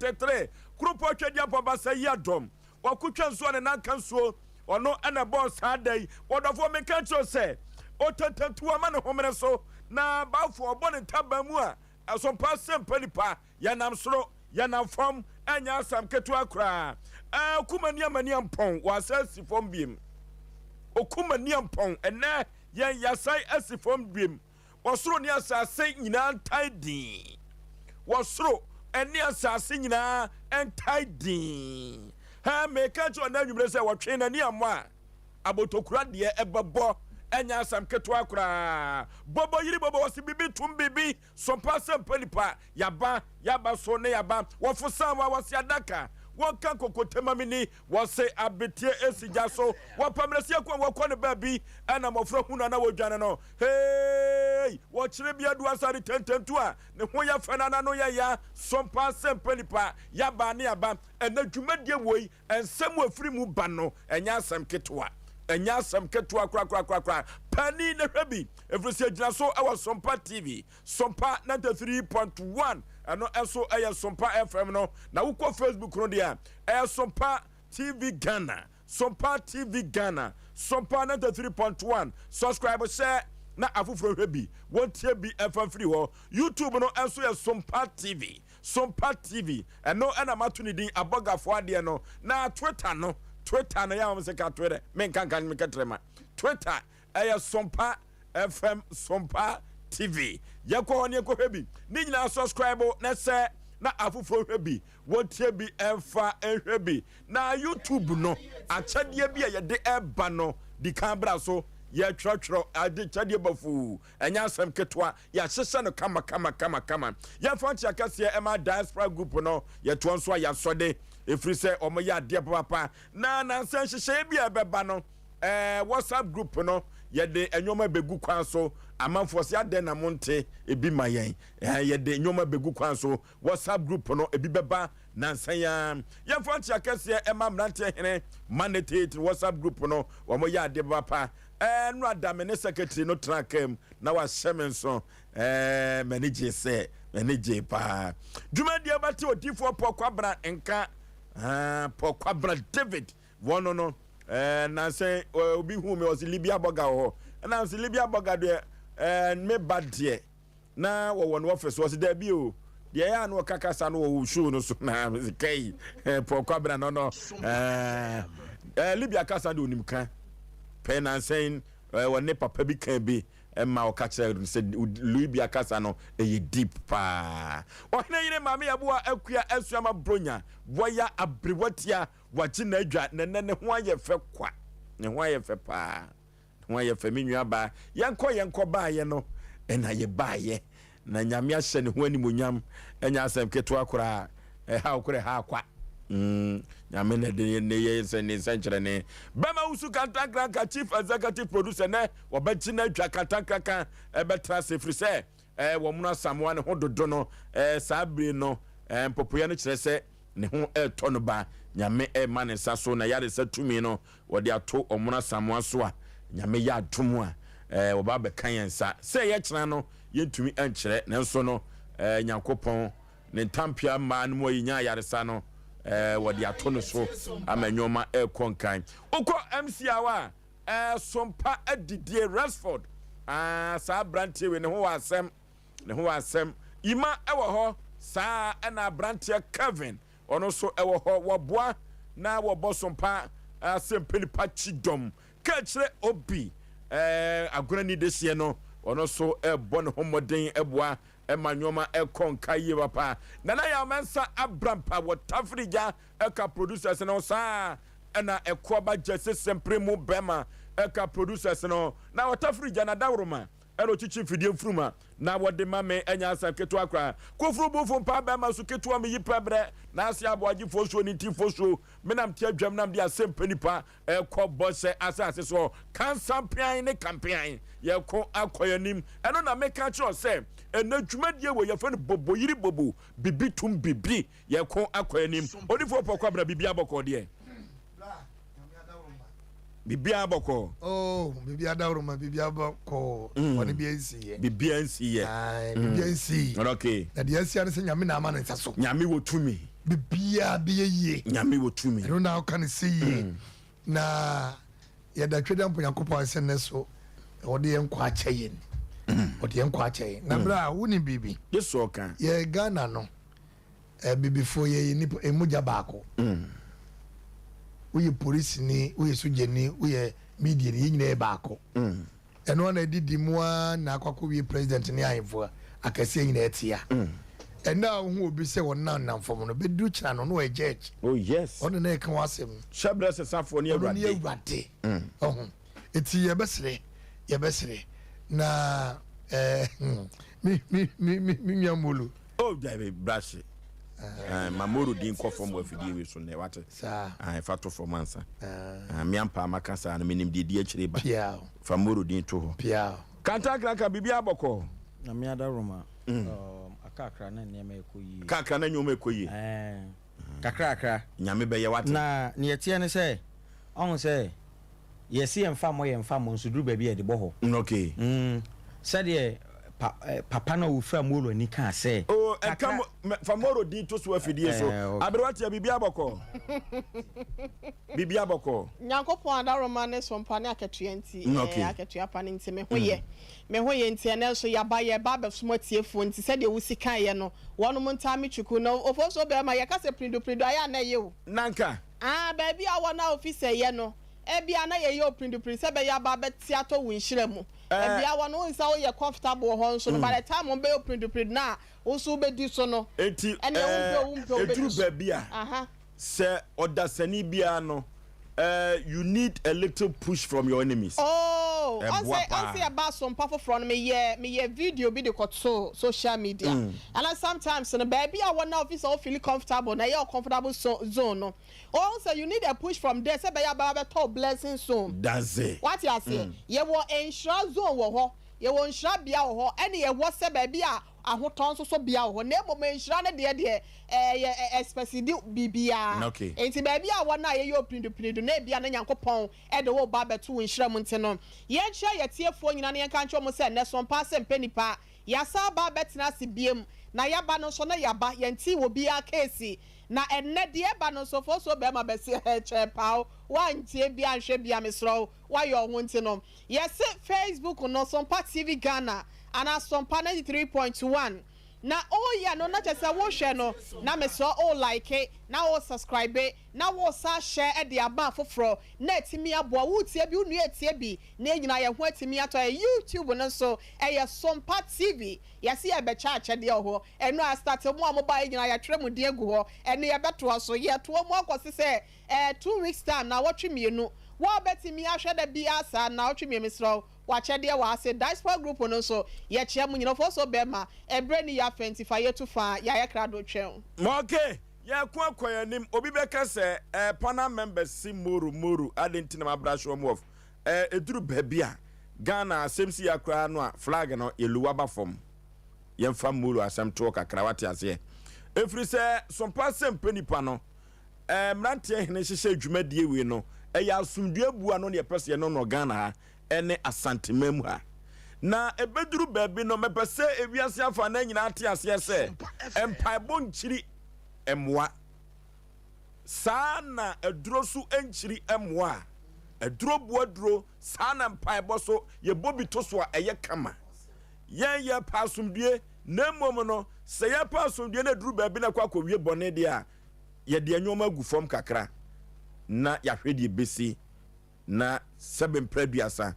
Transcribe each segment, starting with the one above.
93 Kuropɔn Twedeampɔn Basa yi adɔm Wakotwa nsuo a ne nan ka nsuo Ɔno na ɛbɔɔ saa da yi Ɔdɔfoɔ meka kyerɛ wo sɛ Otantantuo ama ne homene so Na bafoɔ ɔbɔ ne ntaban mu a Ɛso mpa sɛ mpa nipa Yɛnam soro, yɛnam fam Ɛnyɛ asɛm ketewa koraa Ɛɛ Okumani amani ampɔn Wɔasan asi fam biem Okumani ampɔn Ɛnnɛ yɛn yɛasan asi fam biem Ɔsoro ne asase nyinaa ntae dinn. Ɔsoro ne asase nyinaa ntae dinn. Hɛ, meka kyerɛ ɔnɛ anwummere sɛ wɔtwe n'ani ammɔ a, abotokura deɛ ɛbɛbɔ. Ɛnyɛ asɛm ketewa koraa. Bɔbɔ yiri bɔbɔ, wɔsi bibi tum bibi, sompa sɛmpa nipa, yaba, yaba so ne yaba. Wɔfo san wa, wɔsi adaka, wɔnka nkokote ma me ni. Wɔse abeteɛ esi gya so. Wɔpɛ mmerɛseɛ ko a wɔkɔ no baabi ɛna mmɔfra hu no a na wɔdwane no. Heei! Wɔkyere bea du asare tententu a ne ho yɛ fɛ na n'ano yɛ ya so mpa sɛ mpa nipa. Yaba ne aba. Ɛnɛ dwumadie woi nsɛm a ɛfiri mu ba no ɛnyɛ asɛm ketewa. Ɛnyɛ asɛm ketewa korakorakorakora. Paani na hwɛ bi ɛfiri sɛ ɛgyina so wɔ Sompa TV. Sompa 93.1 ɛno nso ɛyɛ Sompa FM no. Na wokɔ Facebook no deɛ a Ɛyɛ Sompa TV Ghana, Sompa TV Ghana, Sompa 93.1. Subscribe hyɛ na afoforɔ nhwɛ bi, wɔntie bi ɛmfa mfiri hɔ. YouTube no nso yɛ Sompa TV, Sompa TV. Ɛno ɛna mato ne din abɔgafoɔ adeɛ no. Na Twitter no, Twitter no yɛ a wɔn sɛ ka Twitter, menka nka meka trɛma. Twitter Ɛyɛ Sompa FM Sompa TV. Yɛnkɔ hɔ ne yɛnkɔhwɛ bi. Ne nyinaa subscribe na sɛ na afoforɔ hwɛ bi, wɔntie bi ɛmfa nhwɛ bi. Na YouTube no, akyɛdeɛ bi a yɛde ɛba no, di kan bra so. Yɛtwerɛtwerɛ adekyɛdeɛ bafuu. Ɛnyɛ asɛm ketewa. Yɛahyehyɛ no kama kama kama kama. Yɛmfa nkyea kɛseɛ ɛma Diaspora Group no. Yɛtoɔ nso a yɛasɔde. Ɛfiri sɛ wɔyɛ adeɛ papaapa. Na nansa nhyehyɛeɛ bi a ɛbɛba no, Ɛɛ WhatsApp group no yɛde nneɛma bɛgu kwan so amanfoɔ sɛ adɛn na monte ebi ma yɛn ɛɛ yɛde nneɛma bɛgu kwan so WhatsApp group no ebi bɛba nansa yi ara yɛmfa nkyea kɛseɛ ɛma mmeranteɛ hene mandate WhatsApp group no wɔn yɛ adeɛ papa ɛɛ no ada me ne secretary no tena kaa mu na wahyɛ me nso ɛɛ m'ani gye sɛ m'ani gye paa dwumadie bɛte odiifoɔ Paul Kwabena nka ɛɛ Paul Kwabena David Wɔn no, ɛɛ nansa obi hu mi ɔsi Libya bɔga wɔ hɔ. Ɛna nsi Libya bɔga deɛ ɛɛ me ba deɛ na wɔwɔ no ɔfɛ so ɔsi dɛbi o. Deɛ ɛyɛ ano ɔka kasa no wɔ show no so na mesi kai ɛɛ Paul Kwabena no no ɛɛ ɛɛ Libya kasa de onim ka pɛɛ nansa yi ɛɛ wɔne papa bi kan bi ɛma ɔka kyerɛ no sɛ Libya kasa no ɛyɛ deep paa. Ɔhene yere maame yaboa akua asuama bronya wɔya aberewatia Wagye n'adwa na ɛnnɛ ne ho ayɛ fɛ kwa. Ne ho ayɛ fɛ paa. Ne ho ayɛ fɛ me nua baa. Yɛnkɔ yɛnkɔ baayɛ no ɛna yɛbaayɛ. Na Nyame ahyɛ ne ho animonyam. Ɛnyɛ asɛm ketewa koraa. Ɛhaw koraa ɛha akwa. Mm, Nyame na ɛde ne yɛ nsɛ ne nsɛnkyerɛnne. Bɛma wusu kantankranka chief executive producer nɛ wɔbɛgye n'adwa kantankranka ɛbɛtra ase ɛfiri sɛ ɛɛ wɔn no asamoa ne ho dodo no ɛɛ saa bere no ɛɛ mpopoeɛ no kyerɛ sɛ ne ho ɛretɔ no ba. Nyame ɛrema ne nsa so na yaresa tumi no wɔde ato wɔn asamoa so a Nyame yɛ adom a ɛɛ wɔba abɛka yɛn nsa. Sɛ ɛyɛ kyena no yɛntumi nkyerɛ nanso no ɛɛ Nyankopɔn ne ntampea mmaa no mu a yɛnya ayaresa no ɛɛ wɔde ato no so ama nneɛma ɛrekɔ nkan. Wokɔ MC a a ɛɛ Sompa adidie Rexford aa saa aberanteɛ wei ne ho wɔ asɛm. Ne ho asɛm. Ima wɔ hɔ, saa ara na aberanteɛ Kevin, ɔno nso wɔ hɔ. Wɔboa na wɔbɔ sompa asɛmpɛ nipa kyidɔm. Kaakyire Obi, Agorani dehyeɛ no, ɔno nso bɔ ne ho mmɔden boa ma nneɛma kɔ nka yie papa. Nana Yaw Mensah Abrampa wɔ Tafirigya ka producers no ho, saa ara na Ɛkoaba Gyasi Sempere mu bɛrima ka producers no. Na wɔ Tafirigya no Adaworoma Ɛna ɔkyekye mfidie mfuruma na wɔde ma me, ɛnyɛ asɛm ketewa koraa. Koforo bufo mpaa bɛrima so ketewa meyi pɛ brɛ na ase aboagye fosuo ne nti fosuo menam te adwam nam de asɛm pɛ nipa ɛkɔ bɔhyɛ asase soɔ kansampean ne kampean yɛko akɔ yɛnim ɛno na meka kyerɛ sɛ ɛnɛ dwumadie wɔ yɛfɛ no bobo yiri bobo bibi tum bibi yɛko akɔ yɛnim odifoɔ pɔkɔ abra bibi abɔkɔ deɛ. Biribiara bɔkɔɔ. Oh, biribiara dawuruma, biribiara bɔkɔɔ. Mm. Bɔne biara nsi yɛ. Biribiara nsi yɛ. Ayi, biribiara nsi. Okay. Na deɛ asia no sɛ Nyame na ama ne nsa so. Nyame wɔ tumi. Biribiara bɛyɛ yie. Nyame wɔ tumi. Ɛno na woka no sɛ yie. Na yɛda Twedeampo Nyankopɔn ase nnɛ so ɔde yɛn nkwa akyɛ yɛn. Ɔde yɛn nkwa akyɛ yɛn. Na berɛ a wonim biribi. Yesu ɔka. Yɛ Ghana no, abibifoɔ yɛyɛ nipa, mogya baako. Woyɛ polisini, woyɛ sogyani, woyɛ mediani, yɛn nyinaa yɛ baako. Ɛno ara na adidi mu ara na akɔ akɔwie president ne ahemfo akɛseɛ nyinaa atia. Ɛnnɛ a wohu obi sɛ ɔnam nam fam no, bɛduru kyena no, na ɔyɛ judge. Oh yes. Ɔno na ɛka w'asɛm. Hyɛbrɛ sesafoɔ ne Ɔno ne Awurade. Awurade. Ɔho. Eti yɛbɛsrɛ, yɛbɛsrɛ. Na eh, me, me, me, me, me nua Molo. Oh dabi, brahye. Eh, ma Moro din kɔ fam wɔ afidie wei so nnɛ, wate? Saa. Ah, fa to fam ansa. Ah. Ah, me ampa maka saa no, menim deɛ ɛdi akyire ba. Piaw. Fa Moro din to hɔ. Piaw. Kantankraka, biribiara bɔkɔɔ? Nyame adaworoma, um, akakra na nneɛma ɛkɔ yie. Kakra na nneɛma ɛkɔ yie. Eh, kakrakra. Nyame bɛyɛ, wate? Na neɛ ɛteɛ ne sɛ, ɔhu sɛ, Yɛse yɛmfa mmɔ yɛmfa mmɔ nso duru baabi a yɛde bɔ hɔ. Okay. Mm, sɛdeɛ pa, eh, papa no a ɔfira Moro ani kaa sɛ. Oh, ɛka kakra. mo, fa Moro din to so afidie so. Eh, okay. Aberewa tia biribi abɔkɔ. Biribi abɔkɔ. Nyankopɔn adaworoma ne sompa ne akatua nti, Okay. eh, akatua pa no nti, me ho yɛ. Me ho yɛ nti, ɛnnɛ nso yɛaba, yɛreba abɛsom atiefoɔ nti, sɛdeɛ wosi kaeɛ no, wɔnom ntaa me twuku. Na Ofosuo barima, yɛka sɛ piridu-piridu a, ɛyɛ a na ɛyɛ o. Nanka. Ah, baabi a wɔn a ofi sɛ yɛ no, ebia na yɛyɛ opiridupiridu sɛ ɛbɛyɛ aba abɛte atɔ wo nhyira mu. Ebia wɔn wohu sɛ woyɛ comfortable wɔ hɔ nso no, by the time wɔbɛyɛ opiridupiridu no a, wo nso wobɛdi so no, Enti, ɛnneɛ wompɛ o, wompɛ o, wobɛdi ɛduru so. baabi a, Aha. sɛ ɔdasani biara no, you need a little push from your enemies. Oh, Ɛboa ɔnsɛ, paa. ɔnsɛ yɛba asompa foforɔ no, meyɛ, meyɛ video bi de kɔtoo social media. Ɛna sometimes no, baabi a wɔ na ofi sɛ wo feel comfortable no, ɛyɛ wo comfortable zone no. Woahu sɛ you need a push from there sɛ ɛbɛyɛ a bɛba bɛtɔ wo blessing zone. Daze. Woate aseɛ? Yɛwɔ nhyira zone wɔ hɔ, yɛwɔ nhyira bea wɔ hɔ, ɛne yɛwɔ sɛ baabi a ahotɔ nso so bea wɔ hɔ. Na mmom nhyira no deɛ deɛ, ɛyɛ ɛspɛsidi biribiara. Enti baabi a wɔ no a yɛyɛ opinidupinidu no, ebia na Nyankopɔn de wo reba abɛto wo nhyira mu nti no, yɛnkyerɛ yɛn atiefoɔ nyinaa na yɛnka nkyerɛ wɔn sɛ nnɛ so mpaa sɛ mpɛ nipa. Yɛasan aba abɛtena ase biom, na yɛaba no nso na yɛaba, yɛntee obiara keesi. Na ɛnnɛ deɛ ɛba no nso, Fosuo barima bɛse ɛɛ kyɛɛ paa o, woantie bi anhwɛ bi a mesrɛ wo, woayɛ wo ho nti no, yɛse Facebook no Sompa TV Ghana anaa Sompa 93.1 na woyɛ no na kyerɛ sɛ wohwɛ no na mesrɛ wo like na wo subscribe na wo san share de ama afoforɔ na atumi aboa wo, wotie bi, wo nua retie bi na yɛn nyinaa yɛn ho atumi atɔ yɛn. YouTube no nso ɛyɛ Sompa TV, yɛse yɛrebɛkyɛ akyɛdeɛ wɔ hɔ, ɛno a starte mo a mobaeɛ nyinaa yɛatwerɛ mo din agu hɔ, ɛno yɛbɛtoa so, yɛtoa mu akɔse sɛ ɛɛ two weeks time, naawɔtwe mmienu, wo a wobɛtumi ahwɛ da biara saa naawɔtwe mmienu mesrɛ wo, w'akyɛdeɛ wɔ ase, Diaspora group no nso yɛkyea mo nyinaa, Ofosuo bɛɛma, ɛberɛ nni yɛn afɛ nti fa yɛtu faa, yɛayɛ krado twɛn wo. Okay, yɛko akɔ yɛn anim, obi bɛka sɛ ɛɛ panel members se moro moro adɛn nti na ma brush wɔn off, ɛɛ ɛduru baabi a Ghana asɛm si ya koraa no a flag no yɛ lower ba fam, yɛmfa moro asɛm toɔ kakra wate aseɛ, ɛfiri sɛ sompa sɛ mpɛ nipa no ɛɛ mmeranteɛ hene hyehyɛ dwumadie wei no ɛyɛ asomdue bua no na yɛpɛ sɛ yɛno no Ghana ha ɛne Asanteman mu ha. Na ɛbɛduru baabi no, mepɛ sɛ ewiase afanan nyinaa te aseɛ sɛ mpaebɔ nkyiri mmoa. Saa na aduro so nkyiri mmoa. Aduro boa duro, saa na mpaebɔ so yɛbɔ bi to so a ɛyɛ kama. Yɛn yɛpɛ asomdue, na mmom no sɛ yɛpɛ asomdue na ɛduru baabi na ɛkɔ akɔwie bɔne deɛ a, yɛde nneɛma agu fam kakra na yɛahwɛ deɛ ɛbɛsi. Na sɛbe mprɛ aduasa,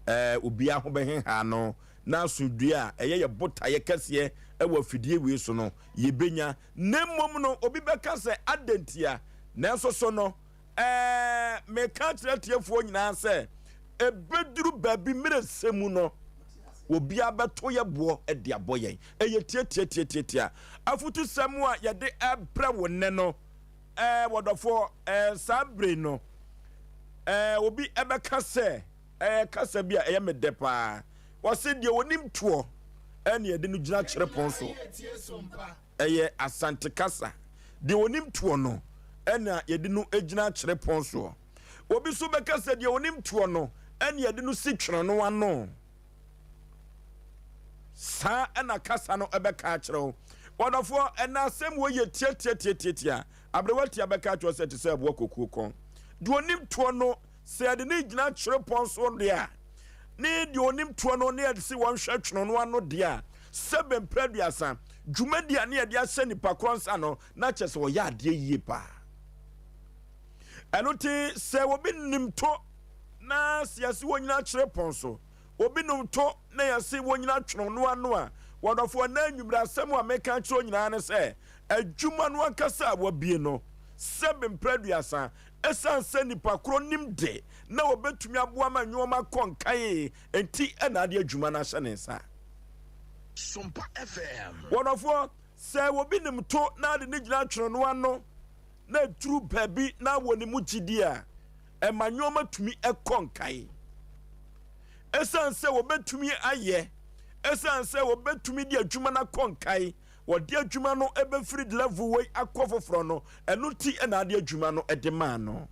ɛɛ, obiara ho bɛheha no, na asomdwoeɛ a ɛyɛ yɛ botaeɛ kɛseɛ wɔ afidie wei so no, yɛbɛnya. Na mmom no, obi bɛka sɛ, Adɛn ntia? Nanso so no, ɛɛ, meka akyerɛ atiefoɔ nyinaa sɛ, ɛbɛduru baabi mmerɛ sɛ mu no, obiara bɛto yɛ boɔ de abɔ yɛn. Ɛyɛ tiatiatiatiatia. Afotusɛm a yɛde rebrɛ wo nnɛ no, Ɛɛ, wɔdɔfoɔ, ɛɛ, saa bere no, ɛɛ, obi ɛbɛka sɛ, ɛɛ, kasa bi a ɛyɛ me dɛ paa. Wɔse deɛ onim toɔ ɛne yɛde no gyina kyerɛpɔn so. Ɛyɛ Asante kasa. Deɛ onim toɔ no ɛna yɛde no gyina kyerɛpɔn soɔ. Obi nso bɛka sɛ deɛ onim toɔ no ɛne yɛde no si twene no ano. Saa na kasa no bɛka akyerɛ wo. Ɔdɔfoɔ, ɛnna asɛm wei yɛ tiatiatiatiatia. Aberewa tia bɛka akyerɛ wo sɛ ɛte sɛ aboa kokuo kɔn. Deɛ ɔnim toɔ no, sɛ yɛde no gyina kyerepɔn so deɛ a, ne deɛ ɔnim toɔ no ne yɛde se wɔnhwɛ twono no ano deɛ a, sɛbe mprɛ aduasa, dwumadi a ne yɛde ahyɛ nipa korɔ nsa no, na kyerɛ sɛ ɔyɛ adeɛ yie paa. Ɛno nti, sɛ obi nim to na sɛ yɛse wɔnyina kyerepɔn so, obi nom to na yɛse wɔnyina twono no ano a, wɔdɔfoɔ, na anwummerɛ asɛm a meka akyerɛ wo nyinaa ne sɛ, adwuma no ankasa a wɔabue no, sɛbe mprɛ aduasa, ɛsiane sɛ nnipa korɔ nim de na wɔbɛtumi aboa ma nnoɔma akɔ nkae nti na ade adwuma no ahyɛ ne nsa. Wɔdɔfoɔ, sɛ obi nim to na ade no gyina twono no ano na ɛduru baabi na wɔ ne mu gyidie a, ɛma nnoɔma tumi kɔ nkae. Ɛsiane sɛ wɔbɛtumi ayɛ, ɛsiane sɛ wɔbɛtumi de adwuma no akɔ nkae, wɔde adwuma no bɛfiri level wei akɔ foforɔ no, ɛno nti na ade adwuma no de maa no.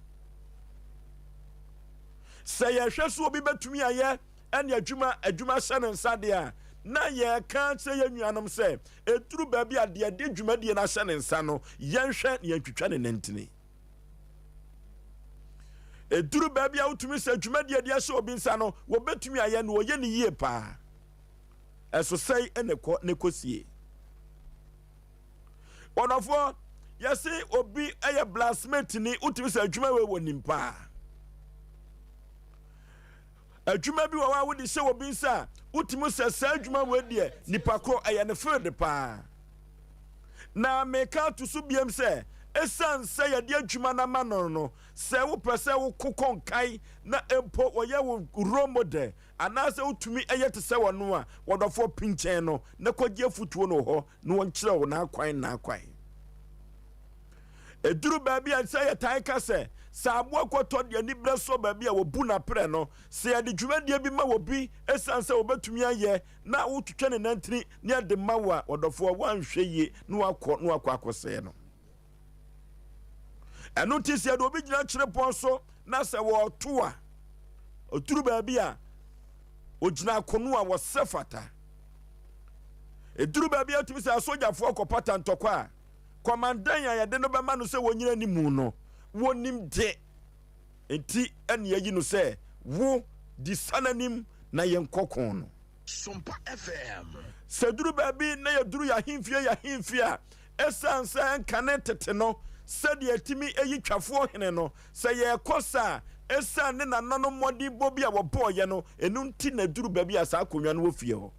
Sɛ yɛhwɛ so obi bɛtumi ayɛ ɛne adwuma adwuma hyɛ ne nsa deɛ a, na yɛka kyerɛ yɛn nuanom sɛ ɛduru baabi a deɛ ɛde dwumadie no ahyɛ ne nsa no, yɛnhwɛ na yɛntwitwa ne nantini. Ɛduru baabi a wotumi sɛ dwumadie de ahyɛ obi nsa no, wɔbɛtumi ayɛ no, wɔyɛ ne yie paa. Ɛso sɛe na ɛkɔ ne kɔsie. Ɔdɔfoɔ, yɛse obi yɛ blacksmith ni, wotumi sɛ adwuma wei wɔ nim paa. Adwuma bi wɔ hɔ a wode hyɛ obi nsa a, wotumi sɛ saa adwuma wei deɛ nipa korɔ ɛyɛ ne field paa. Na meka ato so biam sɛ, ɛsiane sɛ yɛde adwuma no ama no no, sɛ wopɛ sɛ wokokɔ nkae na mpo wɔyɛ wo role model Anaasɛ wotumi yɛ te sɛ ɔno a, w'ɔdɔfoɔ pinkyɛn no na kɔgye afotuo no wɔ hɔ na ɔnkyerɛ wo n'akwan n'akwan. Ɛduru baabi a sɛ yɛtae ka sɛ, sɛ aboa kɔtɔ de aniberɛ sɔ baabi a wɔbu no aperɛ no, sɛ yɛde dwumadie bi ma obi ɛsiane sɛ ɔbɛtumi ayɛ na wotwitwa ne nantini na yɛde ma wo a, ɔdɔfoɔ woanhwɛ yie na wakɔ na wakɔ akɔsɛe no. Ɛno nti sɛ yɛde obi gyina kyerepɔn so na sɛ wɔreto a, ɔduru baabi a ɔgyina akono a wɔsɛ fata. Ɛduru baabi a tumi sɛ asogyafoɔ kɔpata ntɔkwa a, kɔmandan a yɛde no bɛma no sɛ wɔnyina ne mu no, wɔnim de. Nti ɛne yɛyi no sɛ wo di sa n'anim na yɛnkɔ ko no. Sompa FM. Sɛ duru baabi na yɛduru yɛn ahemfie yɛn ahemfie a, ɛsiane sɛ ɛnkane tete no sɛdeɛ ɛtumi yi twafoɔ hene no, sɛ yɛrekɔ sa a, ɛsiane ne nananom mmɔdenbɔ bi a wɔbɔeɛ no, ɛno nti na ɛduru baabi a saa akonnwa no wɔ fie hɔ.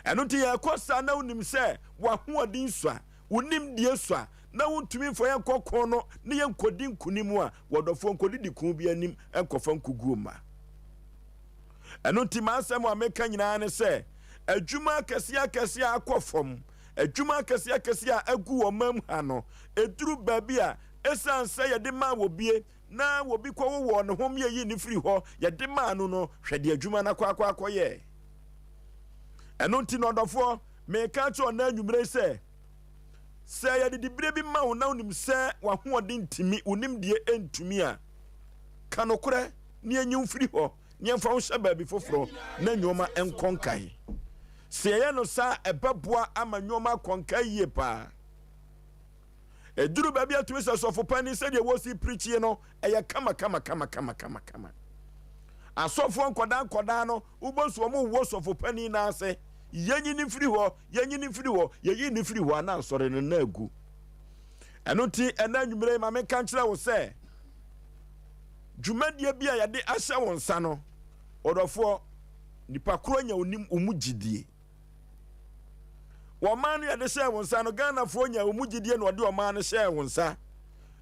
Ɛno nti yɛrekɔ sa na wonim sɛ w'ahoɔden sua, wo nimdeɛ sua, na wontumi mfa yɛn nkɔ ko no ne yɛn nkɔdi nkonim a, w'ɔdɔfoɔ nkɔdidi ko bi anim nkɔfa nkoguo mma. Ɛno nti m'asɛm a meka nyinaa ne sɛ, adwuma akɛseɛ akɛseɛ a akɔ fam, adwuma akɛseɛ akɛseɛ a agu wɔ ɔman mu ha no, ɛduru baabi a, ɛsiane sɛ yɛde maa wɔbie na wɔbi kɔwowɔɔ ne ho mmiɛyi ne firi hɔ, yɛde maa no no, hwɛ deɛ adwuma no akɔ akɔ akɔyɛ. Ɛno nti no ɔdɔfoɔ, meka akyerɛ ɔnɛ anwummerɛ yi sɛ, sɛ yɛde diberɛ bi ma wo na wonim sɛ w'ahoɔden ntumi, wo nimdeɛ ntumi a, ka nokorɛ na yɛnyi wo mfiri hɔ na yɛmfa wo nhyɛ baabi foforɔ na nneɛma nkɔ nkae. Sɛ yɛyɛ no saa a, ɛbɛboa ama nneɛma akɔ nkae yie paa. Ɛduru baabi a tumi sɛ sɔfo panin sɛdeɛ wɔsi pirikyie no ɛyɛ kama kama kama kama kama kama. Asɔfoɔ nkɔdaa nkɔdaa no wobɔ so wɔn wɔ sɔfo panin no ase. Yɛnyi no mfiri hɔ, yɛnyi no mfiri hɔ, yɛyi no firi hɔ a na asɔre no na agu. Ɛno nti ɛna anwummerɛ yi ma menka nkyerɛ wo sɛ Dwumadie bi a yɛde ahyɛ wo nsa no, ɔdɔfoɔ, nipa korɔ nya onim wo mu gyidie. Wɔn no yɛde hyɛɛ wo nsa no, Ghanafoɔ nya wo mu gyidie na wɔde ɔman no hyɛɛ wo nsa.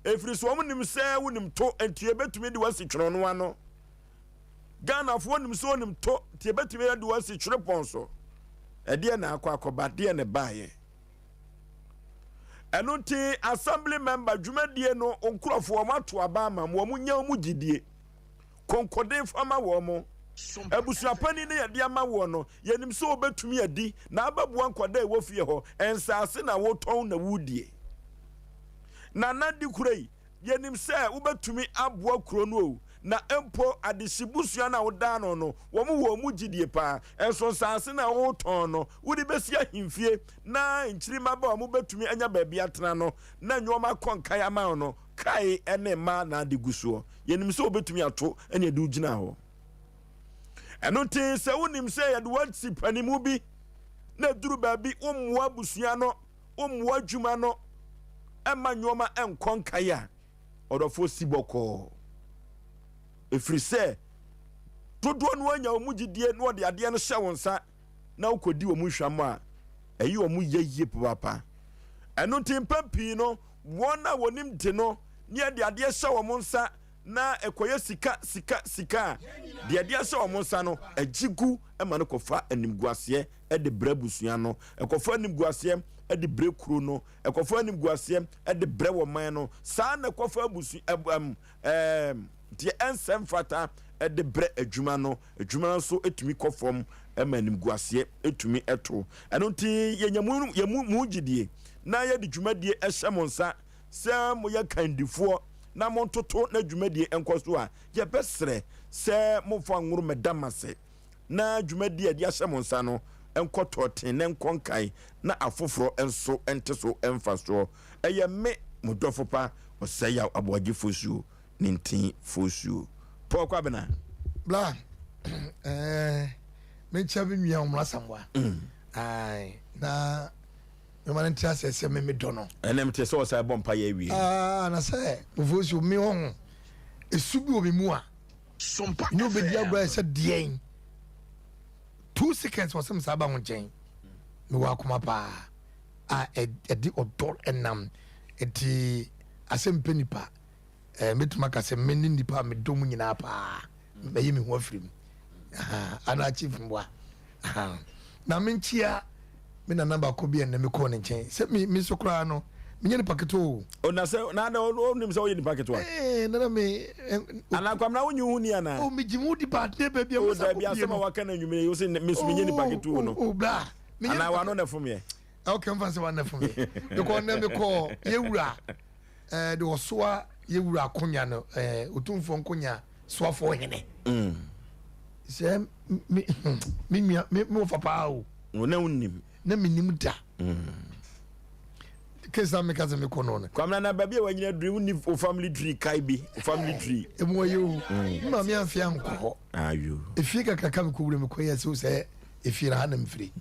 Ɛfiri so wɔn nim sɛ wonim to, nti yɛbɛtumi de wasi twerɛ no ano. Ghanafoɔ nim sɛ wonim to, nti yɛbɛtumi de wasi twerepɔn so. Ɛdeɛ na akɔ akɔba, deɛ na ɛbaeɛ. Ɛno nti assembly member dwumadie no nkurɔfoɔ wɔn ato aba ama mo, wɔn nya wɔn gyidie. Konkoden fa ma wɔn mo. Abusuapanin no yɛde ama woɔ no, yɛnim sɛ wobɛtumi adi na abɛboa nkwadaa ɛwɔ fie hɔ, nsaase na wotɔn na wodie. Nana di kura yi, yɛnim sɛ wobɛtumi aboa kuro no o. Na mpo adehye busua no a woda ano no, wɔn wɔ mu gyidie paa. Nso nsaase no a woretɔn no, wode bɛsi ahemfie na nkyirimma ba a wɔbɛtumi anya baabi atena no, na nnoɔma akɔ nkan ama wo no, kae ne mmaa na ade gu soɔ. Yɛnim sɛ wobɛtumi ato ne yɛde wo gyina hɔ. Ɛno nti sɛ wonim sɛ yɛde wo asi panimu bi na ɛduru baabi wommoa abusua no, wommoa adwuma no, ɛmma nnoɔma nkɔ nkan a, ɔdɔfoɔ si bɔkɔɔ. Ɛfiri sɛ dodoɔ no anya wɔn gyidie na wɔde adeɛ no hyɛ wo nsa na wokɔdi wɔn hwammɔ a, ɛyɛ wɔn yɛ yie papaapa. Ɛno nti mpɛn pii no, wɔn a wɔnim de no ne yɛde adeɛ hyɛ wɔn nsa na ɛkɔyɛ sika sika sika a, deɛ ɛde ahyɛ wɔn nsa no, ɛgye gu ma no kɔfa animguaseɛ de brɛ abusua no, ɛkɔfa animguaseɛ de brɛ kuro no, ɛkɔfa animguaseɛ de brɛ wɔ man no, saa na ɛkɔfa abusu ɛm ɛɛm deɛ ɛnsɛ mfata de brɛ adwuma no, adwuma no nso tumi kɔ fam ma animguaseɛ tumi to. Ɛno nti yɛnya mu yɛn mu mu gyidie na yɛde dwumadie hyɛ mo nsa sɛ moyɛ kandifoɔ na montoto na dwumadie nkɔ so a, yɛbɛsrɛ sɛ momfa nworo mmɛda mo ase. na dwumadi a yɛde ahyɛ mo nsa no nkɔ tɔɔten na ɛnkɔ nkan na afoforɔ nso nte so mfasoɔ. Ɛyɛ me, mo dɔfo pa, Ɔsɛeyaw Aboagye Fosuo, Nintin Fosuo. Paul Kwabena. Bla eh, menkyia me nua Ɔmra Asamoah. Ae, na mema no nte aseɛ sɛ me medɔ no. Ɛnɛ mete sɛ ɔsan bɔ mpaeɛ awie. Ah, na sɛ Ofosuo, me ɔho, esu bi wɔ me mu a. Sompa Ne obedi FM. agorɔ ayɛ sɛ deɛn 2 seconds ɔsɛ me saa ba ho nkyɛn. Mewɔ akoma paa a ɛde ɔdɔ ɛnam nti asɛm pɛ nipa mɛtumi aka sɛ me ne nipa a medɔ mu nyinaa paa mɛyi me ho afiri mu anaa chief mboa na menkyia me nana baako bi a ɛnnɛ mekɔɔ ne nkyɛn sɛ me me so koraa no menyɛ nipa ketewa o. O na sɛ na na onim sɛ woyɛ nipa ketewa. Ee nana me. Ana kwamina wonyi wo ho ni ana. O megye mu di ba ne baabi a mo sa kɔ pie no. O dabi asɛm a waka na nwumire yi o sɛ me so menyɛ nipa ketewa no. O bra. Ana wano na fom yɛ. Ok mfa sɛ wano na fom yɛ. Mekɔ nnɛ mekɔ yɛwura ɛɛ de ɔsoa yɛwura akonya no ɛɛ otumfoɔ nkonya soafoɔ hene. Sɛ me me nua me me wɔfa paa o. O na wonim. Na menim da. Kesa meka sɛ mekɔ no no. Kwamina na baabi a wanyina duri wonni wo family tree kae bi wo family tree. Emu ɔyɛ o. Me maame amfe ankɔ hɔ. Ayo. Efie kakraka mekɔ wura mekɔ yɛ sɛ sɛ efie na ha na mfiri.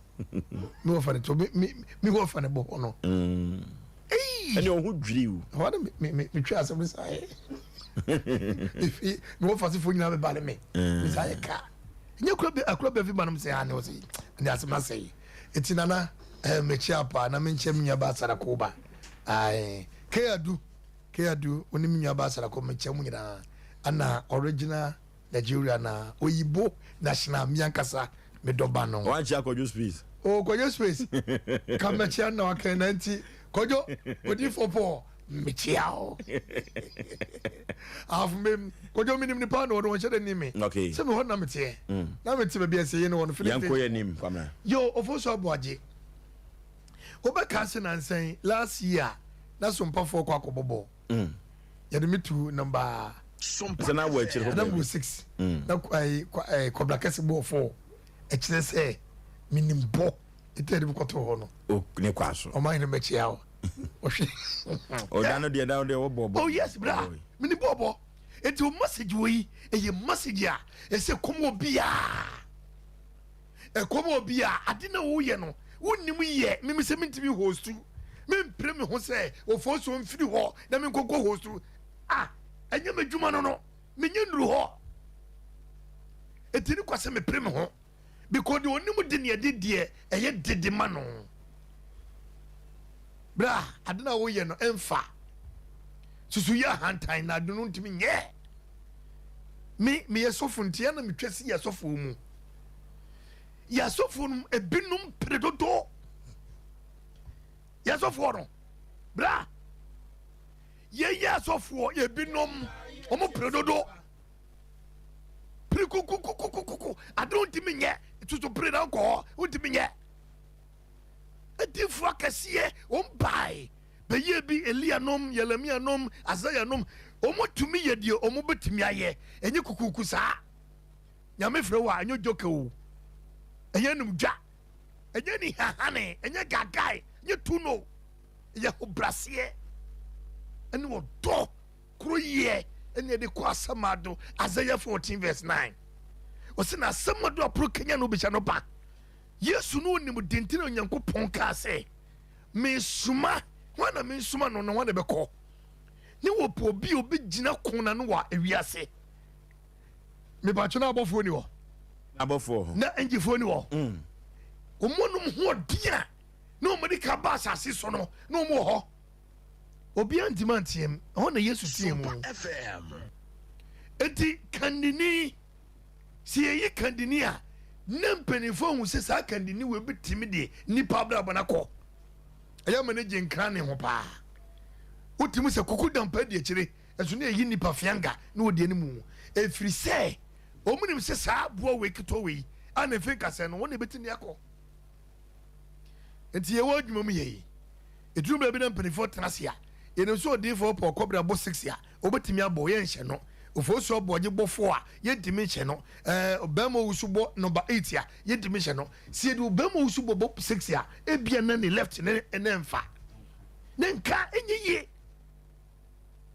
Me wɔfa ne to me me me wɔfa ne bɔ hɔ no. Ɛne ɔho dwiri wo. Hɔ na me me metwe asɛm no saa yɛ. Efi me wɔfa sefoɔ nyinaa bɛba ne me. Me saa yɛ ka. Nyɛ kura bɛ akura bɛ fi ba nom sɛ ane ɔsɛ ne asɛm no asɛe. Eti nana eh mekyia paa na menkyia me nua baa Sarakoba. Ae Keadu Keadu wo ne me nua baa Sarako mekyia mo nyinaa. Ana original Nigeria na oyibo national me ankasa me dɔ ba no. Wankyia Kwadwo Space. Oh Kwadwo Space ka mɛkyia na waka na nti Kwadwo odifo Paul mekyia o. Ahafo mem Kwadwo menim nipa na ɔno ɔnhyɛ da nim me. Okay. Sɛ me hɔ na meteɛ. Na mete baabi a ɛsɛ yɛ ne hɔ no filling Yɛnkɔ station. yɛ anim Kwamina. Yo Ofosu Aboagye wobɛka ase nansɛn last year na sompafoɔ kɔ akɔbɔ bɔɔl. Yɛde me tu number Sompa Sɛ na wɔ akyire hɔ na mewɔ baabi. 6 na kɔbla kɛse bɔɔ 4 ɛkyerɛ sɛ menim bɔ ɛti yɛde me kɔtoo hɔ no. O ne kwa so. Ɔman hene mɛkyea wo ɔhwe. Ɔda no deɛ da no deɛ wɔbɔ bɔ. Oh yes bra menim bɔ bɔ eti o message wɔ yi ɛyɛ message a ɛsɛ kɔm wɔ biara ɛkɔm wɔ biara ade na woyɛ no wonnim yɛ mimi sɛ mentumi hostu mempere me ho sɛ wɔfɔ so mfiri hɔ na menkɔkɔ hostu ah ɛnyɛ m'adwuma no no menyɛ nnuru hɔ eti ne kwa sɛ mepere me ho because deɛ onim de neɛ de deɛ ɛyɛ dede ma no bra ade na woyɛ no ɛmfa susu yɛ ahantan na ade no ntumi nyɛ me meyɛ sɔfo nti ɛna metwa si yɛ sɔfo mu yɛ sɔfo no ebinom pere dodo yɛ sɔfoɔ no bra yɛyɛ asɔfoɔ ebinom wɔn pere dodo pere kukukukukuku ade ntumi nyɛ tutu pere na nkɔ hɔ ntumi nyɛ adiifoɔ akɛseɛ wɔn bae. Bɛyɛɛ bi, Elia nom, Yeremia nom, Isaiah nom, wɔn tumi yɛ deɛ wɔn bɛtumi ayɛ, ɛnyɛ kukuruku saa. Nyame frɛ wo a, ɛnyɛ joke o, ɛnyɛ anumdwa, ɛnyɛ nihahane, ɛnyɛ gagae, ɛnyɛ tuno, ɛyɛ ahobraseɛ ɛne ɔdɔ koro yɛ ɛne ɛde kɔ asɛmado. Isaiah 14 verse 9, ɔsɛ na asɛmado aporo kanya no bɛhyɛ no ba. Yesu no onim denten a Onyankopɔn kaa sɛ, Mesoma, hwan na mensoma no na hwan na ɛbɛkɔ? Ne wɔpɛ obi a obɛgyina ko na no wɔ ewiase. Mepatwo na abɔfoɔ ni hɔ. Abɔfoɔ hɔ. Na angyifoɔ ni hɔ. Wɔn nom ho ɔden a na wɔn de ka ba asase so no na wɔn wɔ hɔ. Obiara ntumi anteam. Ɛhɔ na Yesu teɛ mu. Enti kandini, sɛ yɛyi kandini a, na mpanimfoɔ ahu sɛ saa kandini wei bɛtumi de nnipa abrabɔ no akɔ. Ɛyɛ ma no gye nkra ne ho paa. Wotumi sɛ kuku dampa di akyire, ɛso ne ɛyi nnipa fianga na wɔdi anim. Ɛfiri sɛ wɔn nim sɛ saa aboa wei ketewa wei a ne mfe nkasɛɛ no, wɔn na ɛbɛtumi akɔ. Nti yɛwɔ adwuma mu yɛ yi, ɛduru baabi na mpanimfoɔ tena ase a, yɛnim sɛ odiyifoɔ Paul Kɔbere abɔ 6 a, wɔbɛtumi abɔ, yɛnhyɛ no. Ofosu abɔ ɔgye bɔ 4 a, yɛntumi nhyɛ no. Ɛɛ ɔbarima owusu bɔ number 8 a, yɛntumi nhyɛ no. Sɛ yɛde ɔbarima owusu bɔ bɔ 6 a, ebia na ne left ne ne mfa. Ne nka ɛnyɛ yie.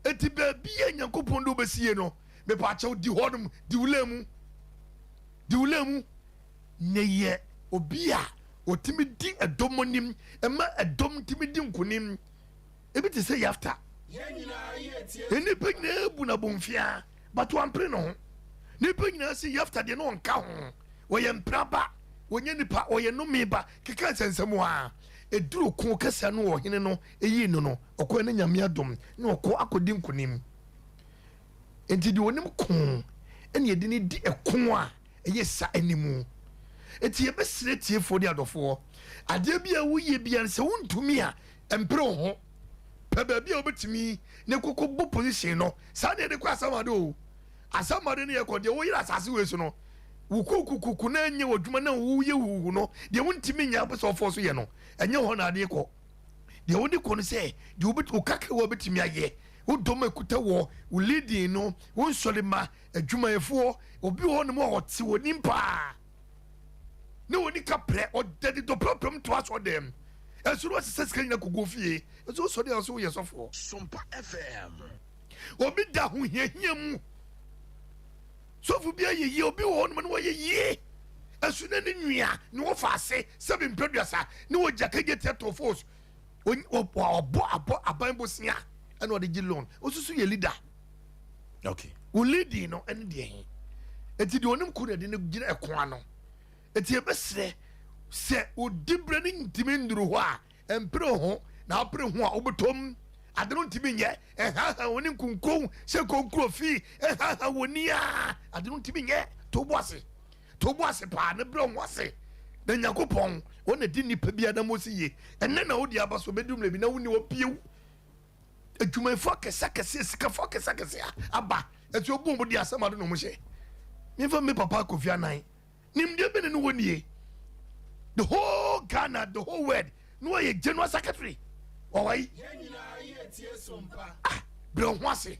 Eti baabi a Nyankopɔn de wobɛsie no, mepaakyɛw di hɔ nom, di wo lane mu. Di wo lane mu. Na yɛ obi a ɔtumi di ɛdɔm anim, ɛma ɛdɔm tumi di nkonim. Ebi te sɛ Yafta. Nnipa nyinaa bu no abomfiaa, but wampere ne ho. Nnipa nyinaa se Yafta deɛ na ɔnka ho. Ɔyɛ mpena ba, ɔnyɛ nipa, ɔyɛ nnome ba, keka nsɛnsɛm a. Ɛduru ko kɛseɛ ano ɔhene no yii no no, ɔkɔɛ ne Nyame adom na ɔkɔ akɔdi nkonim. Enti deɛ ɔnim ko ɛne yɛde no di ɛko a ɛyɛ sa anim. Enti yɛbɛsrɛ tiefoɔ ne adɔfoɔ, adeɛ bi a woyɛ biara sɛ wontumi a, mpere wo ho. Pɛ baabi a wobɛtumi ne koko bɔ position no. Saa na yɛde kɔ asamado o. Asamado no yɛkɔ deɛ woyere asase wei so no, wo kukukuku na ɛnyɛ w'adwuma na woyɛ huhu no, deɛ wontumi nyɛ wopɛ sɛ ɔfɔ so yɛ no, ɛnyɛ hɔ na adeɛ kɔ. Deɛ wode kɔ no sɛ, deɛ wobɛtumi, wo kakra wɔ wobɛtumi ayɛ, wo dɔm a ɛkuta wɔ, wo leading no, wo nsɔre ma adwumayɛfoɔ, obi wɔ hɔnom a ɔte w'anim paa ne wɔni kaprɛ, ɔda de dɔprɔprɔm to asɔ dɛm, ɛso no ɔsesɛ sika nyina kɔgu fie, ɛso wosɔre a ɔsɛ woyɛ sɔfoɔ. Sompa FM. Obi da ahohiahia mu, sɔfo bi ayɛ yie, obi wɔ hɔnom na wɔyɛ yie, ɛso na ne nua ne wɔfa ase sɛbi mpɛduasa ne wɔgya kagye tiato fos, ɔbɔ abɔ aban bosia ɛna ɔde gye loan, osusu yɛ leader. Okay. Wo leading no ɛne deɛ he? Eti deɛ onim ko na ɛde no gyina ɛko ano. Eti yɛbɛsrɛ sɛ odi berɛ no ntumi nnuru hɔ a, ɛmpere wo ho, na wopere ho a wobɛtɔm. Ade no ntumi nyɛ, ɛhaha wɔn ne nkunkuo sɛ konkuro fi, ɛhaha wɔn ni a, ade no ntumi nyɛ. To bo ase, to bo ase paa na brɛ wo ho ase. Na Nyankopɔn, wɔn na di nnipa bi anammɔn si yie. Ɛnnɛ na wode aba so, bɛduru mmerɛ bi na wonni hɔ bio. Adwumayɛfoɔ akɛseɛ akɛseɛ, sikafoɔ akɛseɛ akɛseɛ aba, ɛsɛ obu wɔn de asɛm ado na wɔn hyɛ. Memfa me papa Kofi Annan, nimdeɛ bɛ ne no wɔ nie. The whole Ghana, the whole world, na wɔyɛ general secretary. Wɔwɔ yi. Ah, brɛ wo ho ase.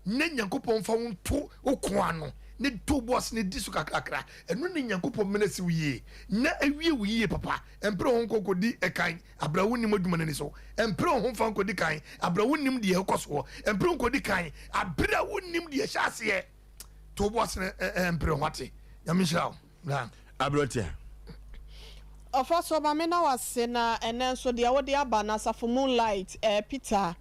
Ne Nyankopɔn fa wo nto wo ko ano, ne to bo ase ne di so kakrakra. Ɛno ne Nyankopɔn mena si wo yie, na awie wo yie papa. Mpere wo ho nkɔkɔdi ɛkan. Abrɛ wonnim adwuma no ani so. Mpere wo ho mfa nkɔdi kan abrɛ wonnim deɛ ɛrekɔ soɔ. Mpere wo nkɔdi kan abrɛ a wonnim deɛ ɛhyɛ aseɛ. To wo bo ase na mpere ho ate. Nyame nhyira wo. Bra. Aberanteɛ. Ɔfɔsoɔ ma me na wase na ɛnɛ nso deɛ wode aba no asafo moonlight eh Peter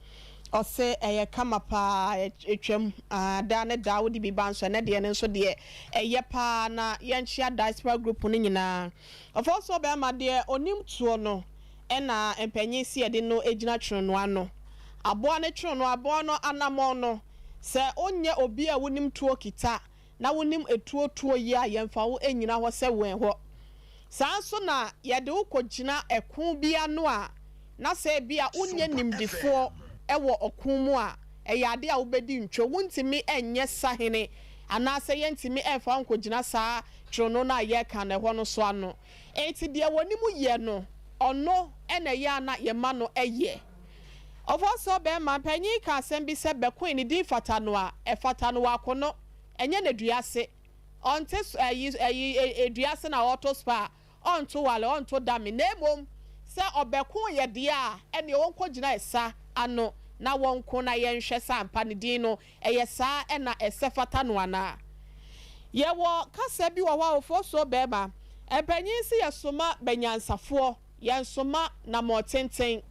ɔse ɛyɛ kama paa ɛtwam ah daa ne daa wode bi ba nso ɛnɛ deɛ no nso deɛ ɛyɛ paa na yɛnkyea diaspora group no nyinaa Ɔfɔnsoɔ bɛɛma deɛ ɔnim toɔ no na mpanin se yɛde no gyina twonono ano. Aboa no twonono, aboa no anamɔn no, sɛ wonyɛ obi a wonim toɔ kita na wonim etuo toɔ yie a yɛmfa wo nnyina hɔ sɛ wɛn hɔ. Saa nso na yɛde wo kɔgyina ɛko bi ano a na sɛ ebia wonyɛ nimdefoɔ wɔ ɔko mu a, ɛyɛ adeɛ a wobɛdi ntwo. Wontumi nyɛ sahene anaasɛ yɛntumi mfa wo nkɔgyina saa tronoo no a yɛreka no ɛhɔ no so ano. Enti deɛ wɔnim yɛ no, ɔno na ɛyɛ a na yɛma no yɛ. Ɔfɔsɔ bɛɛma mpanyin ka asɛm bi sɛ bɛkoe ne din fata no a, ɛfata no wɔ akono, ɛnyɛ na dua ase. Ɔnte ɛyi ɛyi dua ase na ɔɔto spa a, ɔnto wale, ɔnto dame, na mmom sɛ ɔbɛko yɛ deɛ a, ɛneɛ ɔnkɔgyina ɛsa ano na wɔnko na yɛnhwɛ sɛ ampa ne din no ɛyɛ saa na ɛsɛ fata no anaa. Yɛwɔ kasa bi wɔ hɔ a Ofosuo bɛɛma mpanyin se yɛsoma bɛnyansafoɔ, yɛnsoma namɔtenten.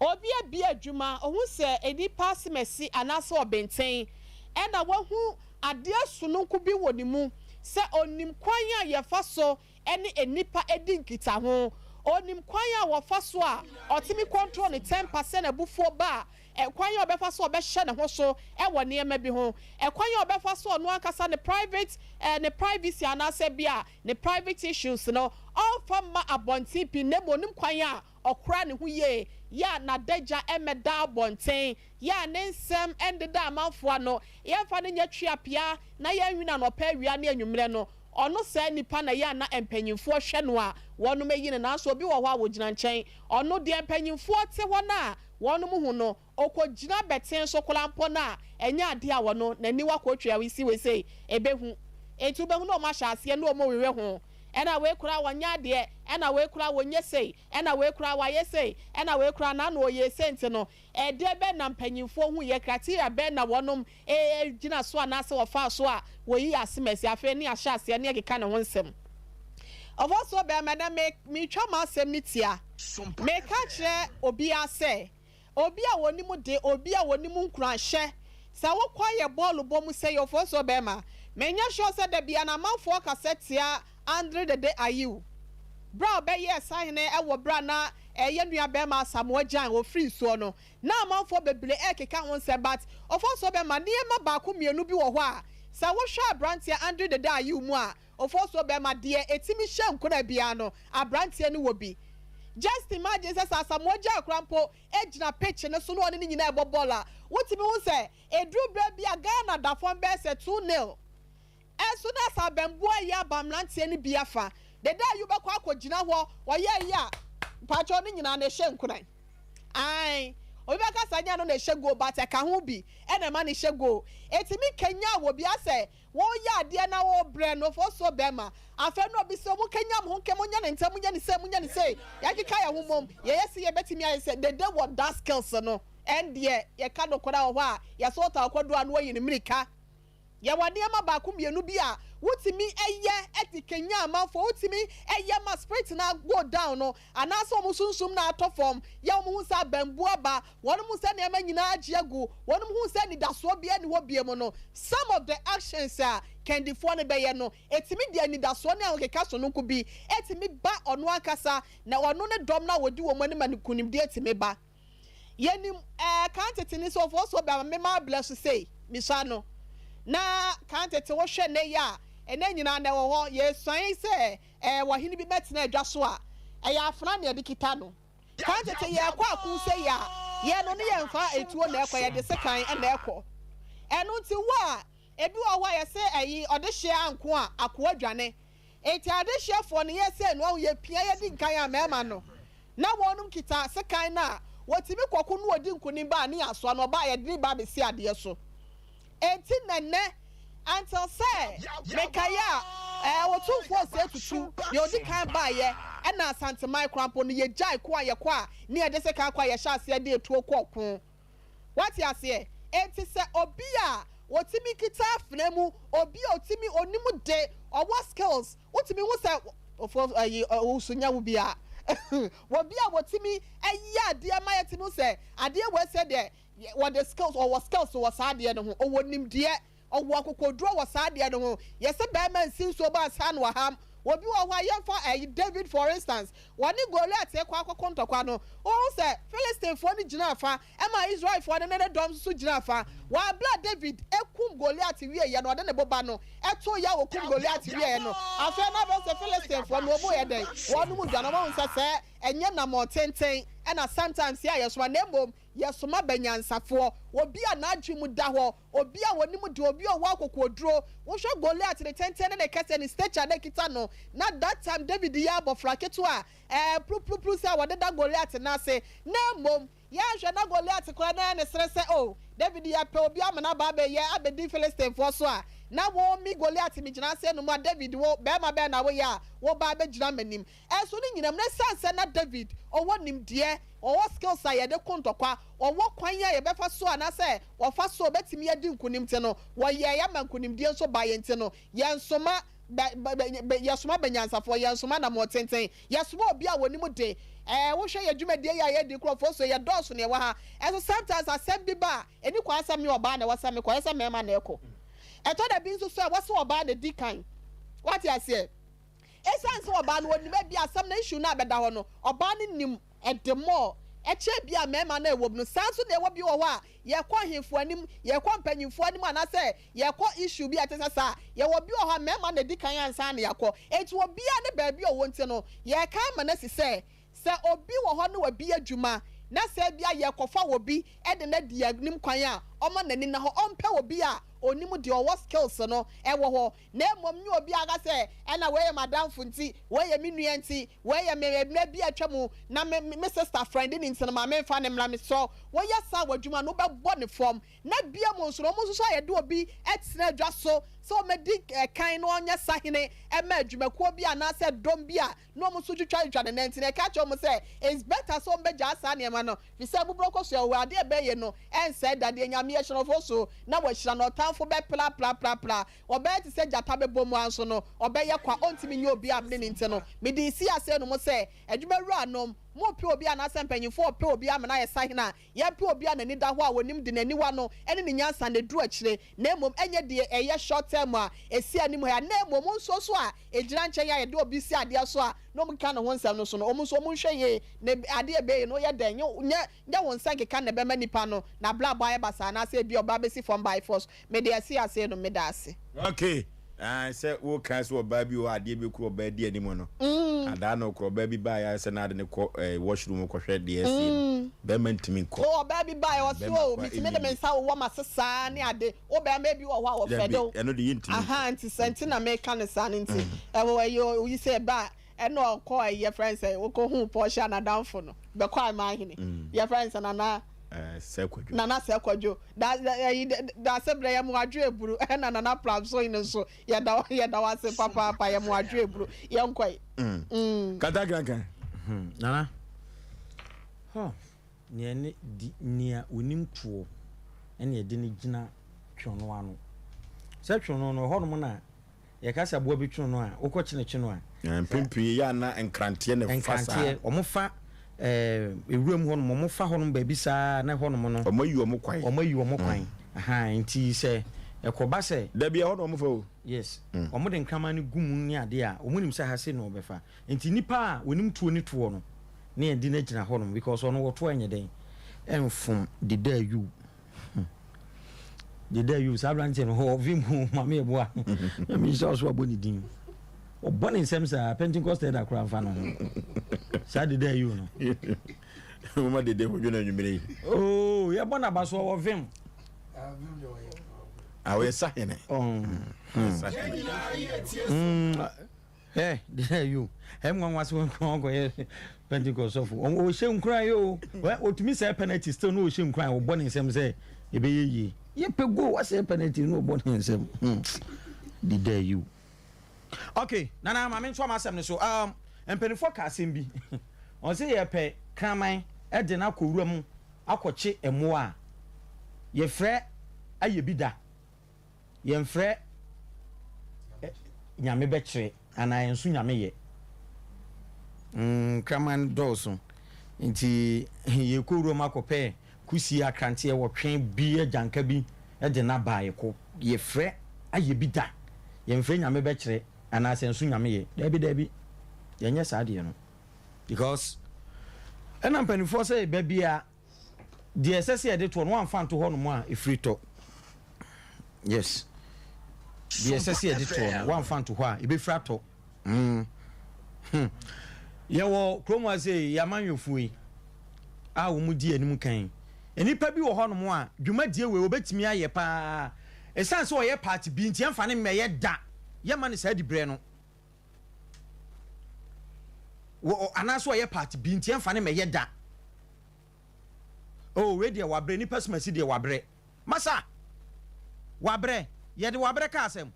Obi abue adwuma, ohu sɛ nnipa asemasi anaasɛ ɔbenten, ɛna wahu adeɛ sononko bi wɔ ne mu, sɛ ɔnim kwan a yɛfa so ne nnipa di nkitaho, ɔnim kwan a wɔfa so a ɔtumi control ne temper sɛ n'abufuo ba a, ɛkwan a ɔbɛfa so a ɔbɛhyɛ ne ho so wɔ nneɛma bi ho, ɛkwan a ɔbɛfa so a ɔno ankasa ne private ne privacy anaasɛ bi a ne private issues no ɔmfa mma abɔnten pii na mmom ɔnim kwan a Ɔkora ne ho yie, yɛ a n'adagya mmɛda abɔnten, yɛ a ne nsɛm ndeda amanfoɔ ano, yɛmfa no nyɛ tweapea na yɛnwene anɔpa, awia ne anwummerɛ no, ɔno saa nipa na ɛyɛ a na mpanyinfoɔ hwɛ no a wɔnom ayi no, nanso obi wɔ hɔ a wɔgyina nkyɛn, ɔno deɛ mpanyinfoɔ te hɔ no a wɔnom hu no, ɔkɔgyina bɛten so koraa mpo no a, ɛnyɛ adeɛ a ɔno n'aniwa kɔtwa wei si wei sei, ɛbɛhu. Enti wobɛhu na wɔahyɛ aseɛ na wɔrewewe ho, ɛna wei koraa ɔnyɛ adeɛ, ɛna wei koraa ɔnyɛ sei, ɛna wei koraa wayɛ sei, ɛna wei koraa n'ano ɔyɛɛ sei nti no, ɛdeɛ bɛn na mpanyinfoɔ huiɛ, criteria bɛn na wɔnom gyina so anaasɛ wɔfaa so a wɔyii Asemasi, afei ne yɛahyɛ aseɛ ne yɛkeka ne ho nsɛm. Ɔfɔsoɔ bɛrima, ɛnɛ me, metwa m'asɛm no tia. Meka kyerɛ obiara sɛ, Obi a wɔnim de, obi a wɔnim nkuranhyɛ. Sɛ wokɔ ayɛ bɔɔlo bɔ mu sɛ yɛ ɔfɔnsoɔ bɛɛma. Menyɛ sure sɛ da biara no amanfoɔ kasa tia Andre Dede Ayew. Berɛ a ɔbɛyɛɛ sahene wɔ berɛ a na yɛn nua bɛɛma Asamoah Gyan ɔfiri soɔ no, na amanfoɔ bebree ɛrekeka ho nsɛm but ɔfɔnsoɔ bɛɛma nneɛma baako mmienu bi wɔ hɔ a sɛ wohwɛ abranteɛ Andre Dede Ayew mu a Ofosuo bɛma deɛ ɛtumi hyɛ nkuran biara no abranteɛ no wɔ bi. Just imagine sɛ sɛ Asamoah Gyan koraa mpo gyina pitch no so na ɔne ne nyinaa ɛbɔ bɔɔl a, wotumi hu sɛ ɛduru berɛ bi a Ghana da fam bɛyɛ sɛ two nil. Ɛnso na sɛ abɛnboa yi aba mmeranteɛ no bi afa, Dede Ayew bɛkɔ akɔgyina hɔ, ɔyɛ yi a, mpakyɛw ne nyinaa no ɛhyɛ nkuran. Ae, obi bɛka sɛ ɛnyɛ ɛno na ɛhyɛ goal but ɛka ho bi na ɛma no hyɛ goal. Ɛtumi kanyan obi asɛ Wɔreyɛ adeɛ na wɔrebrɛ no fo so bɛma. Afei na obi sɛ, Monkanyan mo ho nkɛ, monyɛ no ntɛm, monyɛ no sei, monyɛ no sei. Yɛakeka yɛn ho mmom, yɛyɛ sei, yɛbɛtumi ayɛ sei. Dede wɔ that skills no. Ɛndeɛ, yɛka nokorɛ wɔ hɔ a, yɛsɛ ɔtaa kɔduru a na wayi ne mmirika. Yɛwɔ nneɛma baako mmienu bi a wotumi yɛ de kanyan amanfoɔ, wotumi yɛ ma spirit no go down no, anaasɛ wɔn sunsum no atɔ fam, yɛ wɔn hu sɛ abambuo aba, Wɔn hu sɛ nneɛma nyinaa agye agu, wɔn hu sɛ anidasoɔ biara nni hɔ biom no, some of the actions a kandifoɔ no bɛyɛ no, ɛtumi de anidasoɔ ne ahokeka sononko bi tumi ba ɔno ankasa na ɔno ne dɔm no a wɔdi wɔn anim a nkunimdie tumi ba. Yɛnim ɛɛ kan tete ne sɛ ɔfoɔ bɛma me maa blɛ so sei, mesua no. Na kan tete wohwɛ nnɛ yi a, ɛnɛ nyinaa na ɛwɔ hɔ, yɛsuae sɛ ɛɛ ɔhene bi bɛtena adwa so a, ɛyɛ afena na yɛde kita no. Kan tete yɛkɔ ako sei a, yɛn no ne yɛnfa etuo na ɛkɔ, yɛde sekan na ɛkɔ. Ɛno nti wo a, ebi wɔ hɔ a yɛse ɛyi ɔdehyeɛ anko a, akoa dwane. Nti adehyeɛfoɔ no yɛ sei no wahu yɛpia yɛdi nkan a mmarima no na wɔnom kita sekan no a, wɔtumi kɔko na wɔdi nkonim ba a ne yɛasoa no, ɔba a yɛde no ba abɛsi adeɛ so. Enti na nnɛ, until sɛ mekae a, ɛɛ Otumfoɔ Osei Tutu, deɛ ɔdi kan baeɛ, ɛna Asanteman koraa mpo no, yɛgyae ko a yɛkɔ a ne yɛde sekan kɔ a yɛhyɛ aseɛ de atuo kɔ ɔko. Woate aseɛ? Enti sɛ obi a ɔtumi kita afena mu, obi a ɔtumi, ɔnim de, ɔwɔ skills, wotumi hu sɛ, ofo, ɛyi, ɔwusu nyɛ wo bi a, obi a wɔtumi yɛ adeɛ ma yɛtumi hu sɛ adeɛ wei sɛ deɛ, Wɔde skills, ɔwɔ skills wɔ saa adeɛ no ho, ɔwɔ nimdeɛ, ɔwɔ akokoduro wɔ saa adeɛ no ho. Yɛse bɛɛma nsi nsuo ba ansa na waham. Obi wɔ hɔ a, yɛmfa ɛyi David for instance, wɔne Goliath rekɔ akɔko ntɔkwa no, wohu sɛ Philistinefoɔ no gyinaa fa, ɛma Israelfoɔ no ne ne dɔm nso gyinaa fa. Wɔ aberɛ a David kum Goliath wieeɛ no, ɔde ne boba no too yɛ a wɔkum Goliath wieeɛ no, afei na abɛhu sɛ Philistinefoɔ no wɔn yɛ dɛn? Wɔnom dwane. Wɔahu sɛ sɛɛ ɛnyɛ namɔn tenten ɛna sometimes yɛ a yɛsoma, na mmom Yɛsoma bɛ nyansafoɔ, obi a n'adwene mu da hɔ, obi a ɔnim de, obi a ɔwɔ akokoɔduro. Wohwɛ Goliath ne tenten ne ne kɛseɛ, ne stature a na ɛkita no, na that time David yɛ abɔfra ketewa a ɛɛ purupurupuruw sɛ wɔdeda Goliath nan ase, na mmom. Yɛanhwɛ na Goliat koraa na ɛyɛ ne sere sɛ, 'O, David, yɛpɛ obi ama no aba abɛyɛ abɛdi Filistinfoɔ so a, na wo, me Goliat megyina ase anom a, David, wo, barima bɛn na woyɛ a woreba abɛgyina m'anim? Ɛnso ne nyinaa mu no, ɛsiane sɛ na David ɔwɔ nimdeɛ, ɔwɔ skills a yɛde ko ntɔkwa, ɔwɔ kwan a yɛbɛfa so anaasɛ wɔfa so a ɔbɛtumi adi nkonim nti no, wɔyɛeɛ ama nkonimdie nso baeɛ nti no, yɛnsoma bɛ, bɛ, bɛ, yɛsoma bɛnyansafoɔ, yɛnsoma anammɔn tenten, yɛsoma obi a ɔnim de. Ɛɛ, wohwɛ yɛn dwumadie yi a yɛredi, nkurɔfoɔ so, yɛdɔɔso na yɛwɔ ha. Ɛnso sometimes asɛm bi ba a, ɛnni kwan sɛ me ɔbaa na ɛwɔ sɛ mekɔ, ɛyɛ sɛ mmarima na ɛkɔ. Ɛtɔ da bi nso so a, ɛwɔ sɛ ɔbaa na ɛdi kan. Woate aseɛ? Esiane sɛ ɔbaa no ɔnim ebia asɛm no issue no a ɛbɛda hɔ no ɔbaa no nim the more ɛkyɛn ebia mmarima no a ɛwɔ mu no. Saa nso na ɛwɔ bi wɔ hɔ a yɛkɔ ahemfo anim, yɛkɔ mpanyinfoɔ anim anaasɛ yɛkɔ issue bi a ɛte sɛ saa a, yɛwɔ bi wɔ hɔ a mmarima na ɛdi kan ansa na yɛakɔ. Enti obiara ne baabi a ɔwɔ nti no yɛreka ama no asi sɛ Sɛ obi wɔ hɔ na wabi adwuma, na sɛ ebia yɛrekɔfa obi de no adi yɛn anim kwan a, ɔmma n'ani nna hɔ, ɔmpɛ obi a onim deɛ ɔwɔ skills no wɔ hɔ, na mmom nyɛ obi a ɔka sɛ, ɛna wei yɛ m'adamfo nti, wei yɛ me nua nti, wei yɛ me mmerɛ bi a atwa mu na me me sister friend no nti no ma memfa no mmra. Mesrɛ wo, woyɛ saa wɔ adwuma no, wobɛbɔ no fam. Na bio nso no, wɔn nso so a yɛde obi tena adwa so sɛ ɔmmɛdi kan na ɔnyɛ sahene mma adwumakuo bi anaasɛ dɔm bi a na wɔn nso twitwatwitwa ne nan nti na ɛka kyerɛ wɔn sɛ it's better sɛ wɔn bɛgyaa saa nneɛma no fisɛ abuburo kosua wɔ hɔ adeɛ ɛbɛyɛ no ɛnsɛe da deɛ Nyame ahyira no so na wahyira no ɔtamfo bɛprapraprapra ɔbɛyɛ te sɛ gyata bɛbɔ mu ara nso no ɔbɛyɛ kwa ɔntumi nyɛ obi a mene no nti no mede resi ase no mo sɛ adwuma wura nom mopɛ obi anaasɛ mpanyinfoɔ ɔpɛ obi amena ayɛ sahene a Yɛmpɛ obi a n'ani da hɔ a onim de n'aniwa no ne ne nyansa na eduru akyire, na mmom ɛnyɛ deɛ ɛyɛ short term a ɛsi anim ha yi, na mmom nso so a ɛgyina nkyɛn a yɛde obi si adeɛ so a na wɔkeka ne ho nsɛm no so no, wɔn nso wɔnhwɛ yie na adeɛ a ɛbɛyɛ no yɛ dɛn, nyɛ nyɛ wo nsa nkeka na ɛbɛma nipa no n'abrabɔ ayɛ basaa anaasɛ ebia ɔba abɛsi fam by force. Mede asi ase no, meda ase. Okay. Ah, sɛ woka sɛ ɔbaa bi wɔ hɔ adeɛ bi koro ɔbaa di anim no. Adaa no korɔ ɔbaa bi baeɛ ayɛ sɛ n'ade no kɔ eh, washroom kɔhwɛ deɛ asie no. Bɛrima ntumi nkɔ. O ɔbaa bi baeɛ ɔse Bɛrima o kɔ a metumi ɛnyɛ de me yie. nsa wowɔ m'ase saa ne ade. Wo bɛrima bi wɔ hɔ a wɔfɛ Dabi, de wo. ɛno de yɛntumi nkɔ. Aha nti sɛ nti na meka no saa no nti. Ɛwɔ ɛyɛ oyi sɛ ɛba a ɛna ɔkɔ ɛyi yɛfrɛ no sɛ wokɔhuu Portia n'adamfo no bɛkɔ Amanhene yɛfrɛ no sɛ Nana Sɛ Kwadwo. Nana Sɛ Kwadwo da ɛyi da ase brɛ yɛ mo adwo eburu ɛna Nana Pramso yi no nso yɛda yɛda wo ase papaapa yɛ mo adwo eburu yɛnkɔ yi. Kata kankan. Nana huh nea ne di nea onim toɔ ɛna yɛde no gyina twono ano sɛ twono no ɛhɔnom na Yɛka sɛ aboa bi twe no a, wokɔ kye no kye no a. Mpɛn pii ɛyɛ a na nkranteɛ na ɛfa saa. Nkranteɛ, wɔfa wuram hɔnom, wɔfa hɔnom baabi saa na hɔnom no. Wɔayi wɔn kwan. Wɔayi wɔn kwan. Ahaa, nti sɛ ɛkɔba sɛ. Dabi, ɛhɔ na wɔfa o. Yes, wɔde nkraman no gu mu ne adeɛ a, wɔnim sɛ ha sei na wɔbɛfa. Nti nipa a wɔnim tuo ne toɔ no, na yɛde no agyina hɔnom because ɔno wɔto a ɛnyɛ dɛn, ɛmfom. Deda ayiw. Hmm. Deda yi saa aberanteɛ no hɔ ɔvi mu maame ɛboa nyame nhyira wo so abɔ ne din ɔbɔ ne nsɛm saa Pentecost ɛda koraa mfa no ho saa deda yi no mama dede ho dwene anwummere yi oh yɛbɔ n'aba so ɔwɔ vim awɔyɛ sahene Hɛ, deɛ yo, ɛyɛ nwanwa sɛ wɔn kɔyɛ Pentecost sɔfo. Wɔn ɔhyɛ nkuran yi o, wɔtumi sɛ penalty still na ɔhyɛ nkuran, ɔbɔ ne nsam sɛ ɛbɛyɛ yie. Yɛpɛ goal, wasɛ penalty na ɔbɔ ne nsam. Hmm, deda yi o. Okay, nana maame nso ama asɛm no so. Um, mpanimfoɔ ka asɛm bi. Wɔn sɛ yɛpɛ kraman de no akɔ wura mu akɔkye mmoa a, yɛfrɛ ayɛ bi da. Yɛnfrɛ Nyame bɛkyerɛ anaa yɛnso Nyame yɛ. Nkraman dɔɔso nti yɛkɔ wuram akɔpɛ kusie, akranteɛ, wɔtwe bi, agyanka bi de no aba yɛkɔ. Yɛfrɛ ayɛ bi da. Yɛnfrɛ Nyame bɛkyerɛ anaa sɛ nso Nyame yɛ. Daabi daabi yɛnyɛ saa deɛ no because ɛna mpaninfoɔ sɛ baabi a Deɛ ɛsɛ sɛ yɛde toɔ no wamfa anto hɔ nom a ɛfiri tɔ. Yes. Deɛ ɛsɛ sɛ yɛde toɔ no wamfa anto hɔ a ɛbɛfiri atɔ. Mm. Hmm. Yɛwɔ kurom ha sei yɛ amanyɔfoɔ yi a wɔn di anim kan. Nnipa bi wɔ hɔ nom a dwumadie wei wɔbɛtumi ayɛ paa. Ɛsiane sɛ ɔyɛ party bi nti yɛmfa ne mmɛyɛ da. Yɛmma no saa dibrɛ no. Wɔ anaasɛ ɔyɛ party bi nti yɛmfa ne mmɛyɛ da. Oh wei deɛ wabrɛ nipa sumasi deɛ wabrɛ. Masa! Wabrɛ. Yɛde wabrɛ ka asɛm.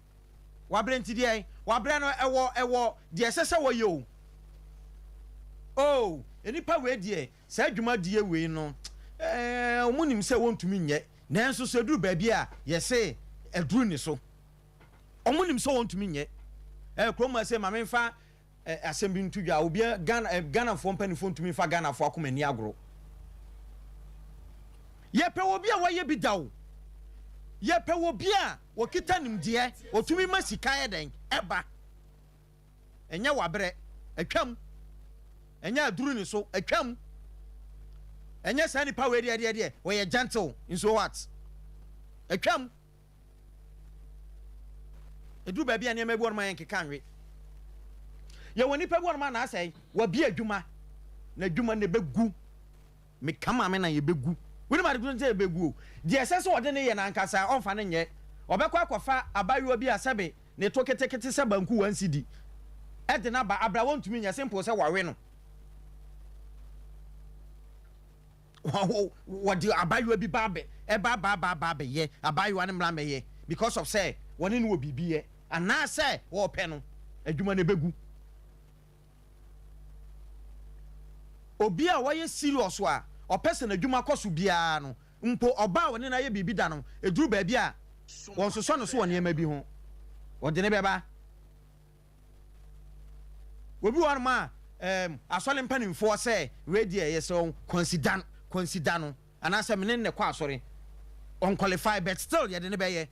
Wabrɛ nti deɛn? Wabrɛ no ɛwɔ ɛwɔ deɛ ɛsɛ sɛ wɔyɛ o. Oh nnipa wei deɛ saa dwumadie wei no eh, wɔn nim sɛ wɔntumi nyɛ nanso so ɛduru baabi a yɛse aduru ne so. Wɔn nim sɛ wɔntumi nyɛ. Eh, kurom ha sɛ ma memfa Eh asɛm bi nto dwa obia Ghana eh, Ghanafoɔ mpanimfoɔ ntumi nfa Ghanafoɔ akoma nni agorɔ. Yɛpɛ obi a wayɛ bi da o. Yɛpɛ obi a ɔkita nimdeɛ, ɔtumi ma sika yɛ dɛn ɛba. Ɛnyɛ wabrɛ, atwam. Ɛnyɛ aduru ne so, atwam. Ɛnyɛ saa nipa wei deɛ deɛ deɛ, ɔyɛ gentle, nso what? Atwam. Ɛduru baabi a nneɛma bi wɔ nom a yɛnkeka nwe. Yɛwɔ nnipa bi wɔ nom a naasɛe wabi adwuma na adwuma no ɛbɛgu. Meka maame na yɛbɛgu. Wonim ade koro nti a yɛbɛgu o. Deɛ ɛsɛ sɛ ɔde ne yɛ no ankasa ɔmfa no nyɛ. Ɔbɛkɔ akɔfa abayewa bi a sɛbe ne to ketekete sɛ banku one cedi ɛde no aba abra wɔntumi nyɛ simple sɛ wawe no. Wɔde abaayewa bi ba abɛ ɛba aba aba aba abɛyɛ abaayewa no mmra mmɛyɛ because of sɛ wɔne no wɔ biribi yɛ anaasɛ wɔrepɛ no adwuma no ɛbɛgu. Obi a wayɛ serious a ɔpɛ sɛ n'adwuma kɔ so biara no mpo ɔbaa a ɔne no ayɛ biribi da no ɛduru baabi a wɔnsosɔ no so wɔ nneɛma bi ho wɔde no bɛba. Obi wɔ hɔnom a, ɛɛm, asɔre mpanimfoɔ sɛ, wei deɛ yɛsrɛ wo, consider, consider no, anaasɛ me ne no na ɛkɔ asɔre. Ɔnqualify but still yɛde no bɛyɛ.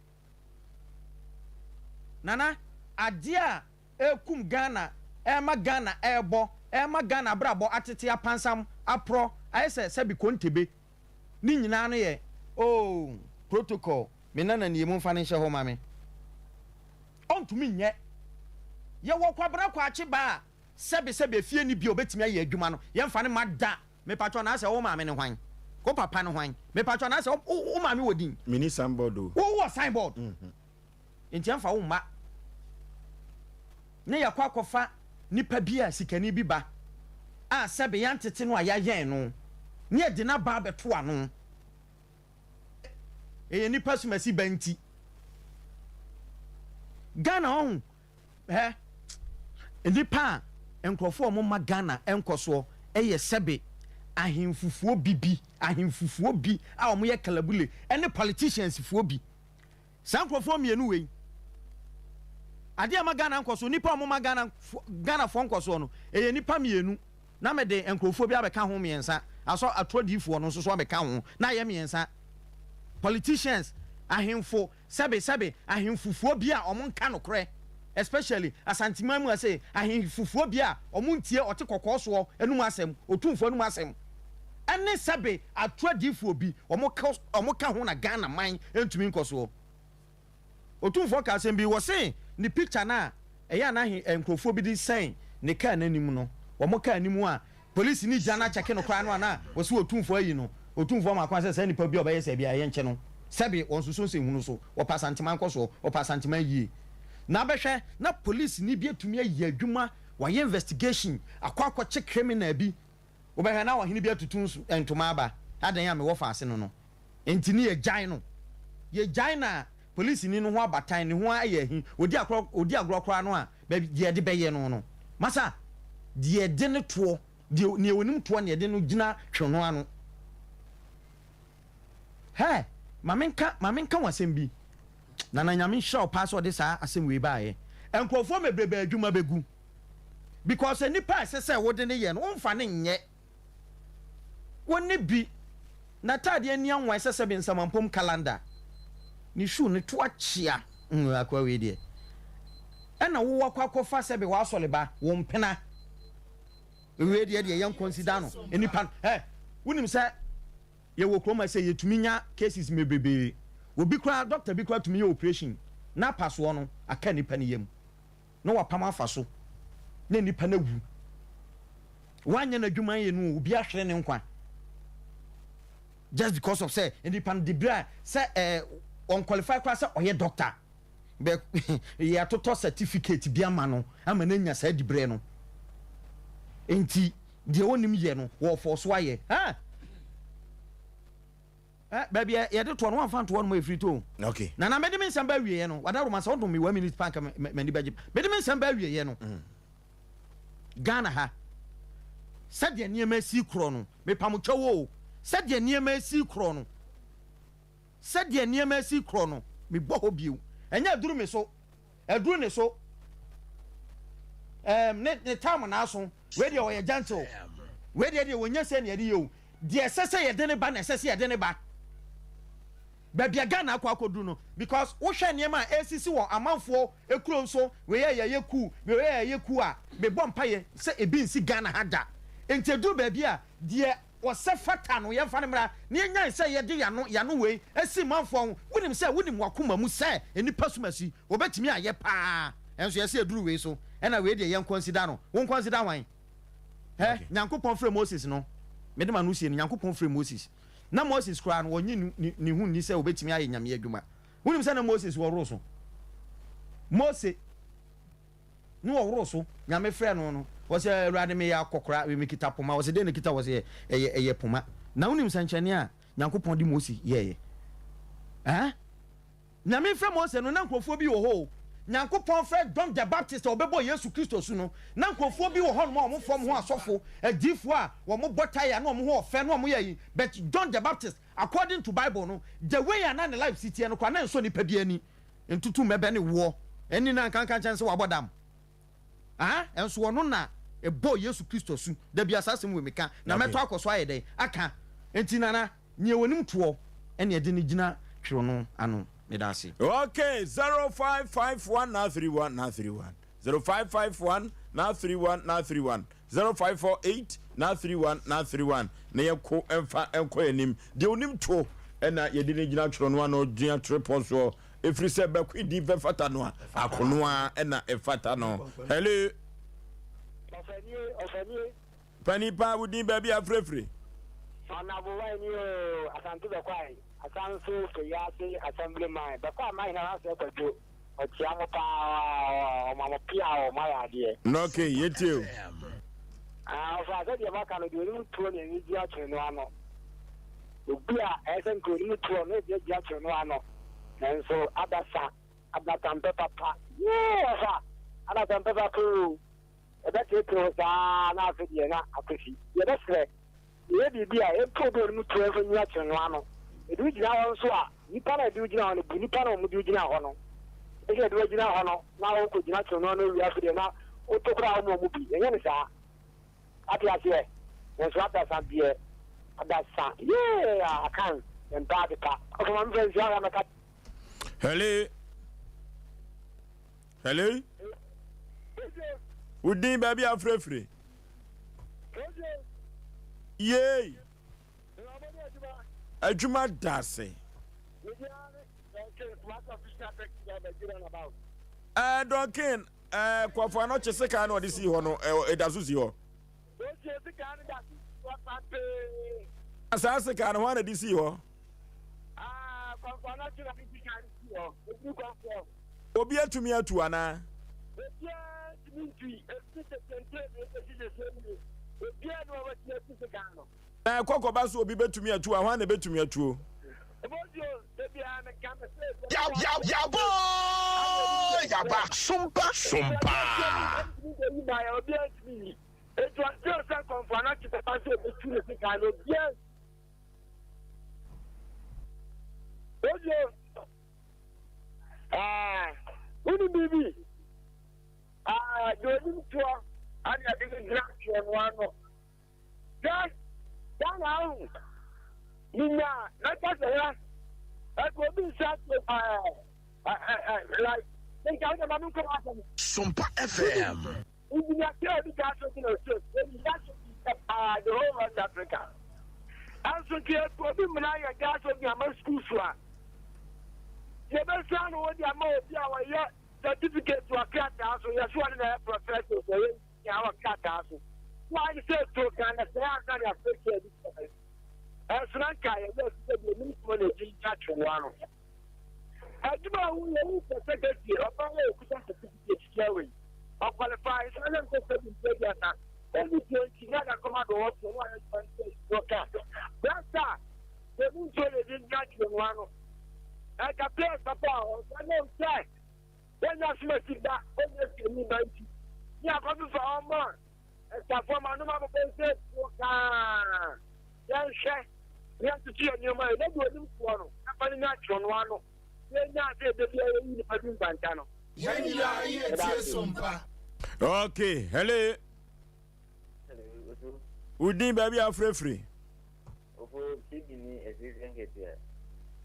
Nana, adeɛ a ɛrekum Ghana, ɛrema Ghana ɛrebɔ, ɛrema Ghana abrabɔ atete apansam, aporɔ, ayɛ sɛ sɛbi kontebe, ne nyinaa no yɛ, oh, protocol, me nana nie, momfa no nhyɛ hɔ ma me. Ɔntumi nyɛ. Yɛwɔ Kwabena Kwakye ba a sɛbe sɛbe efie nni bi a obetumi ayɛ adwuma no, yɛmfa no mma da. Mepakyɛw na asɛ wo maame ne hwan? Wo papa ne hwan? Mepakyɛw na asɛ wo maame wɔ din? Menni signboard o. Wo wɔ signboard? Nti ɛmfa wo mma. Ne yɛakɔ akɔfa nipa bi a sikani bi ba a sɛbe yɛantete no a yɛayɛn no, ne yɛde no aba abɛto ano. Ɛyɛ nipa sumasi ba nti. Ghana ɔho hɛ nipa a nkurɔfoɔ a wɔn ma Ghana nkɔsoɔ ɛyɛ sɛbe ahenfufoɔ bi bi ahenfufoɔ bi a wɔn yɛ kalabule ɛne politicians foɔ bi saa nkurɔfoɔ mmienu wei adeɛ a ma Ghana nkɔsoɔ nipa a wɔn ma Ghana Ghanafoɔ nkɔsoɔ no ɛyɛ nipa mmienu. Na mede nkurɔfoɔ bi abɛka ho mmiɛnsa, asɔ atorɔ adiyifoɔ no nso so abɛka ho, na ayɛ mmiɛnsa. Politicians, ahemfo, sɛbe sɛbe ahemfofoɔ bi a wɔn nka nokorɛ, especially Asanteman mu ha sei, ahemfofoɔ bi a wɔn ntie ɔte kɔkɔɔ soɔ anum asɛm, otumfoɔ anum asɛm, ɛne sɛbe atorɔ adiyifoɔ bi, wɔn ka wɔn ka ho na Ghana man ntumi nkɔsoɔ. Otumfoɔ kaa asɛm bi, wɔse ne picture no a ɛyɛ a na he nkurɔfoɔ bi de sɛn ne car no anim no, wɔn car anim a polisini gyina no akyɛke no koraa no a na wɔse Otumfoɔ ayi no, Otumfoɔ ma kwan sɛ saa nipa bi a ɔbɛyɛ saa biara yɛnkyɛ no, sɛbe wɔnsoso nsɛnhunu so, wɔpɛ Asanteman nkɔsoɔ, wɔpɛ Asanteman yie. Na bɛhwɛ na polisini bi atumi ayɛ adwuma, wayɛ investigation, akɔ akɔkye criminal bi, Wobɛhwɛ na ɔhene bi atutu ntoma aba, adɛn a mewɔ faase no no nti ne yɛgyae no. Yɛgyae no a, polisini no ho abatan, ne ho ayɛ ahi, ɔdi akorɔ, ɔdi agorɔ koraa no a, baabi, deɛ yɛde bɛyɛ no no, masa, deɛ yɛde no toɔ, deɛ, deɛ ɔnim toɔ na yɛde no gyina twe no ano. Hɛ, ma menka, ma menka wo asɛm bi. Nana Nyame nhyira wo paa sɛ ɔde saa asɛm wei baeɛ. Nkurɔfoɔ bebrebe adwuma bɛgu. Because nipa a ɛsɛ sɛ wode no yɛ no, womfa no nyɛ. Wonni bi. N'ataadeɛ ani anwan sɛ sɛbe nsamampom calendar. Ne shoe no to akyea. Hmm, akoa wei deɛ. Ɛna wo wakɔ akɔfa sɛbe w'asɔre ba, wo mpena. Wei deɛ deɛ yɛn consider no. Nipa no, ɛ, wonim sɛ yɛwɔ kurom ha sɛ yɛtumi nya cases bebrebe. Obi koraa, doctor bi koraa tumi yɛ operation na apasoɔ no aka nipa no yam. Na wapam afa so na nipa no awu. Wanyɛ n'adwuma yɛ no obi ahwere ne nkwa. Just because of sɛ nipa no de bere a sɛ ɛɛ ɔn qualify koraa sɛ ɔyɛ doctor. Bɛ yɛatotɔ certificate bi ama no ama no anya saa diberɛ no. Nti deɛ ɔnim yɛ no wɔfɔɔ so ayɛ. Ha! Eh, baabi a yɛde toɔ no wɔamfa ntoɔ no ma ɛfiri tɔ o. Okay. Nana mede me nsɛm ba awieɛ no, wadaworo ma sɛ wodom me one minute pa nka m'ani bɛgye. Mede me nsɛm ba awieɛ no, Ghana ha, sɛdeɛ nneɛma asi korɔ no, mepam kyɛw o, sɛdeɛ nneɛma asi korɔ no, sɛdeɛ nneɛma asi korɔ no, mebɔ hɔ bio. Ɛnyɛ aduru me so, aduru ne so. Um, ne, ne tam na aso. Wei deɛ ɔyɛ gentle. Wei deɛ deɛ wɔnyɛ sɛ nea ɛde yɛ o. Deɛ ɛsɛ sɛ yɛde ne ba na ɛsɛ sɛ yɛde ne ba. Baabi a Ghana akɔ akɔduru no, because wohwɛ nneɛma a ɛresisi wɔ amanfoɔ kuro nso, wei yɛ yɛyɛ coup, wei yɛ yɛyɛ coup a, mebɔ mpaeɛ sɛ ebi nsi Ghana ha da. Nti ɛduru baabi a, deɛ ɔsɛ fata no yɛmfa no mmra na yɛnyae sɛ yɛde yɛano yɛano wei asi manfoɔ ho. Wonim sɛ, wonim w'akoma mu sɛ nnipa sum asi, wɔbɛtumi ayɛ paa, nso yɛse ɛduru wei so, ɛna wei deɛ yɛnkɔnsida no. Wonkɔnsida hwan? Hɛ, Nyankopɔn frɛ Moses no, mede m'ano sie no, Nyankopɔn frɛ Moses. Na Moses koraa no, ɔnye ne ho nni sɛ obetumi ayɛ Nyame adwuma. Wonim sɛ na Moses wɔworo so? Mose ne wɔworo so, Nyame frɛ no no, ɔsɛ Awurade meyɛ akɔkora, mekita poma. Ɔsɛ dɛn na ekita? Ɔsɛ ɛyɛ ɛyɛ poma. Na wonim sɛnkyerɛnne a Nyankopɔn de Mose yɛeɛ? Ɛɛ? Nyame frɛ Mose no, na nkurɔfoɔ bi wɔ hɔ o. Nyankopɔn frɛ John the Baptist a ɔbɛbɔɔ Yesu Kristo asu no, na nkurɔfoɔ bi wɔ hɔnom a wɔn fam ho asɔfo, adiyifoɔ a wɔn bɔ tae a na wɔn ho ɔfɛ na wɔn yɛ ayi, but John the Baptist, according to Bible no, the way a na ne life si teɛ no koraa na ɛnsɔ nipa bi ani. Ntutu mmɛbɛ ne woɔ ani na nka nka nkyɛn sɛ wabɔ dam. Ah, ɛnso ɔno na ɛbɔɔ Yesu Kristo asu. Da biara saa asɛm wei meka, na mɛtɔ akɔ so ayɛ dɛn? Aka. Enti Nana. Nea onim toɔ ɛna ɛde no gyina twerɛ no ano. Meda ase. Okay, 0551 931 931 0551 931 931 0548 931 931 na yɛnko mfa nkɔ yɛn anim. Deɛ onim to ɛna yɛde no gyina twerɛ no ano gyina twerɛpɔn soɔ ɛfiri sɛ bɛko di bɛfata no a akono a ɛna ɛfata no. Hello. Ɔfanie, ɔfanie. Panin paa wo din baabi a frɛfiri. Ɔnabowae ni oo Asante Bɛkwae Asanso Feyiase Assembly man Bɛkwae Mahene Aranseɛ Kwadwo ɔkyea mo paa ɔma mo pia oo moayɛ adeɛ. Ok yɛtie o. Ah ɔfa sɛdeɛ moaka no deɛ onim toɔ na ani gye atwene no ano obi a ɛyɛ sɛ nka onim toɔ na obi agye atwene no ano nanso adasa adasa mpɛ papa yee ɔfa adasa mpɛ papa oo. Ɛbɛteetee wo saa ara na afei deɛ na akɔsi. Yɛbɛsrɛ, yɛyɛ biribi a, yɛmfa obi a ɔnim toɔ mfa nyi akyere no ano. Yɛde wo gyina hɔ nso a, nnipa no a yɛde wo gyina hɔ no, bu nnipa no a wɔde wo gyina hɔ no. Ɛsɛ yɛde wo agyina hɔ no na wokɔgyina kyere no ano wie afei deɛ na woto koraa a woma wɔn bi. Yɛnyɛ no saa. Wate aseɛ? Nanso adasa deɛ, adasa, yee, akan, yɛmpɛ ade pa. Ɔfa ma memfa nsi ahwɛ a mɛka. Hello. Hello? Wo din baabi a afirafire? Yei! Adwuma da ase. Ɛɛ Duncan, ɛɛ Kwafo Anɔkye sekan na ɔde sii hɔ no, ɛda so si hɔ. Saa sekan no, hwan na de sii hɔ? Obi atumi atu anaa? Obiara ntumi ntui, ɛfiri tete nteredee bɛsi seesei nie, obiara nni hɔ a watumi atu sekan no. Na ɛkɔ kɔba sɛ obi bɛtumi atu a, hwan na ɛbɛtumi atuo? Obosuo, da biara meka mese deɛ Ya meka ya no yaboo yaba sompa sompa. Ntumi nkɔyi baeɛ, obiara ntumi nyi. Enti ɔnkyerɛ sɛ kɔmfoɔ anɔkye bɛba sɛ ɔbɛtu ne sekan no, obiara. Obosuo. Ah, wonim biribi? Ah, deɛ onim toɔ ane ade no gyina toɔ no ano. Hwɛ, Ghana ahu, menya mɛka sɛ hwɛ, ɛkɔ obi nsa to ɛɛ, like, menka wode ma menkɔ asɛm. Sompa FM. Engineer sɛ obi gas obi na ɔsɛ obi gas obi sɛ paa the whole West Africa. Ɛnso nka yɛtu obi mmena yɛ gas obi ama school so a yɛbɛsua no wode ama obi a wɔyɛ certificate wɔ krataa so yɛso ɔne na yɛ professor sɛ ɔyɛ engineer wɔ krataa so na ayɛ sɛ tuo kan na sɛ ansa ne afei sɛ ɛbi sɛ ɛnso na nka yɛyɛ sɛ deɛ nim sɛ na ɛgye gya twene ano. Adwuma a woyɛ wo pɛ secretary ɔbaa yɛ okuta certificate tia wei ɔqualify nso ɛna nkɔ sɛ bi mpɛ aduasa ɛni 20 na adakɔma do wɔ so na ɔyɛ adwuma no sɛ ɔka brasa. Yɛn mu nsuo na ebi ngyina kyerɛ mu ano. Ɛnka players papa a ɔnsa ne ɔnkyɛ. Wɔnyɛ asomasi ba, wɔnyɛ sikani ba nti. Ne akɔfefa wɔn a ɛsafoɔ ma nom abobɔ nsɛ tuo kaa. Yɛnhwɛ na yɛntoto yɛn nneɛma yɛ na deɛ onim toɔ no ɛmfa no nya kyerɛ no ano. Yɛnya sɛ ɛda biara yɛyi nipa bi nkwanta no. Yɛn nyinaa yɛ tie sompa. Okay, hello. Wo din baabi a wofrɛfiri? Ofo TV ni ɛsisi nketewa.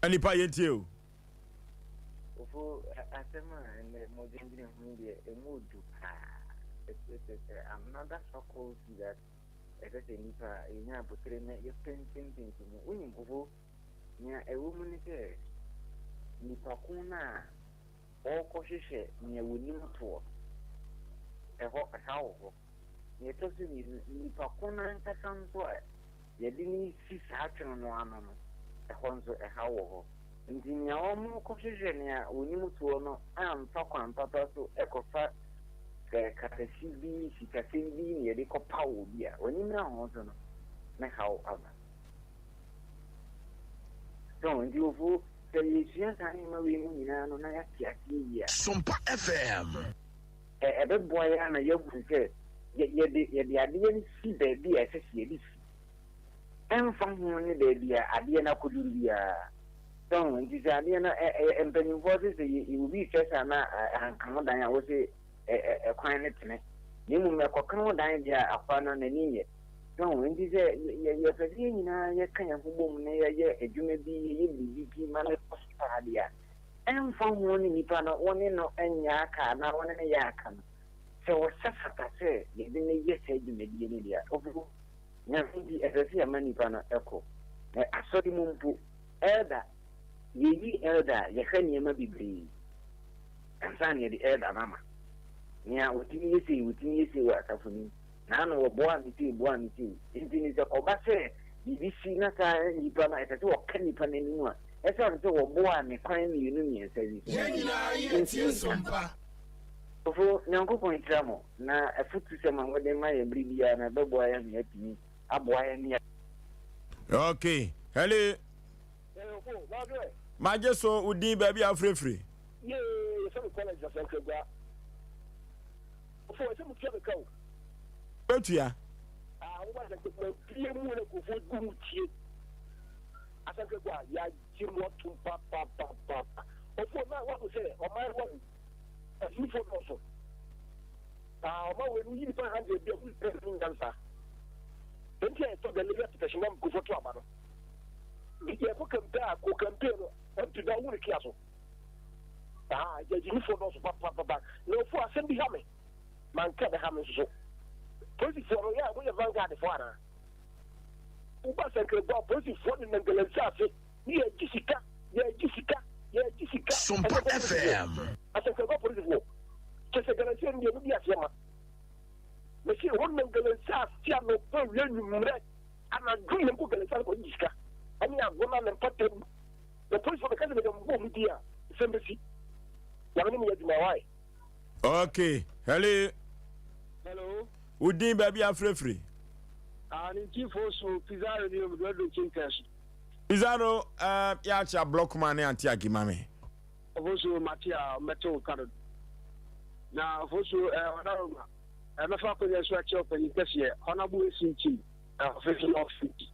Nipa yɛntie o. Ofo asɛm a ɛnɛ mo dwendwene ho yi deɛ ɛmu odu paa. It's, it's, it's another faculty that ɛsɛ sɛ nipa yɛnya abotere na yɛpɛnsɛmpɛnsɛ mu. Wonim ofo, nea ɛwɔ mu ne sɛ nipa ko no a ɔrekɔhwehwɛ nea wɔnim toɔ no, ɛhɔ ɛhaw wɔ hɔ. Nea ɛtɔ so mmienu, nipa ko no ankasa nso a yɛde no resi saa twene no ano no, ɛhɔ nso ɛhaw wɔ hɔ. Nti nea wɔrekɔhwehwɛ nea wɔnim toɔ no amfa kwan papa so kɔfa sɛ kasasi bi, sikasɛm bi na yɛde kɔpaw obi a, w'ani mmra ho so no, ne haw aba. So nti ofo sɛ yɛsua saa nneɛma wei mu nyinaa no na yɛate aseɛ yie a. Sompa FM. Ɛbɛboa yɛn ama yɛahu sɛ yɛde yɛde adeɛ no si baabi a ɛsɛ sɛ yɛde si, ɛmfa ho ne baabi a adeɛ no akɔduru biara. So ho? Nti sɛ adeɛ no ɛ ɛ mpanimfoɔ se sɛ yɛ obi rehwɛ sɛ na anka ho dan a wose ɛ ɛ ɛkwan no tene, na mmom ɛkɔka ho dan deɛ a akora no n'ani nyɛ. So ho? Nti sɛ yɛ yɛpɛ sɛ yɛn nyinaa yɛka yɛn ho bom na yɛyɛ adwuma bi, yɛyɛ biribi bi ma no kɔ so paa deɛ a, Ɛmfa ho ne nipa no wo ne no nyɛ aka anaa wo ne no yɛ aka no, sɛ ɔsɛ fata sɛ yɛde no yɛ saa dwumadie no deɛ a, ɔfo Nyame nti ɛsɛ sɛ yɛma nipa no kɔ. Na asɔre mu mpo, elder, yɛyi elder a, yɛhwɛ nneɛma bebree ansa na yɛde elder no ama. Nea ɔtumi yɛ sei, ɔtumi yɛ sei wɔ asafo no mu. Naano wɔboaa me sei, boaa me sei. Enti no sɛ kɔba sɛ biribi si na saa nipa no, ɛsɛ sɛ wɔka nipa no anim a, ɛsiane sɛ wɔboaa me kwan mmienu mmiɛnsa bi so Yɛn nti, nyinaa yɛ mentumi tie nka. sompa. Ɔfo, Nyankopɔn nhyira mo, na afutusɛm a mode ma yɛn bere biara no, ɛbɛboa yɛn ama yɛatumi aboa yɛn ne yɛn. Okay, hello. Magye so wo din baabi a wofirefiri. Yee, yɛfrɛ me Collins Asankragua. Ɔfo, ɛsɛ mutua me ka o. Bɛtua. Ah, wo ba Asankragua bie mu na nkurɔfoɔ gu mu tie. Asankragua, yɛagye mo atom papapapaapa. Ɔfo, na wahu sɛ ɔman wahu. Agyimifoɔ dɔɔso. Ah, ɔman wei no, woyi nipa 100 bi a, woyi pɛ ne nyansa. Enti a yɛtɔ Galilea petition ma nkurɔfoɔ to aba no. Yɛkɔ campaign a, kɔ campaign no, MP da wo ne kia so. Ah, agyimifoɔ dɔɔso papapapa. Na ɔfo asɛm bi ha me. Manka bɛha me nso so. Polisifoɔ no, yɛ a wɔyɛ vanguard foɔ anaa? Woba Sɛnkrɛgua, polisifoɔ nenam galamsey ase ne yɛgye sika, yɛgye sika, yɛgye sika. Sompa FM. Asɛnkrɛgua polisifoɔ, kyɛ sɛ galamsey no deɛ modi aseɛ ma. Mese wɔn nam galamsey ase anɔpa, awia, anwummerɛ, anadwo nyinaa kɔ galamsey ase kɔgye sika ɛne agona ne mpata mu. Na polisifoɔ bɛka sɛ mede mbɔ wɔn din a, nsɛm bɛsi. Nyame ne me yɛ adwuma, why? Okay, hello. Hello. Wo din baabi afirafiri. Ah, ne ntifo so Pizarro ni omi do chinkas. Pizarro, eh, ya acha block man ne anti agima me. Ofosu mate a mɛto nka dodo. Na ofosu eh ɔdaroma. Eh mɛfa akonya so akyɛ ɔpanyin kɛseɛ Honorable Esi Nkyim. Eh ɔfe so na ɔfe nti.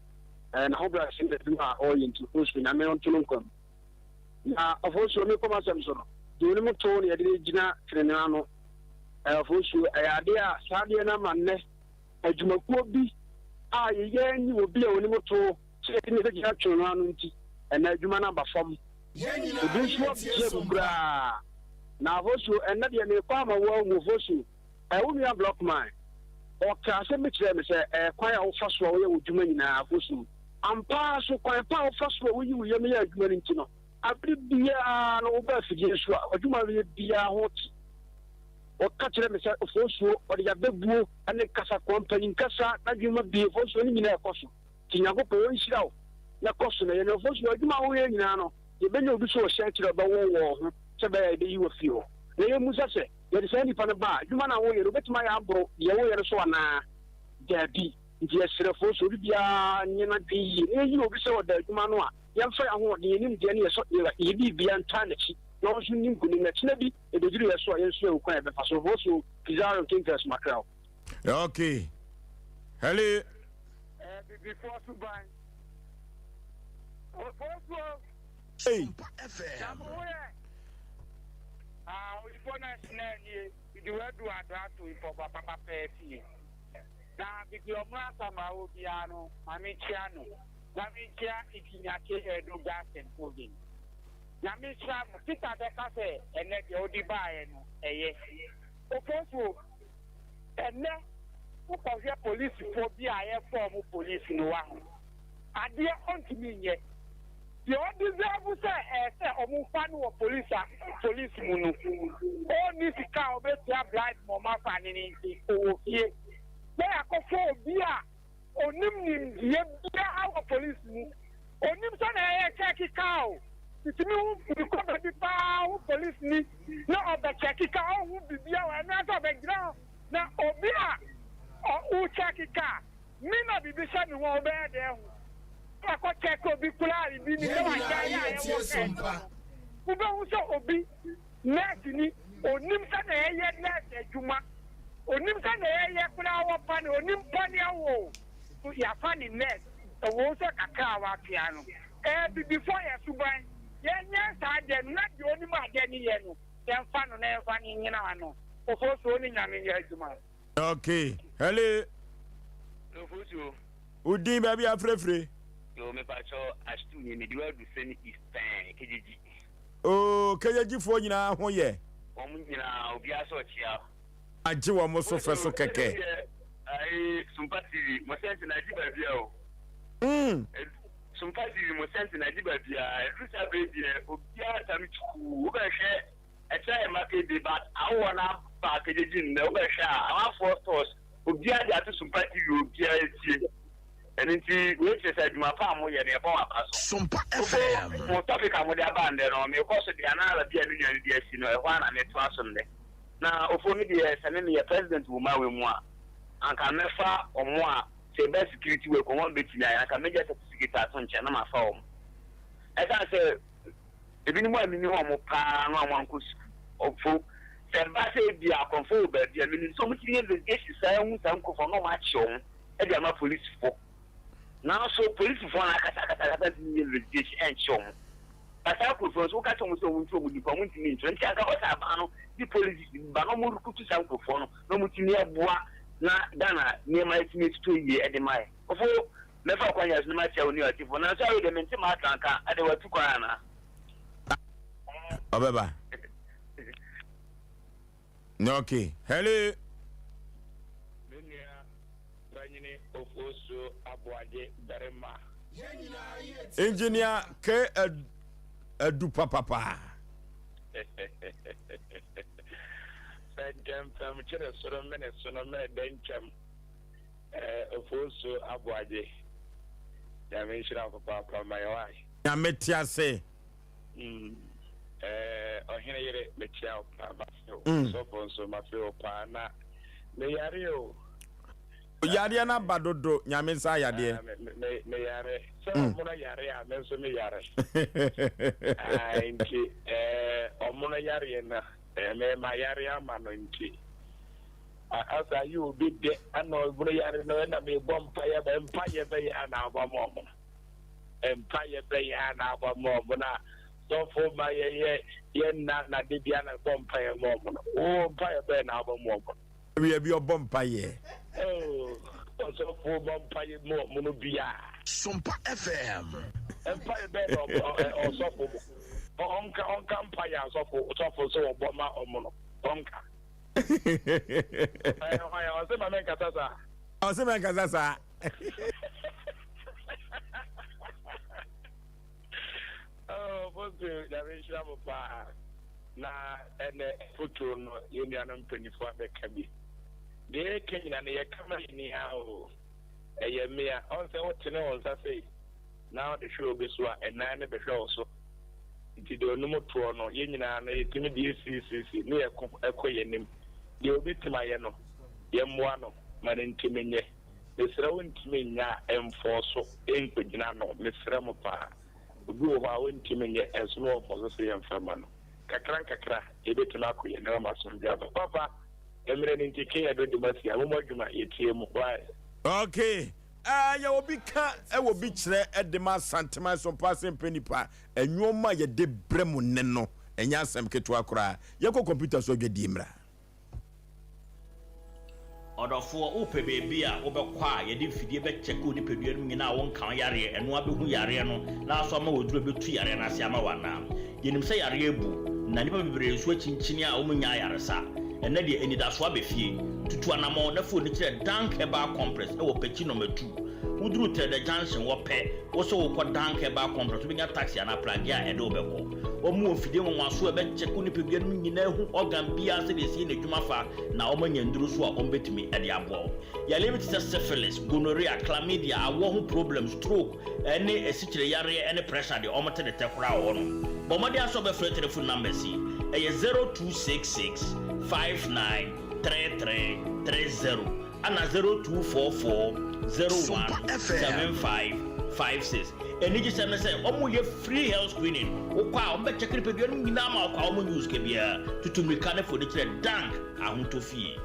Eh na ho bra se na adwuma a ɔyɛ nti ofosu nyame ɔnto no nkwa mu. Na ɔfosuo, mekɔ m'asɛm so no, deɛ onim to na yɛde no gyina tenenee ano. Ɛyɛ ɔfosuo, ɛyɛ adeɛ a saa adeɛ no ama nnɛ adwumakuo bi a yɛyɛ nyi obi a onim to sɛ yɛde no bɛgyina tenenee ano nti, ɛnɛ adwuma no aba fam. Ebi nso abue agu koraa. Na ɔfosuo, ɛnnɛ deɛ merekɔ ama woahu ɔfosuo, ɛɛ wo nua Blockman, ɔkaa asɛm bi kyerɛɛ me sɛ ɛyɛ kwan a wofa so a woyɛ w'adwuma nyinaa ɔfosuo. Ampa ara so, kwan pa a wofa so a wuyi wo yam yɛ adwuma no nti no, bere biara no woba afidie so a, w'adwuma a woyɛ biara ho te. Wɔka kyerɛ me sɛ Ofosuo, ɔde abɛbuo ne kasakoa, mpanyin kasa, n'adwene mu abue, Ofosuo, ne nyinaa ɛkɔ so. Nti Nyankopɔn ɔnhyira wo na kɔ so na yɛ. Na Ofosuo, adwuma a woyɛ nyinaa no, yɛbɛnya obi so ɔhyɛ akyire a ɔbɛwɔ wɔ ho sɛ ɛbɛyɛ a yɛbɛyi wo afiri hɔ. Na yɛmmisa sɛ, yɛde saa nipa no ba a, adwuma no a woyɛ no, obɛtumi ayɛ aboro deɛ woyɛ no so anaa? Daabi. Nti yɛsrɛ foɔ sɛ obi biara nyɛ n'adwene yie na yɛyi obi sɛ ɔda adwuma ano a, yɛmfa yɛn ahoɔden, yɛn nimdeɛ ne yɛ biribiara ntaa n'akyi na ɔno nso nni nkonim na kyena bi ɛbɛduru yɛn so a yɛn nso yɛahu kwan a yɛbɛfa so. Foɔ so Pizarro Kinkers Mackerel. Okay. Hello. Abibifoɔ suban. Ofosuo. Hey. Na mo ho yɛ. Ah, oyifoɔ na ɛsena nie. Bidi wadu ado ato mpɔboa papa pɛɛ fie. Na bidi ɔmo asama wɔ biara no, ma me nkyia no. Na me nkyia Engineer K. Edo Gas and Oven. Nyame nhyira mo. Peter bɛka sɛ ɛnɛ deɛ wode baeɛ no ɛyɛ. Ofosuo, ɛnɛ wokɔhwɛ polisifoɔ bi a yɛfa wɔn polisi no waho adeɛ ɔntumi nyɛ. Deɛ ɔdeserve sɛ ɛyɛ sɛ wɔfa no wɔ polisi a polisi mu no, ɔnni sika a ɔbɛtua bribe ma wɔn afa no no nti ɔwɔ fie. Na yɛakɔfa obi a Ɔnnim nimdeɛ biara wɔ police mu. Ɔnnim sɛnea yɛyɛ kyɛɛke kaa o. Nti me hu me kɔ baabi paa hu police ni na ɔbɛ kyɛɛke kaa ɔnhu biribiara wɔ ɛno ara sɛ ɔbɛ gyina hɔ na obi a ɔ wo kyɛɛke kaa me na biribi hyɛ me ho a wobɛyɛ dɛn ahu? Na wakɔ kyɛɛke obi koraa a biribi nim na Yɛn wagyae nyinaa yɛ a yɛtie yɛwɔ som nurse pa. no. Wobɛhu sɛ obi Nurse ni, onim sɛnea yɛyɛ nurse adwuma, onim sɛnea yɛyɛ koraa wɔ pane, onim pane awɔ o, so yɛafa ne nurse, ɛwom sɛ kakra a watua no, ɛyɛ abibifoɔ yɛ suban, yɛnyɛ saa adeɛ no, na deɛ onim adeɛ no yɛ no, yɛmfa no na yɛmfa no nnyina ano, Ofosuo ne Nyame nyɛ adwuma. Ok, hello. Ofosuo. Wo din baabi afrɛfrɛ. Yo, mepakyɛ Ashtu nie, mede wo adu Sene East pɛɛ, Kegyegyi. Oo kɛyɛgyifoɔ nyinaa ho yɛ. Wɔn nyinaa obiara sɛ ɔkyea. Agye wɔn so fɛ so kɛkɛ. Ayi Sumpa TV mo sɛnti na agye baabia o. Mm. Sumpa TV mo sɛnti na agye baabia. Ɛduru saa bere deɛ obiara tam kyukuu wobɛhwɛ ɛkyerɛ yɛ market day but awowɔ no aba kɛgyegyi nnɛ wobɛhwɛ a amanfoɔ stores Obiara de ato Sumpa TV obiara tie. Ɛno nti wei kyerɛ sɛ adwuma pa a moyɛ no yɛbɔ mo aba so. Sumpa Mofo FM. mo topic a mode aba ndɛ no mekɔ so deɛ na baabi a me nua no de asi no ɛhɔ ara na metoa so ndɛ. Na ofo me deɛ sɛ me meyɛ president wɔ Mawe mu a anka mɛfa ɔmo a sɛ ɛba security work ɔmo a bɛtumi ayɛ anka mɛgya certificate ato nkyɛn na mafa ɔmo. Ɛsan sɛ Ebinom a minim wɔn paa no a wɔankɔ sukuu mpo, sɛ ɛba sɛ ebia akorɔmfo wɔ baabi a, minim sɛ wɔtumi yɛ investigation saa hu saa nkurɔfo no na wɔakye wɔn de ama polisifo. Nanso polisifo no akasakasakasa ntumi nyɛ investigation ɛnkye wɔn. Ba saa nkurɔfo no nso, woka kyerɛ wɔn sɛ wɔntu wɔn nipa, wɔntumi ntu. Nti anka ɛwɔ sɛ aban no de policies bi ba na wɔrekrutu saa nkurɔfoɔ no na wɔtumi aboa na Ghana nneɛma atumi atotɔ yie de ma yɛn. Ofo, Mɛfa kwan yi so na makyia wo ne ɔtifo. Nanso afei de mente m'atra nka. Ɛde watu kwan anaa? Ɔbɛba. Okay. Hello. Me nua panyini Ofosu Aboagye barima. Engineer K Adu papapa. Fɛntɛmfɛm kyere soro mene sono mene dɛnkyɛm. Eh Ofosu Aboagye, Nyame nhyira wo papaapa ma yɛn wai. Nyame te ase. Mm eh Ɔhene yere mekyia wo paa mafe wo, Mm. Sɔfo nso mafe wo paa na me yare o. Yareɛ no aba dodo, Nyame nsa yadeɛ. Ah, me, me, me yare. Sɛ Mm. ɔmono yare a, me nso me yare. Ah, nti eh, ɔmono yareɛ no, eh, me ma yare ama no nti. Asa ayɛ obi dɛ ana ɔboro yare no ɛna mebɔ mpaeɛ ma mpaeɛ bɛyɛ ana abɔ ma ɔmo mpaeɛ bɛyɛ ana abɔ ma ɔmo na sɔfo ma yɛyɛ yɛ nna na de bia na bɔ mpaeɛ ma ɔmo no wo mpaeɛ bɛyɛ na abɔ ma ɔmo Awia bi ɔbɔ mpaeɛ. Oh, ɔsɔfo bɔ mpaeɛ ma ɔmo no bia. Sompa FM. Mpaeɛ bɛyɛ na ɔsɔfo bɔ ɔnka ɔnka mpaeɛ asɔfo sɔfo sɛ ɔbɔ ma ɔmo no ɔnka. Ɔse ma menkasa saa. Ɔse menkasa saa. Oh, Fosu, Nyame nhyira mo paa. Na ɛnɛ foto no yɛn nuanom mpanyinfoɔ abɛka bi. Deɛ yɛka nyina no yɛka ma yɛn ni ara o. Ɛyɛ mmea. Ɔn sɛ wotene wo nsa sei na wode hwɛ obi so a, ɛnan no bɛhwɛ wo so. Nti deɛ ɔnim toɔ no, yɛn nyinaa no yɛtumi de yɛsiisisi ne yɛko kɔ yɛn anim. Deɛ ɔbɛtumi ayɛ no, yɛmmoa no ma no ntumi nyɛ. Mesrɛ wo ntumi nyɛ a ɛnfɔɔso nkɔgyina ano mesrɛ mo paa. Obi wɔ hɔ a ɔntumi nyɛ nso na ɔfɔɔso sɛ yɛmfa mma no. Kakra nkakra yɛbɛtumi akɔ yɛn anim ama asomdwoeɛ aba. Papa mmerɛ no nti Kenya bɛdum asi a mommɔ adwuma yɛtie mo why. Ok eh yɛ obi ka wɔ bi kyerɛ de ma Asanteman so mpa ase mpɛ nipa nnoɔma a yɛde brɛ mo nnɛ no ɛnyɛ asɛm ketewa koraa yɛnkɔ computer so adwadie mmra. Ɔdɔfoɔ, wopɛ baabi a wobɛkɔ a yɛde mfidie bɛkyɛke wo nipadua no mu nyinaa a wonka wo yareɛ, ɛno ara bɛhu yareɛ no na asɔ ama wo aduro a ɛbɛtu yareɛ no ase ama wo anaa? Yɛnim sɛ yareɛ abu, na nnipa bebree nso akyinkyini a wɔnnya ayaresa. Ɛnnɛ deɛ, anidasoɔ aba fie. Tutu anammɔn na fa w'ani kyerɛ Dank Herbal Complex wɔ Pekyi Nɔma Tu. Woduru Trɛdɛ Junction hɔ pɛ, wo sɛ worekɔ Dank Herbal Complex, wobɛnya taxi anaa pragea a ɛde wo bɛkɔ. Wɔwɔ mfidie nwanwasoɔ a ɛbɛkyɛke wo nipadua no mu nyinaa ahu organ biara sɛdeɛ ɛsi yɛ n'adwuma fa na wɔanya nnuro nso a wɔbɛtumi de aboa wo. Yareɛ bi te sɛ syphilis, gonorrhea, chlamydia, awoɔ ho problems, stroke, ne asikyire yareɛ ne pressure deɛ wɔte de tɛ koraa wɔ hɔnom. Bɔ mmɔden ara sɛ wobɛfrɛ telephone numbers yi, ɛyɛ 0266 59 33 30 ɛna 0244 01 75 56. Anigyesɛm ne sɛ wɔyɛ free health screening, wokɔ a wɔbɛkyɛke nipadua no nyinaa ma wokɔ a wɔnnye wo sika biara. Tutu mmirika ne fa w'ani kyerɛ Dank Ahotɔ Fie.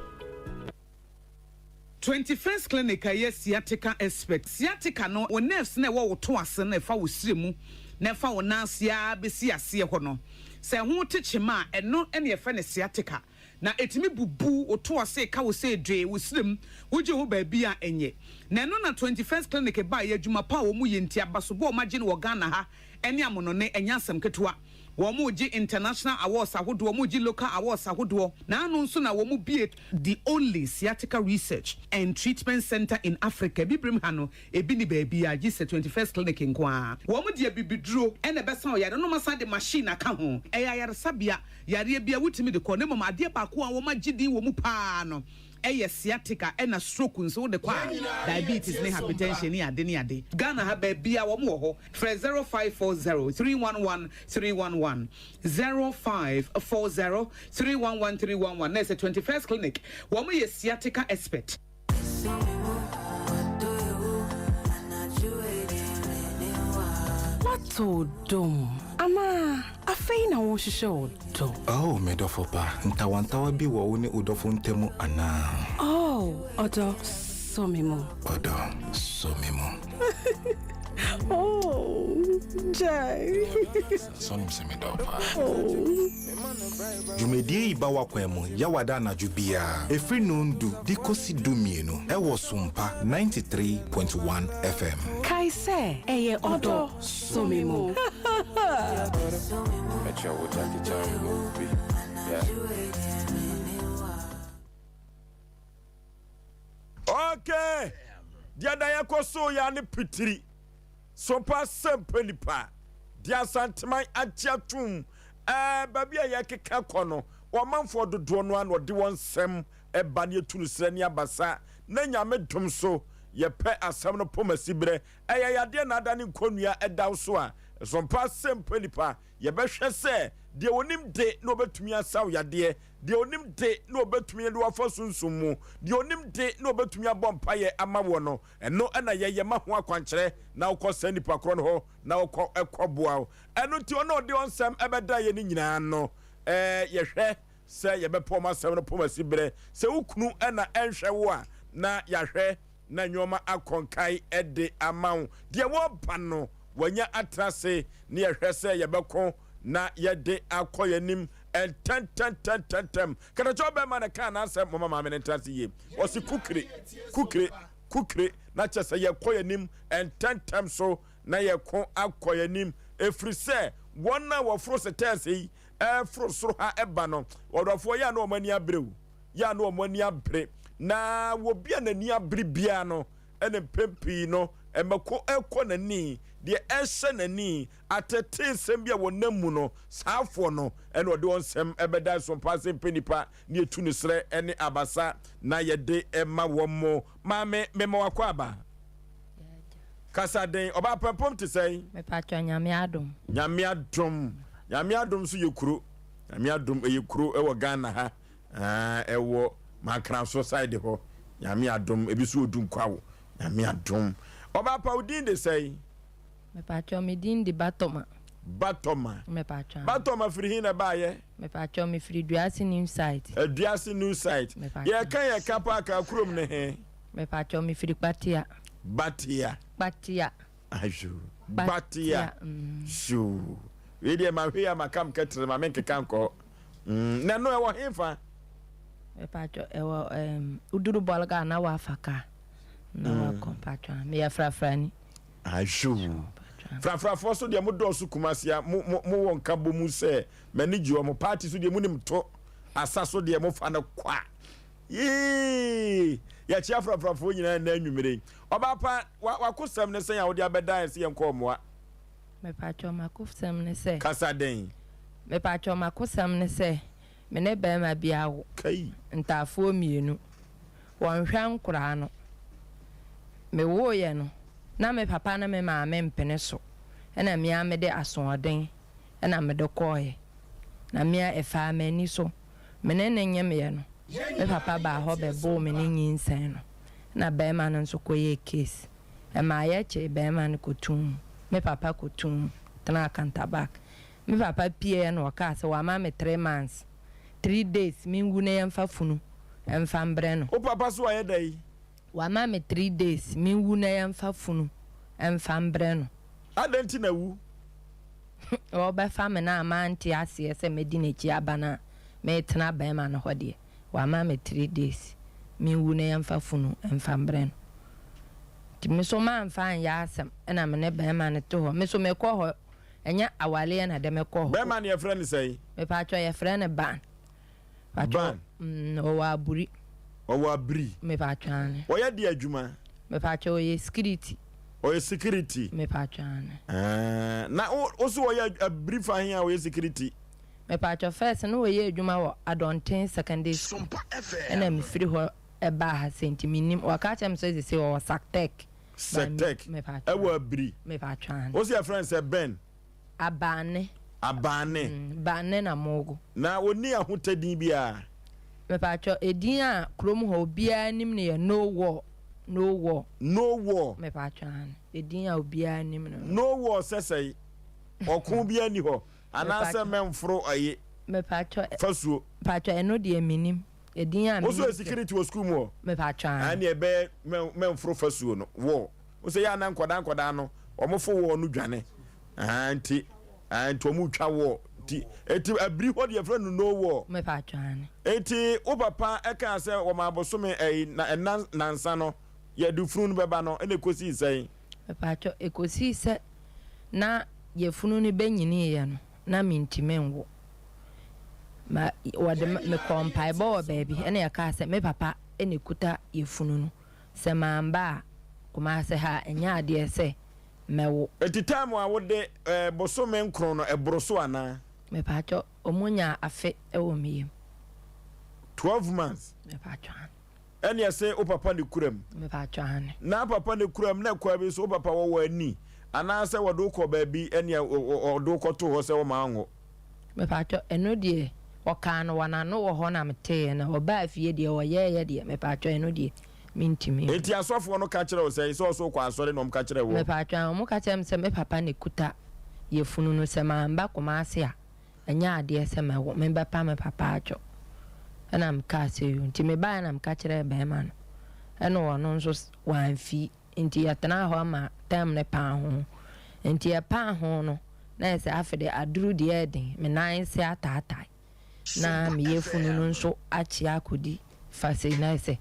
21st Clinic a ɛyɛ sciatica expert. Sciatica no, wo nerves no a ɛwɔ wo to ase no a ɛfa wo srɛ mu na ɛfa wo nan ase ara bɛsi aseɛ hɔ no, sɛ ɛho te kyema a, ɛno na yɛfrɛ no sciatica. Na ɛtumi bubu wo to ase, ɛka wo sɛ dwee, wo srɛ mu, wogye ho baabi a ɛnyɛ. Na ɛno na 21st Clinic baeɛ, adwuma pa a wɔyɛ nti, abasobɔ a wɔagye no wɔ Ghana ha ne amonone, ɛnyɛ asɛm ketewa. Wɔregye international awards ahodoɔ, wɔregye local awards ahodoɔ, na ano nso na wɔbue the only sciatica research and treatment centre in Africa, Abibirem ha no, ebi nni baabiara gye sɛ 21st Clinic nko ara. Wɔde abibiduro na ɛbɛsa ɔyare no, na wɔasan de machine aka ho. Ɛyɛ ayaresabea, yareɛ biara wotumi de kɔ, na mmom adeɛ baako a wɔagye din wɔ mu pa ara no yɛ sciatica ɛna stroke nso wode kɔ a, diabetes ne hypertension ne ade ne ade. Ghana ha baabiara wɔn wɔ hɔ. Frɛ 0540 311 311, 0540 311 311 na ɛsɛ 21st Clinic. Wɔn yɛ sciatica expert. Woatɔ ɔdɔ mu anaa afei na worehwehwɛ ɔdɔ? Oh, me dɔfo pa, ntawantawa bi wɔ wo ne wo dɔfo ntam anaa? Oh, ɔdɔ, sɔ me mu. Ɔdɔ, sɔ me mu. Oh, gyae. Sɛ wonim sɛ medɔ wo paa. Dwumadie yi ba w'akwan mu Yawada anadwo biara ɛfiri nondu de kɔsi dumienu ɛwɔ Sompa 93.1 FM. Kae sɛ, ɛyɛ ɔdɔ sɔ me mu. Okay, deɛ da yɛkɔ so yɛ ne pitiri sopa sɛmpɛ nipa deɛ Asanteman agye atom ɛɛ baabi a yɛkeka kɔ no wɔmanfoɔ dodoɔ no a na ɔde wɔn nsɛm ɛba ne yɛtu no serɛ ne abasa na Nyame dom so yɛpɛ asɛm no pom asiberɛ ɛyɛ yadeɛ na ada ne nkɔnnua ɛda wo so a sompa sɛmpɛ nipa yɛbɛhwɛ sɛ deɛ onim de na ɔbɛtumi asaw yadeɛ Deɛ ɔnim de na ɔbɛtumi de wo afa sunsum mu, deɛ ɔnim de na ɔbɛtumi abɔ mpaeɛ ama woɔ no, ɛno na yɛyɛ ma ho akwankyerɛ na wokɔ saa nipa korɔ no hɔ na ɔkɔ kɔboa wo. Ɛno nti ɔno a ɔde ɔnsɛm bɛda yɛn no nyinaa no, yɛhwɛ sɛ yɛbɛpɛ wɔn asɛm no pom asi berɛ. Sɛ wo kunu na ɛnhwɛ wo a, na yɛahwɛ na nnoɔma akɔ nkae de ama wo. Deɛ wɔreba no, wanya atena ase na yɛhwɛ sɛ yɛbɛko na yɛde akɔ yɛn anim ntɛntɛntɛntɛntɛm. Katakyɛ ɔbɛrima na kaa n'asɛm, moma maame no ntena ase yie. Ɔse kukire, kukire, kukire, na kyɛ sɛ yɛkɔ yɛn anim ntɛntɛm so na yɛko akɔ yɛn anim, ɛfiri sɛ wɔn a wɔforo setɛɛse yi ɛforo soro ha ɛba no, ɔdɔfoɔ yɛ a na wɔn ani abere o, yɛ a na wɔn ani abere, na obi a n'ani abere biara no, ɛna mpɛn pii no ɛmɛko ɛkɔ n'ani, deɛ ɛhyɛ n'ani, Ateteesɛm bi a wɔnam mu no, saa afoɔ no na ɔde wɔn nsɛm bɛda nsompa ase mpɛ nnipa na yɛtu no serɛ ne abasa na yɛde ma wɔn mo. Maame, mema wakɔ aba. Kasa den. Ɔbaa pampam te sɛn? Mepatwɔ Nyame adom. Nyame adom. Nyame adom nso yɛ kuro. Nyame adom ɛyɛ kuro ɛwɔ Ghana ha. Ɛwɔ Mankraso side hɔ. Nyame adom ebi nso wɔ Dunkwaw. Nyame adom. Ɔbaa pa wo din de sɛn? Mepakyɛw me din de Batɔma. Batɔma. Mepakyɛw. Batɔma firi he na ɛbaayɛ? Mepakyɛw me firi Duase New Site. Duase New Site. Mepakyɛw. Yɛka yɛka paa kaa kurom ne he? Mepakyɛw me firi Kpatia. Batia. Kpatia. Ayo. Batia. Soo. Wei deɛ ma hwee a ma kam kɛtere ma me nkeka nkɔ. Mm, na ɛno ɛwɔ he fa? Mepakyɛw ɛwɔ ɛɛm woduru Bolga na wafa kaa na wakɔ mpakyɛw meyɛ frafrani. Ayo. Frafrafoɔ so deɛ mo dɔɔso Kumasi a mo mo mo wɔ nka bɔ mu sɛ m'ani gye wɔn party so deɛ mo nim to asa so deɛ mo fa no kwa. Yee! Yɛkyea frafrafoɔ nyinaa nnɛ anwummere yi. Ɔbaa pa, wa w'akosɛm ne sɛn a wode abɛdan sɛ yɛnkɔ mmoa? Mepakyɛw m'akosɛm ne sɛ. Kasa den. Mepakyɛw m'akosɛm ne sɛ me ne barima bi awo. Kai. Ntaafoɔ mmienu. Wɔnhwɛ nkoraa no. Mewoeɛ no, na me papa ne me maame mpene so, ɛna me ara mede asoɔden na mede kɔeɛ. Na me ara ɛfaa m'ani so. Me ne no nyemeeɛ no, me papa baa hɔ bɛboo me ne nyinsɛn no, ɛna barima no nso kɔyɛɛ case. Ɛmaa yɛkyee barima no kɔtoo mu. Me papa kɔtoo mu tenaa Canterbury. Me papa pieeɛ na ɔkaa sɛ wama me tree months, tree days menwu na yɛmfa funu mfa mbrɛ no. Wo papa so ayɛ dɛn? Wama me tree days menwu na yɛmfa funu mfa mbrɛ no. Adɛn nti na wu? Ɔrebɛfa me no a mante aseɛ sɛ mɛdi n'akyi aba no a meretena barima no hɔ deɛ, wama me tree days menwu na yɛmfa funu mfa mbrɛ no. Nti me nso mamfa anyɛ asɛm na me ne barima no te hɔ. Me nso mekɔ hɔ, ɛnyɛ awareɛ na ɛde me kɔ hɔ. Barima no yɛfrɛ no sɛn? Mepaatwɔ yɛfrɛ no Ban. Ban. Mm, ɔwɔ aburi. Ɔwɔ abiri. Mepaatwɔ aane. Ɔyɛ deɛ adwuma? Mepaatwɔ ɔyɛ sikiriti. Ɔyɛ sikiriti. Mepaatwɔ aane. Ɛɛ, na wo wo so ɔyɛ abiri fa he a ɔyɛ sikiriti? Mepaatwɔ first no ɔyɛ adwuma wɔ Adɔnten secondary school. Ɛna me firi hɔ ɛbaa ha sei nti mennim. Wɔka kyerɛ me sɛ sesei ɔwɔ Sactec. Sactec Mepaatwɔ. ɛwɔ abiri. Mepaatwɔ aane. Wo se yɛfrɛ no sɛ Ben? Abanne. Abanne. Mm, Banne na mogo. Na ɔnni ahotɛ din biara? Mepaatwɔ, edin a kurom hɔ obiara nim no yɛ No War, No War. No War. Mepaatwɔ, aane. Edin a obiara nim no no. No War sɛ sɛe? Ɔko biara nni hɔ? Anaasɛ mɛmforo ɛye? Mepaatwɔ. Fasuo. Mepaatwɔ, ɛno deɛ mennim. Edin a menim sɛ. Wo nso yɛ security wɔ sukuu mu hɔ? Mepaatwɔ, aane. Ɛnneɛ ɛbɛyɛ mɛmforo fasuo no, war. Wo sɛ yɛ a na nkwadaa nkwadaa no wɔn fo wall no dwane ahaa nti ahaa nti wɔn retwa wall nti eti abiri hɔ deɛ yɛfrɛ no no wall. Mepa atwa ane. Eti wo papa ɛkaa sɛ wɔn abosome ɛyi na ɛna nansa no yɛde funu no bɛba no ɛna ekosii sɛn? Mepa atwa ekosii sɛ na yafunu no bɛnyiniiɛ no na mentumi nwo ma wɔde mekɔɔ mpaebɔ wɔ baabi ɛna yɛkaa sɛ me papa ɛna ekuta yafunu no. Sɛ mamba a, Kumase ha ɛnyɛ adeɛ sɛ mɛwo. Eti time a wode eh, bosome nkron no ɛboro so anaa? Mepakyɛ ɔmo nyaa afe wɔ me yam. 12 months. Mepakyɛ aane. Ɛne ɛse wo papa ne kura mu? Mepakyɛ aane. Na papa ne kura mu na kwan bi so wo papa wɔwɔ ani anaasɛ wɔde wo kɔ baabi ɛne ɔde wo kɔto hɔ sɛ wɔma anwo? Mepakyɛ ɛno deɛ ɔkaa no wɔ n'ano wɔ hɔ na meteeɛ na ɔbaa fie deɛ ɔyɛɛyɛ deɛ mepakyɛ ɛno deɛ mentumi nhu. Enti asɔfoɔ no ka kyerɛɛ wo sɛn? Sɛ ɔso wokɔ asɔre na wɔn ka kyerɛɛ woɔ? Mepakyɛ wɔn ka kyerɛɛ me sɛ me papa na ɛkuta yafunu no sɛ mamba Kumasi a ɛnyɛ adeɛ sɛ mɛwo mebɛpa me papa akyɛw ɛna mekaa sɛ yoo nti mebaeɛ na meka kyerɛɛ bɛɛma no ɛna ɔno nso wamfii. Nti yɛtenaa hɔ ma term no paa ho. Nti ɛpaa ho no, na ayɛ sɛ afe de aduru deɛ ɛden, me nan ase ataatae, na me yafunu no nso akyea akɔdi fa sei, na ayɛ sɛ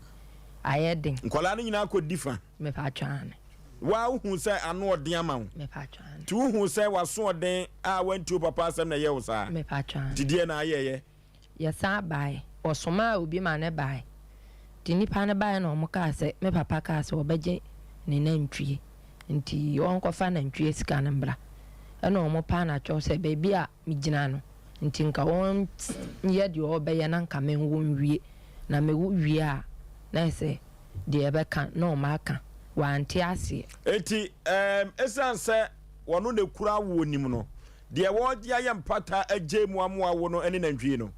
ayɛ den. Nkwadaa no nyinaa kɔdi fa. Mepatwɔ aane. Wo ara wohuu sɛ ano ɔden ama wo? Mepatwɔ aane. Nti wohuu sɛ w'asoɔden a woantie wo papa asɛm na ɛyɛɛ wo saa? Mepatwɔ aane. Nti deɛn na ayɛeɛ? Yɛsan baeɛ. Wɔsomaa obi ma no baeɛ. Nti nnipa no baeɛ na wɔkaa sɛ, me papa kaa sɛ wɔbɛgye ne nantwie, nti ɔnkɔfa nantwie sika no mmra. Ɛna wɔpaa no atwɛw sɛ baabi a megyina no nti nka ɔnyɛ deɛ ɔrebɛyɛ na nka menwo nwie. Na mewo wie a, na ayɛ sɛ deɛ ɛbɛka na wɔaka. Wɔante aseɛ. Enti ɛsiane sɛ ɔno na ɛkura awoɔ nim no, Deɛ wɔde ayɛ mpata agyae mu amoa wo no ne nantwie no.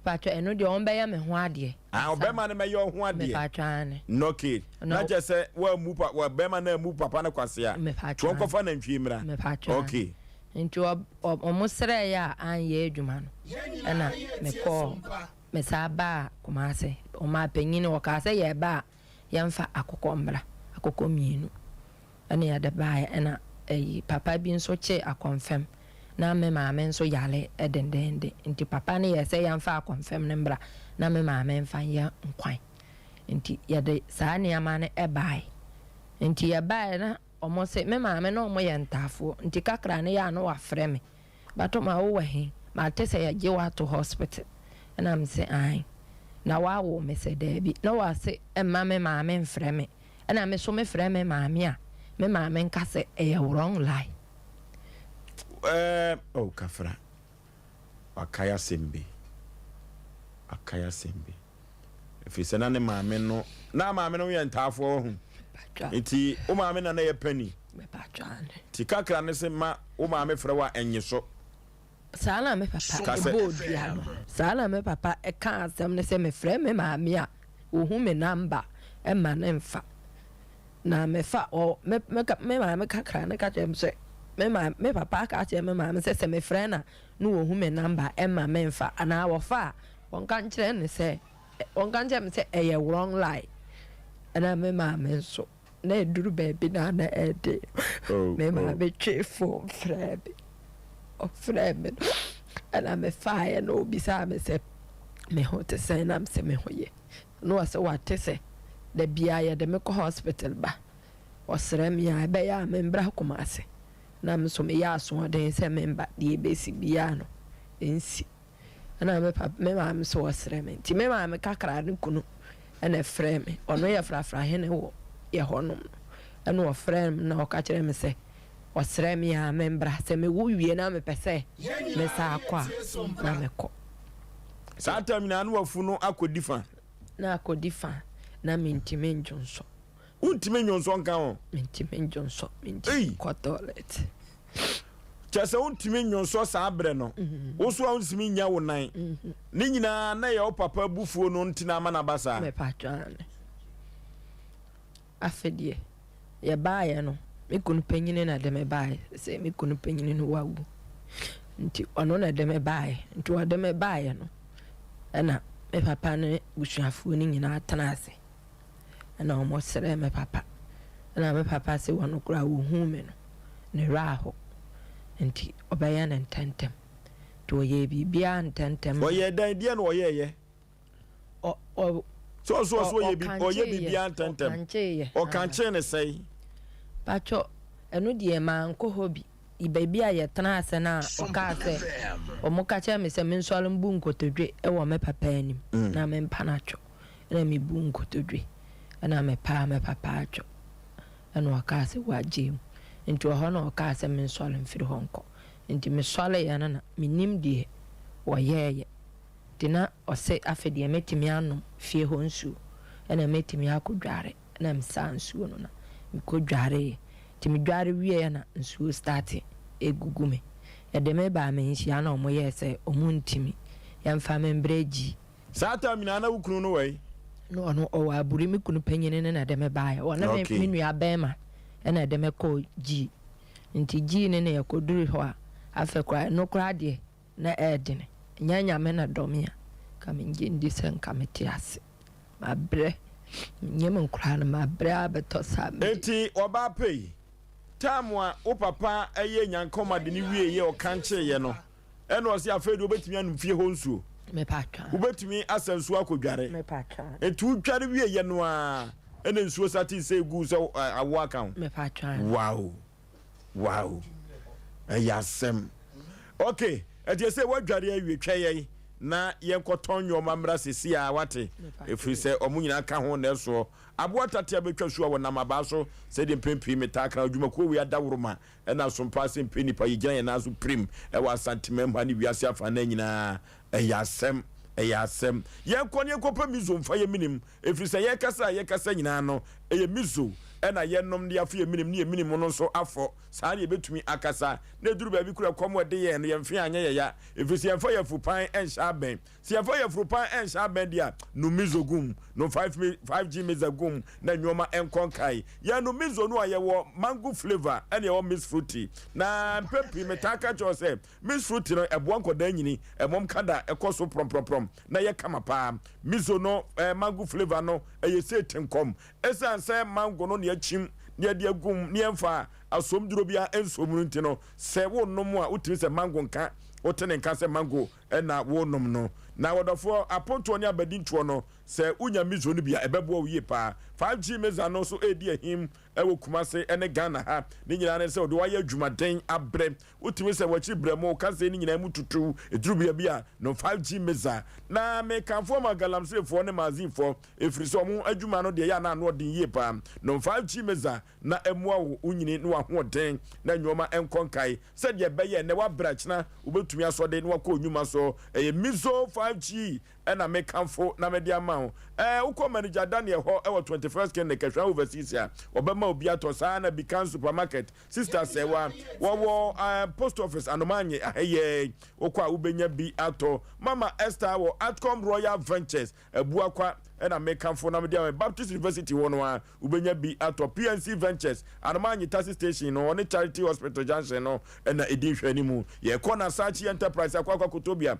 Mepaatwɔ ɛno deɛ wɔn bɛyɛ me ho adeɛ. Ah ɔbɛrima no mɛyɛ ɔho adeɛ. Mepaatwɔ aane. Okay na kyerɛ sɛ wɔammu pa wɔ bɛrima no ammu papa no kwasea. Mepaatwɔ Nti wɔnkɔfa nantwie mmra. Mepaatwɔ aane. Okay. Nti ɔ ɔ wɔn srɛɛeɛ a anyɛ adwuma no ɛna mekɔɔ mesaa baa Kumasi. Ɔmaa panyin no ɔkaa sɛ yɛreba a yɛmfa akokɔ mmra, akokɔ mmienu ɛna yɛde baeɛ ɛna ɛyi papa bi nso kyee akɔmfɛm na me maame nso yare dendeenden nti papa no yɛɛ sɛ yɛmfa akɔmfɛm no mmra na me maame mfa nyɛ nkwan nti yɛde saa nneɛma no baeɛ nti yɛbaeɛ na wɔn se me maame na wɔn yɛ ntaafoɔ nti kakra no yɛ a na wafrɛ me Batoma wo wɔ he? Mate sɛ yɛgye wo ato hospital. Ɛna mese aane. Na woawo? Mese daabi. Na wase mma me maame mfrɛ me. Ɛna me so me frɛ me maame a, me maame nka sɛ ɛyɛ wrong line. Ɛɛm oh Kafra, wakae asɛm bi, wakae asɛm bi. Ɛfiri sɛ na ne maame no, na maame no yɛ ntaafoɔ wahu. Nti wo maame na na yɛ pani. Nti kakra ne se ma wo maame frɛ wo a ɛnye so. Saa na me papa bɔɔ dua no. Saa na me papa kaa asɛm no sɛ mefrɛ me maame a ɔhu me number ma no mfa. Na mefa ɔ me me me maame kakra no ka kyerɛ me sɛ me maame me papa aka akyerɛ me maame sɛ sɛ mefrɛ no a na ɔhu me number ma memfa anaa wɔfa a Wɔnka nkyerɛ no sɛ, wɔnka nkyerɛ me sɛ ɛyɛ wrong line. Ɛna me maame nso, na ɛduru baabi na na ɛde. Oh, Me oh. maame twee phone frɛɛ me. Ɔfrɛɛ me no, ɛna mefaeɛ na ɔbisaa me sɛ me ho te sɛn na mesɛ me ho yɛ. Na ɔsɛ wate sɛ da biara yɛde me kɔ hospital ba. Ɔsrɛ me a ɛbɛyɛ a membra Kumasi. Na me nso meyɛ asoɔden sɛ memba, deɛ ɛbɛsi biara no ɛnsi. Ɛna me papa, me maame nso ɔsrɛ me. Nti me maame kakra ne kunu ɛna ɛfrɛɛ me. Ɔno yɛ frafrahene wɔ yɛ hɔ nom no. Ɛna ɔfrɛɛ me na ɔka kyerɛɛ me sɛ ɔsrɛ me a me mbra. Sɛ me wo wie na me pɛ sɛ me saa kɔ a, na me kɔ. Saa time nyinaa na wafu no akɔdi fa. Na akɔdi fa na mentumi ndwonsɔ. Wontumi nnwonsɔ nka ho? Mentumi nnwonsɔ, mentumi nkɔ toilet. Kyerɛ sɛ wontumi nnwonsɔ saa berɛ no, mm-hmm. wo so a wontumi nnya wo nan. Mm-hmm. Ne nyinaa na yɛ wo papa abufuo no nti na ama no aba saa. Mepatwa ne. Afe deɛ yɛbaeɛ no, me kunu panyini na de me baeɛ sɛ me kunu panyini no wawu nti ɔno na de me baeɛ nti ɔde me baeɛ no ɛna me papa ne busuafoɔ no nyinaa tena ase. Ɛna ɔmo srɛɛ me papa. Ɛna me papa se ɔno koraa ohuu me no, ne werɛ aho. Nti ɔbɛyɛ no ntɛntɛm. Nti ɔyɛɛ biribiaa ntɛntɛm ma. Ɔyɛɛ dɛn? Deɛn na ɔyɛɛyɛ? Ɔ, ɔ, Sɛ ɔso ɔso ɔyɛ bi, ɔyɛ ɔkankyeeɛ, biribiaa ntɛntɛm. ɔkankyeeɛ, Ɔkankyee no sɛn? Pakyɛ, ɛno deɛ mankɔ hɔ bi. Baabi a yɛtenaa ase no a ɔkaa sɛ, wɔka kyerɛɛ me sɛ mensɔre mbu nkotodwe wɔ me papa anim na mempa no atwɔ. Ɛna mebuu nkotodwe na mepaa me papa atwɔ. Ɛna ɔkaa sɛ wagyae mu. Nti ɔhɔ na ɔkaa sɛ mensɔre mfiri hɔ nkɔ. Nti mesɔreeɛ no na mennim deɛ wɔyɛeɛ. Nti na ɔse afei deɛ mɛtumi anom fie hɔ nsuo ɛna mɛtumi akɔdware. Ɛna mesaa nsuo no na mekɔdwareeɛ. Nti medware wieeɛ na nsuo starte gugu me. Yɛde me baa Manhyia na wɔyɛɛ sɛ wɔntumi yɛmfa me mbrɛ Gyii. Saa time nyinaa na wo kunu no wɔ he? Na ɔno ɔwɔ Aburi, me kunu panyini no na ɛde me baeɛ. Ɔne me Okay. me nua bɛrima na ɛde me kɔɔ Gyii. Nti Gyii no na yɛkɔduru hɔ a, afei koraa ɛno koraa deɛ na ɛɛdene. Nyɛ Nyame na dɔ me a, nka mennye nndi sɛ nka mete ase. Mabrɛ, menyim nkoraa no, mabrɛ abɛtɔ saa mede. Enti ɔbaa pɛ yi, time a wo papa yɛɛ nyankɔma de no wieeɛ ɔkankyeeɛ no, Ɛna ɔse afei deɛ wobɛtumi anom fie hɔ nsuo. Wobɛtumi asa nsuo akɔdware. Nti wodware wieɛ no ara ɛna nsuo satee sɛ ɛgu sɛ awoɔ aka ho. Wow! Wow! Ɛyɛ asɛm. Ok, ɛti ɛsɛ woadware awie twɛ yɛn na yɛnkɔtɔn nnoɔma mmra sɛsi a wate. Ɛfiri sɛ ɔmo nyinaa ka ho na ɛsoɔ. Aboa tatea bɛtwa su a wɔnam abaa so sɛdeɛ mpɛn pii metaa ka no adwumakuo wei adaworoma Ɛna asompa ase mpɛ nnipa yɛgyina yɛn nan so pirim ɛwɔ Asanteman mu ha ne wiase afanan nyinaa. Ɛyɛ asɛm, ɛyɛ asɛm. Yɛnkɔ na yɛnkɔpɛ Mizo mfa yɛn menim, ɛfiri sɛ yɛrekasa a yɛrekasa nyinaa no, ɛyɛ Mizo. na yɛnom de afɔ yɛn menem ne yɛn menem no nso afɔ. Saa na yɛbɛtumi akasa. Na ɛduru baabi koraa ɛkɔm a ɛde yɛn no, yɛn mfe anyɛ yɛn ya, ɛfiri sɛ yɛmfa yɛn afurupan nhyɛ abɛn. Sɛ yɛmfa yɛn afurupan nhyɛ abɛn deɛ a, nom miso gum, nom 5G miza gum na nnoɔma nkɔ nkae. Yɛnom miso no a, yɛwɔ mango flavour ɛna yɛwɔ mixed fruity. Na mpɛn pii metaa ka kyerɛ wo sɛ, mixed fruity no ɛboa nkwadaa nyini, ɛmɔm kada ɛkɔ so prɔmprɔmprɔm na ɛyɛ kama paa. Miso no, mango flavour no, ɛyɛ sei tenkɔm. Esiane sɛ mango no na yɛakyim na yɛde agu mu na yɛmfa asomduro biara nsɔ mu no nti no, sɛ wonom a wotumi sɛ mango nka, wote ne nka sɛ mango na worenom no. Na ɔdɔfoɔ, apontoɔ ne abadintoɔ no, sɛ wonya miso no bi a, ɛbɛboa wo yie paa. 5G Mesa no nso redi ahim wɔ Kumase ne Ghana ha. Ne nyinaa ne sɛ wɔde wo ayɛ adwumaden abrɛ. Wotumi sɛ w'akyi brɛ mo, kansee no nyinaa mu tutuw, ɛduru baabi a, nom 5G Mesa. Na mekamfo ama Galamseyfoɔ ne Maazinfoɔ Ɛfiri sɛ wɔn adwuma no deɛ ɛyɛ a na ano ɔden yie paa. Nom 5G Mesa na ɛmmoa wo wo nyini ne w'ahoɔden na nnoɔma nkɔ nkae sɛdeɛ ɛbɛyɛ ɛnnɛ woabrɛ akyena wobɛtumi asɔde na wakɔ nnwuma so. Ɛyɛ Mizo 5G na mekamfo na mede ama wo. Ɛɛ wokɔ Manager Daniel hɔ wɔ 21st Clinic Ahwea Overseas a ɔbɛma obi atɔ saa na Bikan Supermarket Sister Sɛwa wɔwɔ Post Office Anomaanye ahɛyɛɛ wokɔ a wobɛnya bi atɔ. Mama Esther wɔ Atcom Royal Ventures Abuakwa na mekamfo na mede ama Baptist University hɔ no ara wobɛnya bi atɔ. PNC Ventures, Anomaanyi Taxi Station no, ɔne Charity Hospital Junction no na ɛdi nhwɛanimu. Yɛkɔ Nasachi Enterprise akɔ akɔ akɔtɔ bi a,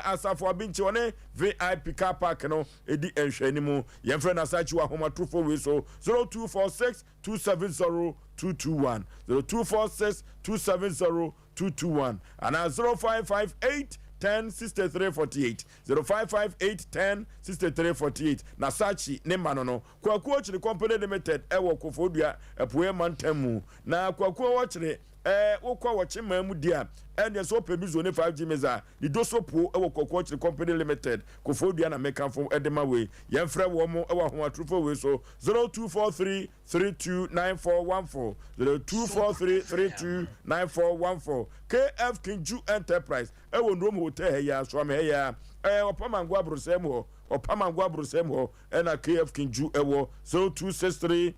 Asafo Abinkyi ɔne VIP Car Park no ɛdi nhwɛanimu. Yɛmfrɛ Nasachi wɔ ahomatorofo wei so, 0246 270 221, 0246 270 221 anaa 0558 10 63 48, 0558 10 63 48, na Sachi ne mma no no, Kwaku Okyere Company Limited wɔ Koforidua Apueɛ Mantam mu. Na Kwaku Okyere eh, wokɔ Wɔkye man mu di a, ɛneɛ sɛ wopɛ Mizo ne 5G Miza a, ne Doso Puo wɔ Kwaku Okyere Company Limited, Koforidua na mekamfo de ma wei. Yɛmfrɛ wɔn wɔ ahomatorofo wei so, 0243 329414 0243 329414 KF Kinju Enterprise ɛwɔ Nrom Hotel ha yi ara Suame ha yi ara ɛɛ Ɔpamango abrosɛm hɔ Ɔpamango abrosɛm hɔ ɛna KF Kinju ɛwɔ 0263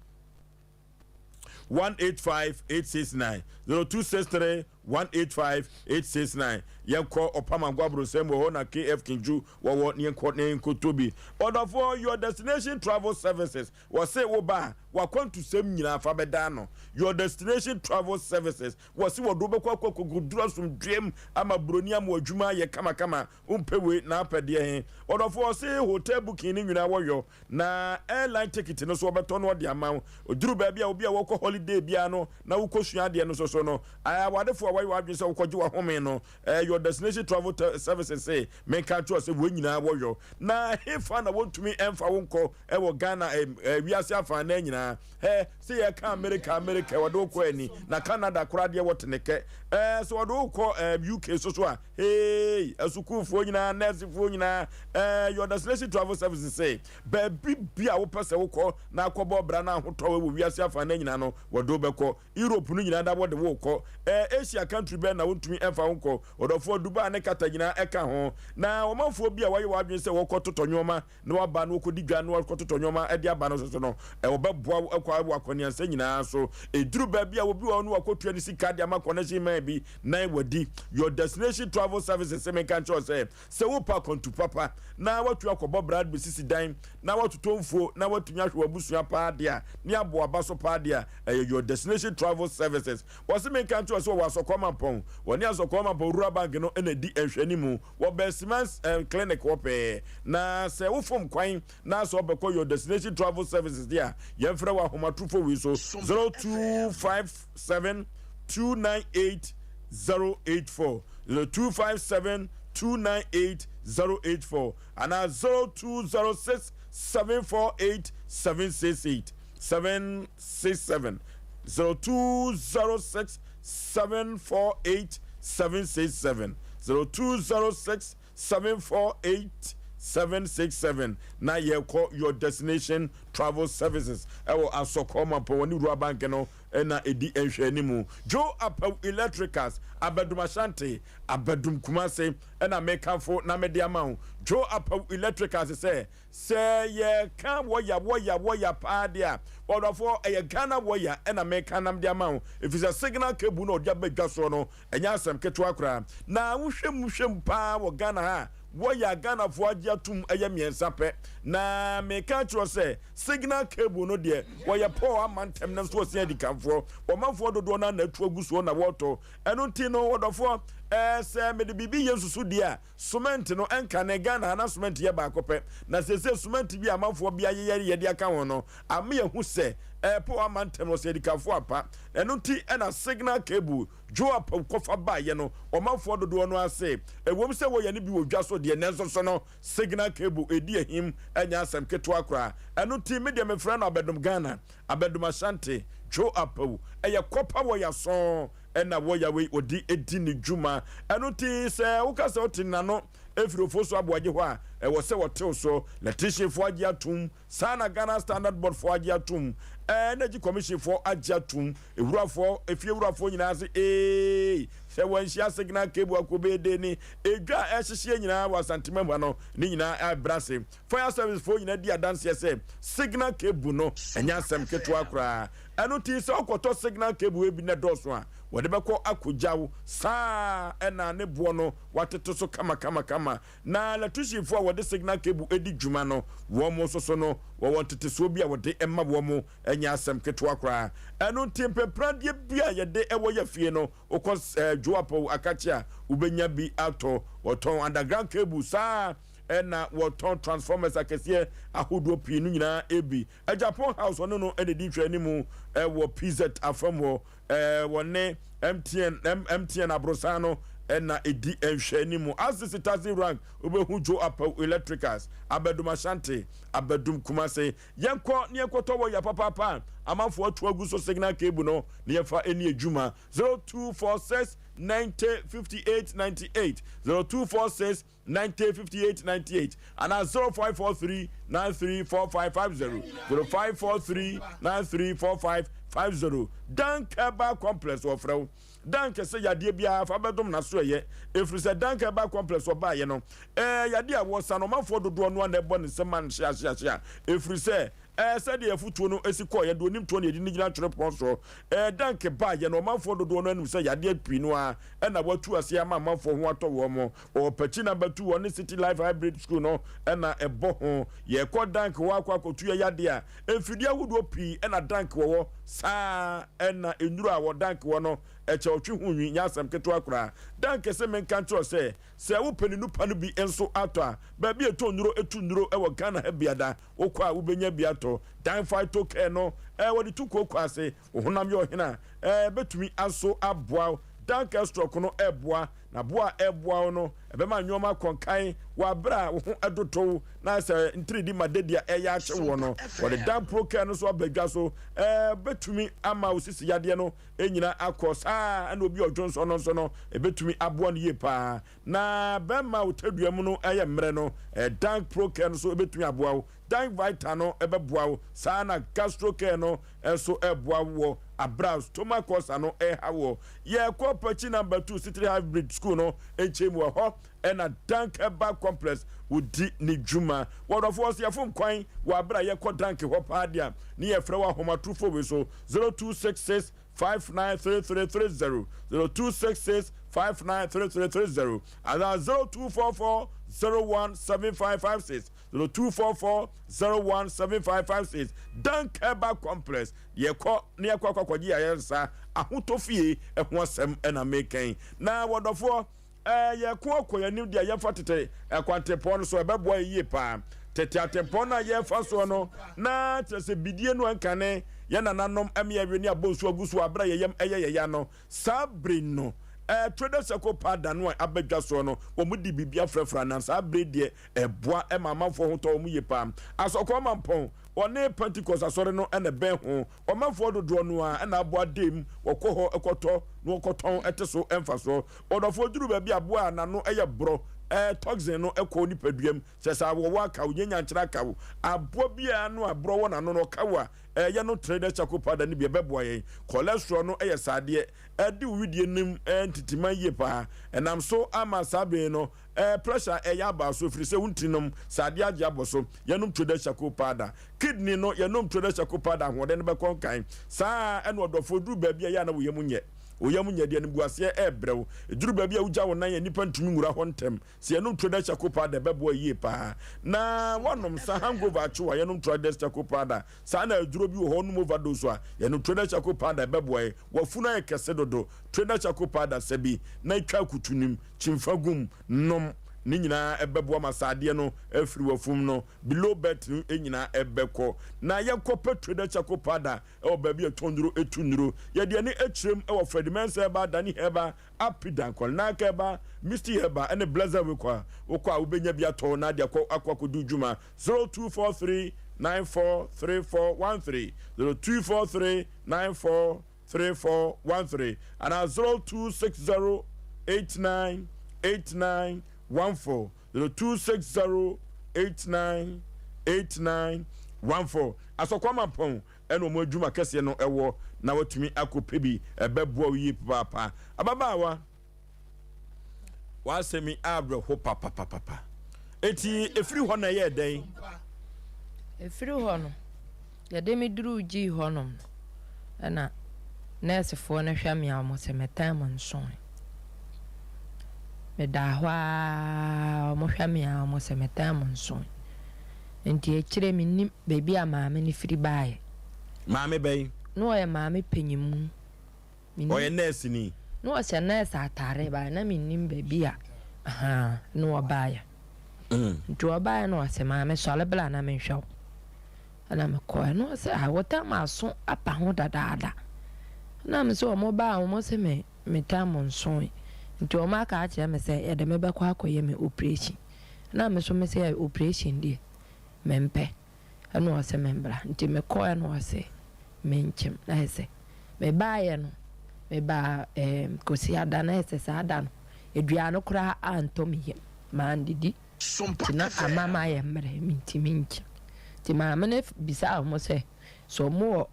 185 869 0263 185 869 Yɛnkɔ Ɔpamango abrosɛm wɔ hɔ na KF Kinju wɔwɔ ne yɛnkɔ ne yɛnkɔtɔ bi Ɔdɔfoɔ Your Destination Travel Services Wɔse wo ba a, w'akwantusɛm nyinaa fa bɛda ano. Your Destination Travel Services, wɔse wɔde wo bɛkɔ akɔ akɔduru asomdwoeɛm ama buroni ama w'adwuma ayɛ kamakama. Wompɛ wei na apɛ deɛ he? Ɔdɔfoɔ, ɔse hotel booking no nyinaa wɔyɔ, na airline ticket no nso wɔbɛtɔ na wɔde ama wo. Ɛduru baabi a obi a wɔkɔ holiday biara no na wokɔsua adeɛ no nso so no, awadefoɔ a wɔayɛ wɔn adwene sɛ wokɔgye w'ahome no, Your Destination Travel Services se menka nkyerɛ wo sɛ wei nyinaa wɔyɔ. Na hefa na wɔntumi mfa wo nkɔ wɔ Ghana eh, wiase afanan nyinaa? Hɛ, sɛ yɛka Amerika, Amerika, wɔde wo kɔ ani, na Canada koraa deɛ wɔte ne kɛ. Eh, sɛ wɔde wo kɔ eh, UK so so a, hey, asukuufoɔ nyinaa, nɛɛsefoɔ nyinaa, eh, Your Destination Travel Services se baabi bi a wopɛ sɛ wokɔ na akɔbɔ bra na ahotɔ wɔ wiase afanan nyinaa no, wɔde wo bɛkɔ. Europe no nyinaa da wɔde wo rekɔ. Eh, Asia country bɛn na wontumi mfa wo nkɔ? Ɔdɔfoɔ, Dubai ne Qatar nyinaa ɛka ho. Na ɔmanfoɔ bi a wɔayɛ wɔn adwene sɛ wɔkɔ totɔ nnoɔma na wɔaba na wɔkɔdi dwa na wɔkɔtotɔ nnoɔma de aba no nso so no, eh, wɔbɛboa wo akɔ wɔ akɔneansa nyinaa so. Ɛduru baabi a obi wɔ hɔ no wakɔtua ne sika de ama connection man bi na wadi. Your Destination Travel Services se menka nkyerɛ wo sɛ, Sɛ wopɛ akwantu papa na woatu akɔbɔ bra besisi dan na woatotɔ mfuo na woatumi ahwɛ w'abusua paa deɛ a, ne abɔ w'aba so paa deɛ a, ɛyɛ Your Destination Travel Services. Wɔse menka nkyerɛ wo sɛ wɔwɔ Asɔkɔɔ Mampɔn. Wɔne Asɔkɔɔ Mampɔn Rural Bank no na ɛdi nhwɛanimu. Wɔbɛn Siman's Clinic hɔ pɛɛ. Na sɛ wofom kwan na sɛ wobɛkɔ Your Destination Travel Services deɛ a, yɛmfrɛ wɔ ahomatorofo wei so, 0257 298 084, 0257 298 084 anaa 0206 748 768, 767, 0206 748 767, 0206 748 767 na yɛkɔ Your Destination Travel Services ɛwɔ Asɔkɔ Mampɔn wɔne Wura Bank no. na ɛdi nhwɛanimu. Joe Apawu Electricals, Abadum Ashanti, Abadum Kumasi na mekamfo na mede ama wo. Joe Apawu Electricals sɛ, sɛ yɛka wɔya wɔya wɔya paa deɛ a, ɔdɔfoɔ ɛyɛ Ghana wɔya na meka na mede ama wo, ɛfiri sɛ signal cable na ɔde aba dwa soɔ no, ɛnyɛ asɛm ketewa koraa. Na wohwɛ mu hwɛ mu paa wɔ Ghana ha a, wɔyɛ a Ghanafoɔ agye atom yɛ mmiɛnsa pɛ. Na meka akyerɛ wo sɛ, signal cable no deɛ, wɔyɛ Paul ama ntɛm nanso wɔsia adikanfoɔ. Ɔmanfoɔ dodoɔ no ara na atu agu soɔ na wɔretɔ. Ɛno nti no, ɔdɔfoɔ, ɛɛ, sɛ mede biribi yɛ nsusudeɛ a, Cement no, ɛnkane Ghana ha na cement yɛ baako pɛ. Na seesei cement bi a amanfoɔ bi ayeyɛ yɛ de aka ho no, ama yɛahu sɛ ɛrepo ama ntɛm no, wɔsɛ adikanfoɔ ampa. Ɛno nti na signal cable Joe Apawu kɔfa baeɛ no, ɔmanfoɔ dodoɔ no ara se, ɛwom sɛ wɔyɛ no bi wɔ dwa so deɛ, nanso so no, signal cable ɛdi ahim nyɛ asɛm ketewa koraa. Ɛno nti me deɛ mefrɛ no Abɛdom Ghana, Abɛdom Ashanti, Joe Apawu. Ɛyɛ kɔpa wɔ yɛaso na wɔya wei ɔde di ne dwuma. Ɛno nti sɛ woka sɛ wote n'ano firi Ofosu Aboagye hɔ a, ɛwɔ sɛ wɔtew so. Lɛtihyenfoɔ agye atom, saa na Ghana Standard Board foɔ agye atom, Energy Commission foɔ agye atom, ewurafoɔ, efiewurafoɔ nyinaa se eei, sɛ wɔanhyia signal cable akɔ bɛyɛ ni. Edwa a ɛrehyehyeɛ nyinaa wɔ Asanteman ha no, ne nyinaa ɛrebrɛ ase. Fire Service foɔ nyinaa di adanseɛ sɛ signal cable no ɛnyɛ asɛm ketewa koraa. Ɛno nti sɛ wokɔtɔ signal cable bi na ɛdɔɔso a, wɔde bɛkɔ akɔgya wo. Saa ara na ne boɔ no wɔatete so kamakamakama. Na lɛtrihyifoɔ a wɔde signal cable di dwuma no, wɔn nso so no, wɔwɔ ntetesoɔ bi a wɔde ma wɔn. Ɛnyɛ asɛm ketewa koraa. Ɛno nti mpepradeɛ bi a yɛde wɔ yɛ fie no, wokɔ Joapo Akakye a, wobɛnya bi atɔ. Wɔtɔn underground cable saa ara na wɔtɔn transformers akɛseɛ ahodoɔ pii no nyinaa bi. Agyapong House ɔne no na ɛdi nhwɛanimu wɔ PZ afam hɔ. Wɔne MTN, MTN aborosan no na ɛdi nhwɛanimu. Asisi Taxi Rank, wobɛhu Joe Apawu Electricals, Abadum Ashanti, Abadum Kumasi. Yɛnkɔ na yɛnkɔtɔ wɔya papaapa a amanfoɔ atu agu so signal cable no na yɛmfa ɛni adwuma. 0246 90 58 98, 0246 90 58 98 anaa 0543 93 4550, 0543 93 4550. Dank Herbal Complex wɔfrɛ wo Dank sɛ yadeɛ biara fa bɛdom n'aso ɛyɛ ɛfiri sɛ Dank Herbal Complex ɔbaeɛ no ɛɛ yadeɛ a wɔsa no ɔmanfoɔ dodoɔ no a na ɛbɔ ne nsam ma no hyeahyeahyea ɛfiri sɛ Ɛɛ, sɛdeɛ afotuo no si kɔeɛ, deɛ ɔnim toɔ na yɛde no gyina twerɛpono soɔ. Ɛɛ, da nke baeɛ no, ɔmanfoɔ dodoɔ no ara nim sɛ yadeɛ pii no ara na wɔatu aseɛ ama amanfoɔ ho atɔ wɔn. Wɔwɔ Pakyi Number 2, wɔne City Life Hybrid School no na ɛbɔ ho. Yɛrekɔ Dank hɔ akɔ akɔtu yɛn yadeɛ a, mfidie ahodoɔ pii na Dank wɔ hɔ. Saa ara na nnuro a wɔ Dank wɔ no, ɛkyɛ ɔtwe ho nwi, nyɛ asɛm ketewa koraa. Dank se menka nkyerɛ wo sɛ, sɛ wopɛ ne nupa no bi nso atɔ a, baabi a ɛtɔn nnuro tu nnuro wɔ Ghana ha biada. Wokɔ a wobɛnya bi atɔ. Dan Phyto Care no, eh, wɔde tu kooko ase. Wo honam yɛ ɔhene a, eh, ɛbɛtumi aso aboa wo. Dan Kestrock no ɛboa, na boa a ɛboa wo no, ɛbɛma nnoɔma akɔ nkan wɔ aberɛ a wo ho dodo wo na sɛ ntiridi ma dadi a ɛyɛ akye woɔ no. Wɔde Dan Pro Care no nso aba dwa so, eh, ɛbɛtumi ama wo sisi yadeɛ no nyina akɔ. Saa ara na obi a ɔdwonsɔ no nso no, ɛbɛtumi aboa no yie pa ara. Na bɛma wo tadua mu no yɛ mmerɛ no, Dank Pro Care no nso bɛtumi aboa wo. Dank Vita no bɛboa wo. Saa ara na Gastro Care no nso boa wo wɔ aberɛ a stomach ulcer no reha woɔ. Yɛkɔ Pakyi Number 2 City Hybrid School no nkyɛn mu, ɛhɔ na Dank Herbal Complex wɔdi ne dwuma. Wɔdɔfoɔ, sɛ yɛfom kwan wɔ aberɛ a yɛkɔ Dank hɔ paa deɛ a, ne yɛfrɛ wɔ ahomatrofoɔ wei so, 0266 593330, 0266 593330 anaa 0244 017556, 0244 017556. Dank Herbal Complex, yɛkɔ na yɛkɔ akɔ akɔgye ayaresa ahotɔ fie ho asɛm na meka yi. Na wɔdɔfoɔ. Ɛɛ, yɛko akɔ yɛn anim deɛ yɛmfa tete kwantempɔn no so, ɛbɛboa yɛn yie paa. Tete atempɔn no a yɛrefa soɔ no, na kyerɛ sɛ bidie no ankane yɛn nananom ɛme ɛwe ne abɔ nsuo agu so wɔ aberɛ a yɛyam ɛyɛ yɛn ya no. Saa bere no, ɛɛ, Traders Circle Paa da no a aba dwa soɔ no, wɔn de biribi afrafra na saa bere deɛ ɛboa ma amanfoɔ ho tɔ wɔn yie paa. Asɔkɔɔ Mampɔn, wɔne Pentecost asɔre no na ɛbɛn ho. Ɔmanfoɔ dodoɔ no ara na aboa dam, wɔkɔ hɔ kɔtɔ na wɔkɔtɔn te so mfasoɔ. Ɔdɔfoɔ duru baabi a aboa a n'ano yɛ borɔ Ɛɛ toxin no kɔ wo nipadua mu. Sɛ sɛ awɔwɔ aka wo, nyanyankyerɛ aka wo, aboa biara ano a borɔ wɔ n'ano no ɔka wo a, ɛyɛ no tere dɛ charcoal powder no bi ɛbɛboa yɛn. Cholesterol no yɛ sradeɛ. Ɛdi wo wedeɛ no mu ntitima yie paa. Ɛnam so ama saa bere no pressure ɛyɛ aba so ɛfiri sɛ wo ntini nom sradeɛ agye abɔ so. Yɛnom tere dɛ charcoal powder. Kidney no yɛnom tere dɛ charcoal powder ahoɔden no bɛkɔ nkan. Saa ara ɛna ɔdɔfoɔ duru baabi a ɛyɛ a na wo yam nyɛ. Wo yam nyɛ deɛ animguaseɛ rebrɛ wo. Ɛduru baabi a wogya wo nan a nnipa ntumi nwura hɔ ntɛm. Sɛ yɛnom Traders Charcoal Powder ɛbɛboa yie paa. Na woanom sa hangover akye wo a yɛnom Traders Charcoal Powder. Saa na aduro bi wɔ hɔ wonom overdose a yɛnom Traders Charcoal Powder ɛbɛboa yɛn. W'afunu ayɛ kɛse dodo Traders Charcoal Powder sɛ bi na twa akutu no mu, kyimfa gu mu, nom. Ne nyinaa ɛbɛboa ma saa adeɛ no afiri w'afum no below belt no nyinaa ɛbɛkɔ. Na yɛnkɔpɛ Traders Charcoal Powder wɔ baabi a ɛtɔn nnuro tu nnuro. Yɛde ani kyerɛm wɔ Freddie Mensah Herbal, Danny Herbal, Apidan, Kolnak Herbal, Misty Herbal ne Blessed Wekɔ a wokɔ a wobɛnya bi atɔ na ade akɔ akɔ akɔdi dwuma. 0243 943413, 0243 943413 anaa 0260 89 89 14, 0260 89 89 14. Asɔkwa Mampɔn ɛna wɔn adwuma kɛseɛ no wɔ na watumi akɔpɛ bi ɛbɛboa wo yie papaapa. Ababaawa, w'asɛm yi awerɛho papapapapa. Eti efiri hɔ na ɛyɛɛ dɛn? Efiri hɔ no, yɛde me duruu gyii hɔnom no, ɛna nɛɛsefoɔ no hwɛ me a wɔn sɛ me time nsoe. Medaa hɔ ara wɔn hwɛ me a wɔn sɛ me time nsoe. Nti akyire mennim baabi a maame no firi baeɛ. Maame bɛn? Na ɔyɛ maame panyinmu. Mennim. Ɔyɛ nɛɛseni? Na ɔhyɛ nɛɛse ataare but na mennim baabi a ahaa na ɔbaeɛ. Nti ɔbaeɛ na ɔse maame sɔre bra na menhwɛ wo. Ɛna mekɔeɛ na ɔse ah wo tam aso apa ho dadaada. Ɛna mese wɔn baa wɔn se me me tam nsoe. Nti wɔn aka akyerɛ me sɛ yɛde me bɛkɔ akɔyɛ me operation. Ɛna me nso mese operation deɛ mempɛ. Ɛna ɔse membra. Nti mekɔɛ na ɔse menkyem. Na ayɛ sɛ mebaeɛ no, mebaa ɛɛm Kwasiada na ayɛ sɛ saa da no aduane koraa antɔ me yam. Mandidi. Nti na ama mayɛ mmerɛ mentumi nkyem. Nti maame no bisaa wɔn sɛ, sɛ wɔwɔ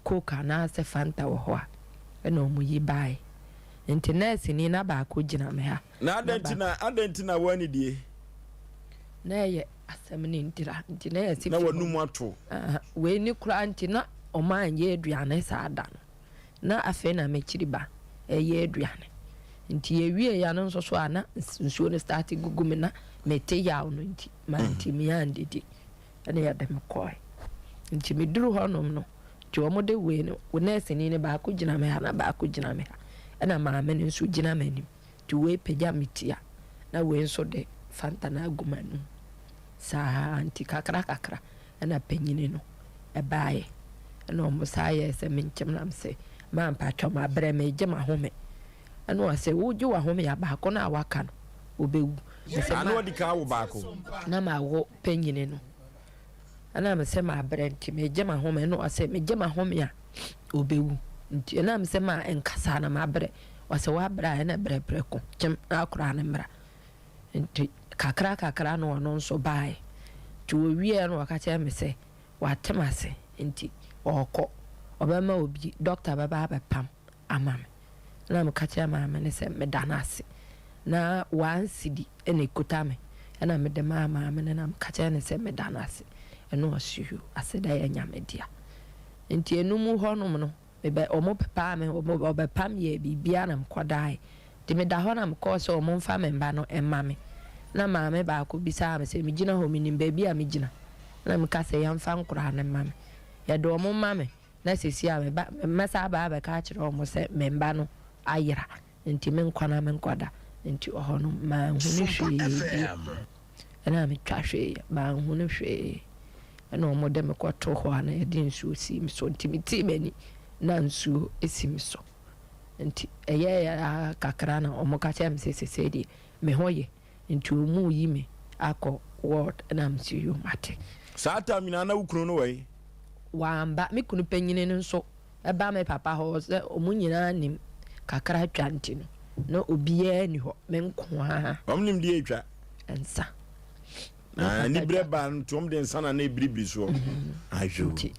Coke anaasɛ Fanta wɔ hɔ a, ɛna wɔyi baeɛ. Nti nɛɛseni na baako gyina me ha. Na adɛn nti na adɛn nti na woannidie? Na ɛyɛ asɛm no ntira nti na yɛse Na w'anum ato. Wei ne koraa nti na wɔanyɛ aduane saa da no. Na afei na m'akyiri ba reyɛ aduane. Nti yɛwieeɛ no nso so a na nsuo no starte gugu me na mete yaw no nti mantumi andidi. Ɛna yɛde me kɔe. Nti meduru hɔnom no, nti wɔde wei no, nɛɛseni no baako gyina me ha na baako gyina me ha, ɛna maame no nso gyina m'anim. Nti wei pagya me ti a, na wei nso de Fanta no agu m'anom. Saa nti kakra kakra ɛna panyini no ɛbaeɛ. Ɛna wɔn saa yɛɛ sɛ menkyem na mese, maa mpakyɛw mabrɛ megye m'ahome. Ɛna ɔse wogye w'ahome a baako no a waka no ɔbɛwu. Mese ma. Ano adi kan awo baako. Na mawo panyini no. Ɛna mese mabrɛ nti megye m'ahome. Ɛna ɔse megye m'ahome a ɔbɛwu. Nti ɛna mese ma nkasa na mabrɛ. Ɔse wabrɛ a ɛna brɛ prɛko kyem na akora no mmra. Nti kakra kakra na ɔno nso baeɛ. Nti ɔwieɛ na ɔka kyerɛ me sɛ wate m'ase nti ɔɔkɔ. Ɔbɛma obi, dɔkta bɛba abɛpam ama me. Ɛna meka kyerɛɛ maame no sɛ meda no ase. Na one cedi na ɛkuta me ɛna mede maa maame no na meka kyerɛɛ no sɛ meda no ase. Ɛna ɔse yoo, aseda yɛ Nyame dea. Nti ɛno mu hɔnom no, mebɛ, wɔn pepaa me, wɔn, wɔbɛpam yɛɛ biribiara na mekɔdaeɛ. Nti meda hɔ na mekɔɔ sɛ wɔn mfa me mma no mma me. Na maame baako bisaa me sɛ megyina hɔ, menim baabi a megyina. Ɛna meka sɛ yɛmfa nkoraa no mma me. Yɛde wɔn ma me na seesei a meba, mɛsan aba abɛka akyerɛ wɔn sɛ me mma no ayera, nti menkɔ na menkɔda. Nti ɔhɔ no, manhunu hwee bio. Ɛna metwa hwee, manhunu hwee. Ɛna wɔde me kɔtoo hɔ a na yɛde nsuo sii me so. Nti metii m'ani na nsuo si me so. Nti ɛyɛeɛ ara kakra na wɔka kyerɛɛ me sɛ seesei deɛ me ho ye. Nti wɔreyi me akɔ ward ɛna mese yoo mate. Saa time nyinaa na wo kunu no wɔ he? Wamba. Me kunu panyini no nso ba me papa hɔ sɛ wɔn nyinaa nim kakra twa nti no, na obiara nni hɔ, me nko ara. Wɔn nim deɛ etwa? Nsa. Ah, aniberɛ baa no nti wɔn de nsa na na ebiribiri soɔ. Mm-hmm. Ayo. Nti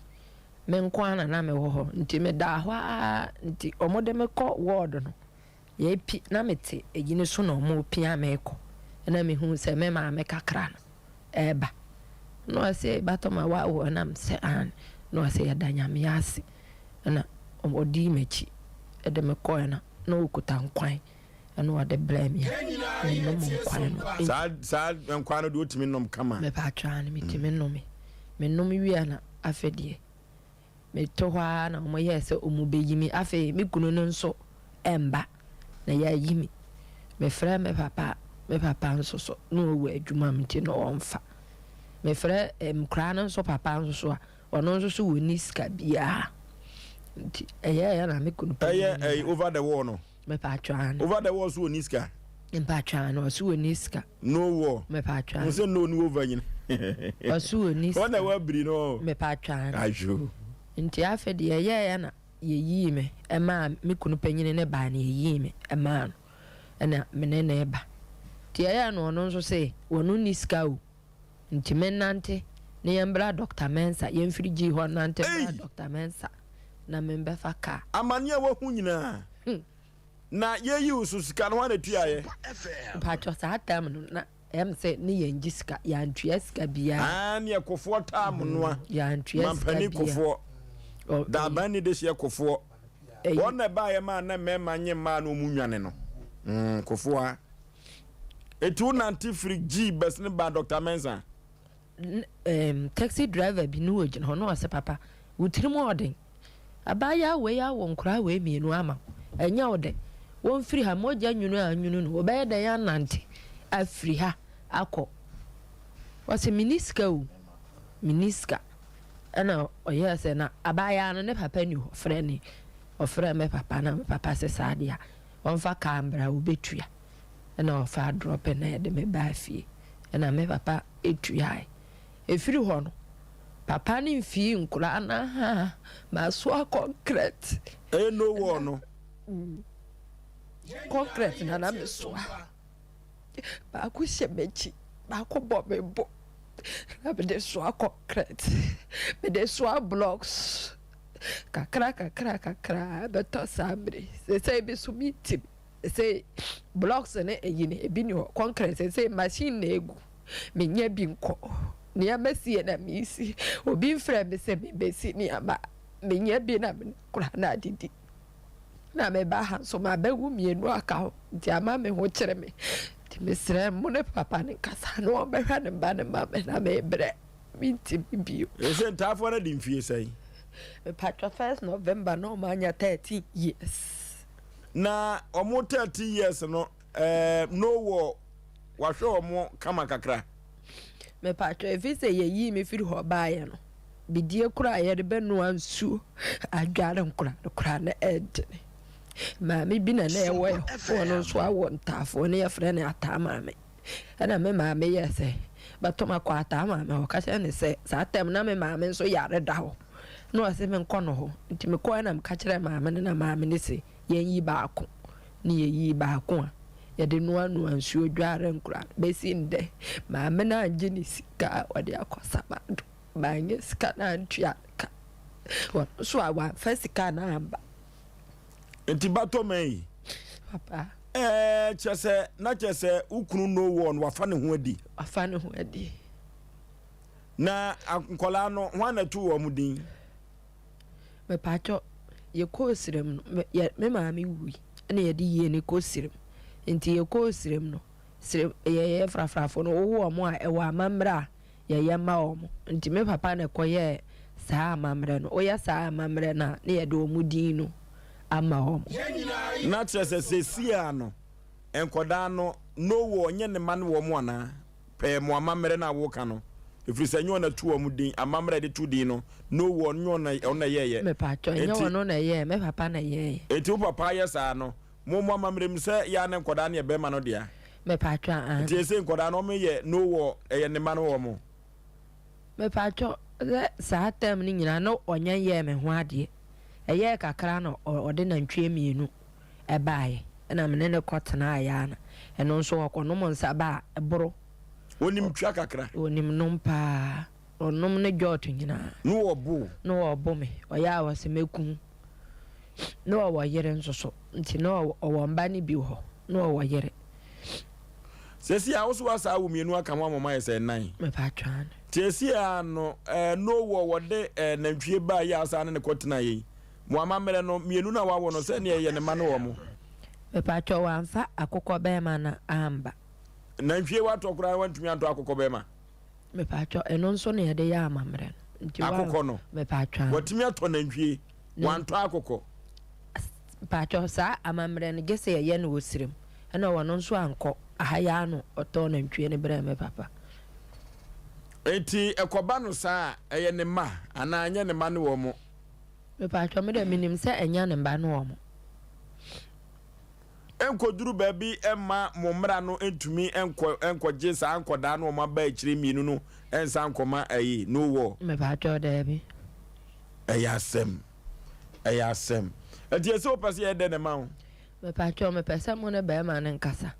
me nko ara na na mewɔ hɔ nti medaa hɔ ara nti wɔn de me kɔ ward no yɛpi na mete eyi no so na wɔn pia me kɔ ɛna mehu sɛ me maame kakra no ɛɛba na ɔsɛ batɔma wa wɔ ɛna sɛ an na ɔsɛ yɛda nyame ase ɛna ɔdi m'akyi ɛde me kɔ ɛna na ɔkuta nkwan. Ɛna ɔde brɛɛ me a, menom nkwan no. Saa saa nkwan no deɛ wotumi nom kama? Mepatwɔ aane, metumi nome. Menom wie a na afei deɛ meto hɔ ara na wɔyɛɛ sɛ wɔbɛyi me. Afei me kunu no nso mba na yɛayi me. Mefrɛ me papa a, me papa nso so na ɔwɔ adwuma mu nti na ɔmfa. Mefrɛ nkwadaa no nso papa nso so a, ɔno nso so wɔnni sika biara. Nti ɛyɛeɛ na me kunu panin Ɛyɛ ɛyi over the wall no? Mepatwɔ aane. Over the wall so ɔnni sika. Mpatwɔ aane ɔse ɔnni sika. No wall. Mepatwɔ aane. Wo sɛ no ni over nyina. Ɔse ɔnni sika. Wɔn na wabiri no. Mepatwɔ aane. Ayo. Nti afei deɛ ɛyɛɛyɛ na yɛyii me ɛmaa me kunu panyini no baa na yɛyii me ɛmaa no ɛna me ne no reba. Nti ɛyɛɛ na ɔno nso se ɔno nni sika o. Nti me nnante ne yɛn bra Doctor Mensah, yɛn firi gyii hɔ nnante bra Doctor Mensah na me mbɛfa car. Amaneɛ a wahu nyinaa na yɛyi wo so sika no hwan na ɛtuaeɛ? Mpakyɛ saa time no na ɛyɛ me sɛ ne yɛn gye sika, yɛantua sika biara. Aane neɛ Kofoɔ taa mo noa, Yɛantua sika Mampanin biara. Kofoɔ, Daaban ni dehyeɛ Kofoɔ, wɔn na ɛbaeɛ maa na mmarima nye mmaa na wɔn nwane no, mm Kofoɔ a. Eti wo nante firi G bɛs ne baa Doctor Mensah? N ehm taxi driver bi ne ogyina hɔ na ɔse papa wo tirim ɔɔden abaayaa wei awo nkoraa wei mienu ama wo ɛnyɛ wo dɛ wɔnfiri ha mogya nwunu a anwunu no wɔbɛyɛ dɛn anante afiri ha akɔ ɔse menni sika o menni sika ɛna ɔyɛɛ sɛ na abaayaa no ne papa ni hɔ frɛ ne ɔfrɛ me papa na me papa se saa deɛ a Ɔmfa car mbra obetua. Ɛna ɔfaa drɔpɛ na ɛde me baa fie. Ɛna me papa tuae. Ɛfiri hɔ no, papa no mfii nkoraa no ahaa, masoa kɔnkrɛt. Ɛyɛ no wall no. Kɔnkrɛt na na mesoa. Baako hyɛ m'akyi, baako bɔ me bo. Na mede soa kɔnkrɛt, mede soa blocks. Kakra kakra kakra ɛbɛtɔ saa mmere yi. Seesei bi so mentimi. Seesei blocks ne eyi no ebi ni hɔ. Concrete seesei machine na egu. Menya bi nkɔ. Nneɛma sie na mesi. Obi mfrɛ me sɛ mebɛsi nneɛma. Menya bi na me kora na adidi. Na meba ha nso mabɛwo mmienu aka ho nti ama me ho kyere me. Nti mesrɛ mo ne papa no nkasa na ɔmmɛhwɛ ne mma no mma me na mebrɛ. Mentumi bio. Ese ntaafoɔ no adi mfie sɛn? Mepatwɔ first November na ɔmo anya 13 years. Na ɔmo 13 years no eh, no wɔ wahwɛ ɔmo kama kakra? Mepatwɔ efi sɛ yɛyii me firi hɔ baeɛ no, bidie koraa a yɛde bɛnoa nsuo adware nkoraa no koraa na ɛɛdene. Maame bi na na ɛwɔ yɛ hɔ, ɔno nso awo ntaafoɔ na yɛfrɛ no Ataa maame. Ɛna me maame yɛɛ sɛ bɛtɔ makɔ ataa maame hɔ ka kyerɛ no sɛ saa tɛm na me maame nso yare da hɔ na ɔse menkɔ no hɔ nti mekɔɛ na meka kyerɛɛ maame no na maame no se yɛnyi baako ne yɛyii baako a yɛde noa noa nsuo dware nkora no bɛsi ndɛ maame no angye ne sika a ɔde akɔ samado manyɛ sika no antua no ka ɔno nso a wamfa sika no amba. Nti batɔ man yi. Papa. Ɛɛ kyerɛ sɛ na kyerɛ sɛ wo kunu no wɔ no wafa ne ho adi. Wafa ne ho adi. Na nkwadaa no hwan na ɛto wɔn din? Mepatwɔ yɛkɔɔ srem no me yɛ me maame wui ɛna yɛde yie no kɔ srem nti yɛkɔɔ srem no srem yɛyɛ frafrafo no wowo wɔn a ɛwɔ amammerɛ a yɛyɛ ma wɔn. Nti me papa na ɛkɔyɛɛ saa amammerɛ no. Woyɛ saa amammerɛ no a, na yɛde wɔn din no ama wɔn. Na kyerɛ sɛ seesei ara no, nkwadaa no, Noah ɔnyɛ ne mma ne wɔn anaa? Pɛɛ mo amammerɛ no a woka no, ɛfiri sɛ ɛnyɛ ɔno na ɛto wɔn din, amammerɛ a yɛde to din no, Noah ɔnyɛ ɔno na ɔno na ɛyɛeɛ. Mepakyɛw, ɛnyɛ Enti, ɔno na ɛyɛeɛ, me papa na ɛyɛeɛ. enti wo papa ayɛ saa no, Mo mo amammerɛ mu sɛ yɛ a ne nkɔdaa no yɛ bɛɛma no dea. Mepatwɔ aane. Nti ɛsei nkɔdaa no ɔmo yɛ no wɔ ɛyɛ ne mma no wɔ mo. Mepatwɔ sɛ saa term no nyinaa na ɔnyɛ nyɛɛ me ho adeɛ. Ɛyɛɛ kakra na ɔde nantwie mienu ɛbaeɛ ɛna me ne no kɔ tenaeɛ ara na ɛno nso ɔkɔ nom nsa ba a ɛboro. Onim twa kakra. Onim nom paa. Ɔnom ne jɔɔto nyinaa. Ne ɔbo wo. Ne ɔbo me. Ɔyɛ a ɔse mɛku wo. Ne ɔwɔ yere nso so. Nti na ɔwɔ mba no bi wɔ hɔ. Ne ɔwɔ yere. Seesei a wo so woasan awo mienu aka ho ama wɔayɛ sɛ nnan. Mepatwɔ aane. Seesei ara no, no wɔ wɔde nantwie baa yi a asan ne no kɔtenaeɛ yi. Mo amammerɛ no, mienu no a wawo no, sɛdeɛ ɛyɛ ne mma ne wɔn. Mepatwɔ wamfa akokɔ bɛɛma no amba. Nantwie watɔ koraa wantumi antɔ akokɔ bɛɛma. Mepatwɔ ɛno nso na yɛde yɛ amammerɛ no. Nti wa Akokɔ no. Mepatwɔ aane. Watumi atɔ nantwie, wantɔ akokɔ. Mpakyɛw saa amammerɛ no gyesɛ yɛyɛ no wɔ sirem ɛna ɔno nso ankɔ aha yi ara na ɔtɔɔ nantwie no brɛɛ me papa. Enti ɛkɔba no saa a ɛyɛ ne mma anaa ɛnyɛ ne mma ne wɔn? Mepakyɛw me deɛ menim sɛ ɛnyɛ ne mma ne wɔn. Ɛnkɔduru baabi mma mo mmara no ntumi nkɔ nkɔgye saa nkɔdaa no wɔn aba akyire mmienu no nsan nkɔma ayi no wɔ. Mepakyɛw daabi. Ɛyɛ asɛm. Ɛyɛ asɛm. Ɛnti ɛsɛ wopɛ sɛ yɛyɛ dɛn na ɛma wo? Mepakyɛw, mepɛ sɛ mo ne barima no nkasa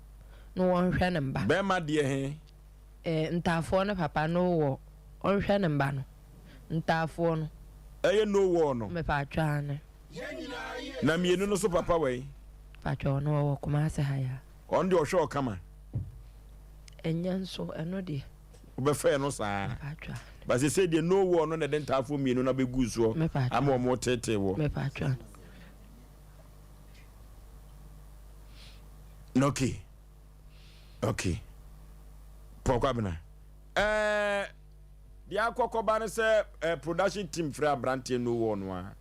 na wɔnhwɛ ne mba. Barima deɛ he? Eh, Ntaafoɔ no papa, no wɔ, ɔnhwɛ ne mba no. Ntaafoɔ no. Ɛyɛ no wɔ no? Mepakyɛw, aane. Na mienu no so papa wɔ he? Mepakyɛw, ɔno ɔwɔ Kumasi ha yi ara. Ɔno deɛ ɔhwɛ wo kama? Ɛnyɛ nso, ɛno deɛ. Wobɛfɛɛ no saa. But sesei deɛ no war no na ɛde ntaafoɔ mienu no abɛgu soɔ ama wɔn reteetee woɔ. Okay. Okay. Paul Kwabena. Eh, deɛ akɔkɔba no sɛ eh, production team frɛ aberanteɛ no war no a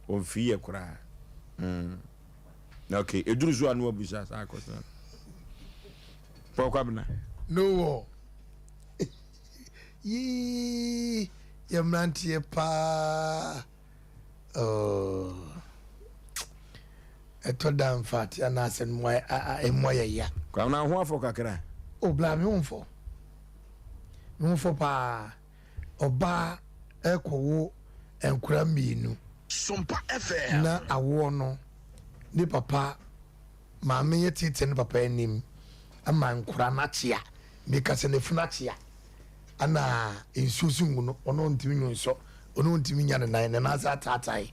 ɔmfii yɛ koraa. Mm. Okay, ɛduru so a no abusa saa akɔsena. Paul Kwabena. No war. Yii yɛ mmeranteɛ paa oh. Ɛtɔ da mfaate anaasɛ ɛmu ayɛ ya. Kwabena ho afɔ kakra. Oh bla me ho mfɔ. Me ho fɔ paa. Ɔbaa ɛkɔwo nkora mmienu. Sompa FM. Na awoɔ no ne papa Maame yɛ teetee ne papa anim ama nkwadaa no akyea. Meka sɛ n'afunu akyea. Ɛna nsuo so ngu no, ɔno ntumi nwu nsɔ, ɔno ntumi nya ne nan, ne nan ase ataatae.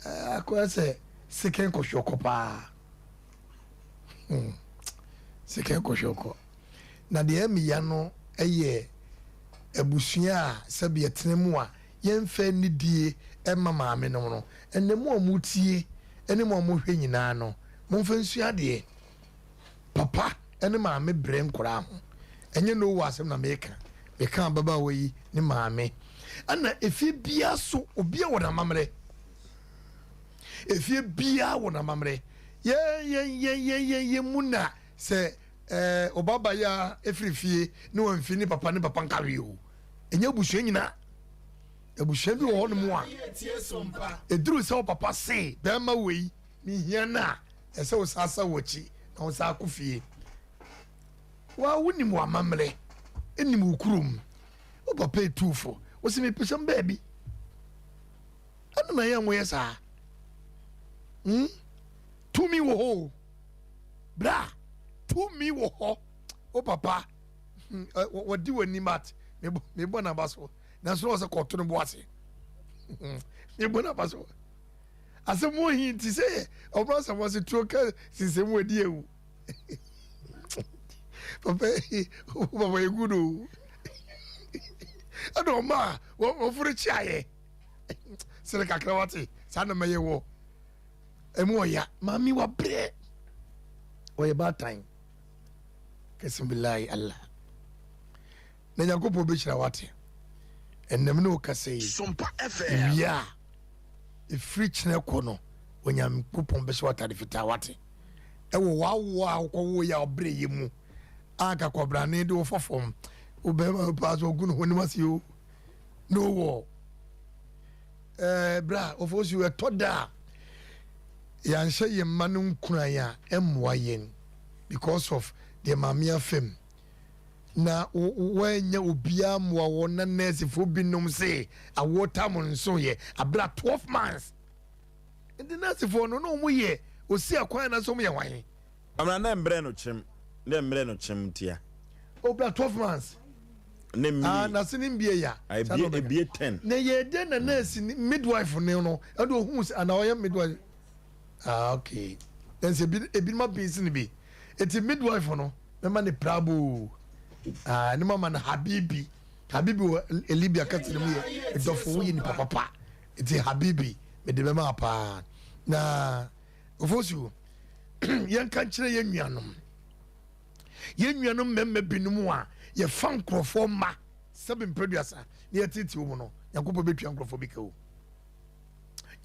Akɔyɛ sɛ second kɔhwɛkɔ paa. Hmm. Second kɔhwɛkɔ. Na deɛ ɛmeya no yɛ abusua a sɛbi ɛtena mu a yɛmfa anidie mma maame nom no, ɛnɛ mo a motie ne mo a mohwɛ nyinaa no, momfa nsua adeɛ. Papa ne maame brɛ nkwadaa ho. Ɛnyɛ Noah asɛm na meka, meka ababaawa yi ne maame. Ɛna efie biara so, obiara wɔ n'amammerɛ. Efie biara wɔ n'amammerɛ. Yɛn yɛn yɛn yɛn yɛn yɛn mu na sɛ ɛɛ ɔbaba yi a efiri fie ne wɔn fi ne papa ne papa nka hwee o. Ɛnyɛ abusua nyinaa. Abusua bi wɔ hɔnom a, ɛduru sɛ wo papa se bɛrima wei mehia no a, ɛsɛ wo san san w'akyi na wo san akɔ fie. Wa wonim w'amammerɛ, nim wo kurom. Wo papa etu fo, wo se mepɛ sɛ baabi. Ɛno na yɛn moyɛ saa. Hmm? Tumi wɔ hɔ o. Bra, tumi wɔ hɔ. Wo papa wɔdi w'anim at mebɔ n'aba so nanso na wɔsɛ kɔto no bo ase mebɔ n'aba so asɛm ohi nti sɛ ɔbra sɛ wɔse tuo ka sinsɛm wadi awu papa papa yɛ good o ɛna ɔma a wɔforo kyeayɛ sere kakra wate saa na mɛyɛ wɔ ɛmu ɔya maame wabrɛ ɔyɛ baatan Kɛse bilahi Allah. Na Nyankopɔn bɛhyira wate. Ɛnam ne wo kasa yi. Sompa FM. Wie a, ɛfiri kyena kɔ no, Onyankopɔn bɛhyɛ w'atade fitaa wate. Ɛwɔ w'awoɔ a wokɔwoo yɛ a ɔbrɛ yɛ mu a nka kɔbrane de wo fa fam. Wo bɛrima paa so ɔgu ne ho anim ase o. No wɔ. Ɛɛ bra ɔfo si ɛtɔ da a yɛanhyɛ yɛn mma no nkuran a ɛmmoa yɛn. because of deɛ maame afa mu na wɔanya obiara mmoa wɔn na nɛɛsefoɔ binom se awoɔ tam nso yɛ abira 12 months nti nɛɛsefoɔ no na wɔn yɛ osi akwan na so wɔn yɛ hwan. Amena na mbrɛ no kyem na mbrɛ no kyem ntia. Obra 12 months. Ne mmie. Ah, na se ne mbie ya. Ebie ebie 10. Na yɛ den na nurse ni midwife ne no. Ɛde ohun sɛ ana ɔyɛ midwife. Ah, okay. Ɛnsɛ ebi ebinom abɛn si ne bi. Eti midwife no mɛma ne prabo. Ah, ne mama no habibi. Habibi wɔ Libya kasa no mu yɛ dɔfo woyɛ nipa papa. Eti habibi mede bɛma paa. Na ofosu yɛnka nkyerɛ yɛn nuanom. Yɛn nuanom mmarima binom a yɛfa nkurɔfoɔ mma sɛbe mprɛduasa na yɛteetee wɔn no, Nyankopɔn bɛtua nkurɔfoɔ bi ka o.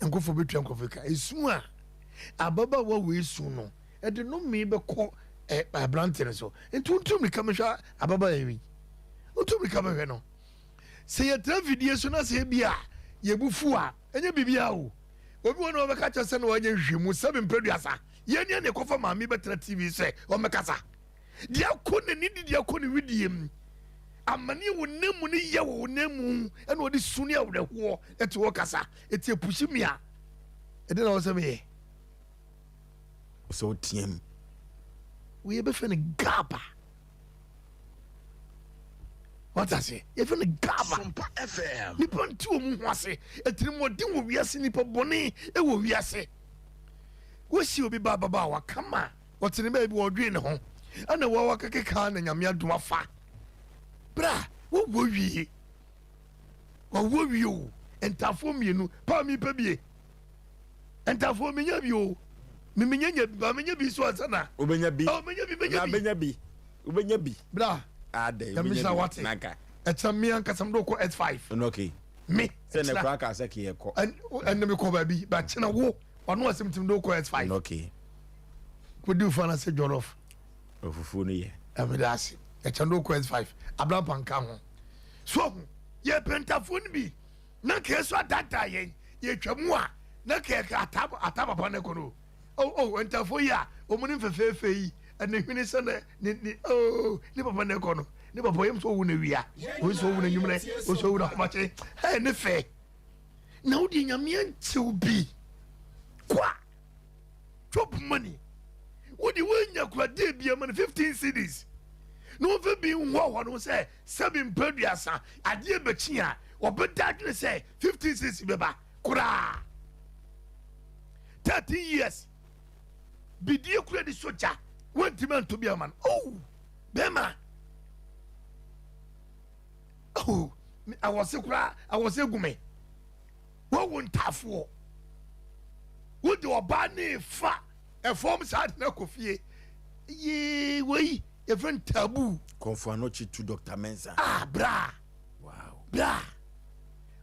Nyankopɔn bɛtua nkurɔfoɔ bi ka. Esu a ababaawa wei su no, ɛde nnome bɛkɔ ɛ aberante no so. Nti wontu mmirika mehwɛ ababaawa yi. Wontu mmirika mehwɛ no. Sɛ yɛtena fidie so na sɛ ebi a yɛbu fu a, ɛnyɛ biribiara o. Obi wɔ na ɔbɛka kyerɛ sɛ na wanyɛ nhwehwɛmu sɛbe mprɛduasa. Yɛn ni a na ɛkɔfa maame bɛtena TV sɛ ɔmmɛkasa. Deɛ akɔ n'ani di deɛ akɔ ne wedeɛ mu. Amaneɛ wɔ nan mu ne yɛ wɔ nan mu ɛna ɔde su ne awerɛhoɔ ɛte hɔ kasa. Ɛti ɛpusi me a ɛde na ɔsɛ meyɛ. Sɛ woteam. Wei yɛbɛfrɛ no gaba. Wate aseɛ? Yɛfrɛ no gaba. Nipa nti wɔn ho ase. Atirimuɔden wɔ wiase, nipa bɔne wɔ wiase. Wosi obi ba ababaawa kama, ɔte ne baabi ɔdwen ne ho, ɛna wawa kekeka na nyame adom afa. Bra, wowɔ wie. Wɔwɔ wie o. Ntafoɔ mmienu, paa mi pɛ bie. Ntafoɔ menya bi o. Me menya nya bi, ba menya bi so ansa na. Wobɛnya bi. Oh, menya bi, menya bi. Bɛnya bi. Wobɛnya bi. Bra. Adɛ, Nyame wobɛnya hyira bi. wate. Nanka. Ɛkyɛ me ankasa mede wokɔ S5. No, okay. Me. Sɛ ne kora ka sɛ keyɛ kɔ. Ɛnna mekɔ baabi, ba kyena wo. Ɔno asɛm tim de wokɔ S5. No, okay. Kɔdi wo fa na sɛ jollof. Ofufuo no yɛ. Ɛmeda ase. Ɛkyɛ no wokɔ S5. Abrampa nka ho. So ho, yɛpɛ ntafoɔ no bi. Na nka yɛso adaadaa yɛn. Yɛtwa mu a, na nka yɛka ata ata papa no kɔ no. Oh, oh, ntafoɔ yi a, wɔn ne mfɛfɛɛfɛ yi, ɛne hwene sɛ ne, ne, ne, oh, ne papa no kɔ no. Ne papa yɛm sɛ owu na wia, owu sɛ owu na nwummerɛ, owu sɛ owu na ahomakye. Ɛɛ, ne fɛ. Na wo deɛ Nyame ankyew bi kwa. Chop money. Wo de woanya kura day bi ama no 15 cedis. Na wɔmfa bi nhoahoa no ho sɛ sɛbi mpɛ aduasa adeɛ bɛkyi a ɔbɛda adwene sɛ 15 cedis bɛba koraa. 13 years bidie kura di sogya wontumi anto bi ama no. Oh, bɛrima. Oh, awɔse koraa awɔse gu me. Woawo ntaafoɔ. Wode ɔbaa ne fa ɛfɔm saa de no akɔ fie. Yee wei yɛfrɛ no taboo. Kɔmfo Anokye to Dr. Mensah. Ah bra. Wow. Bra.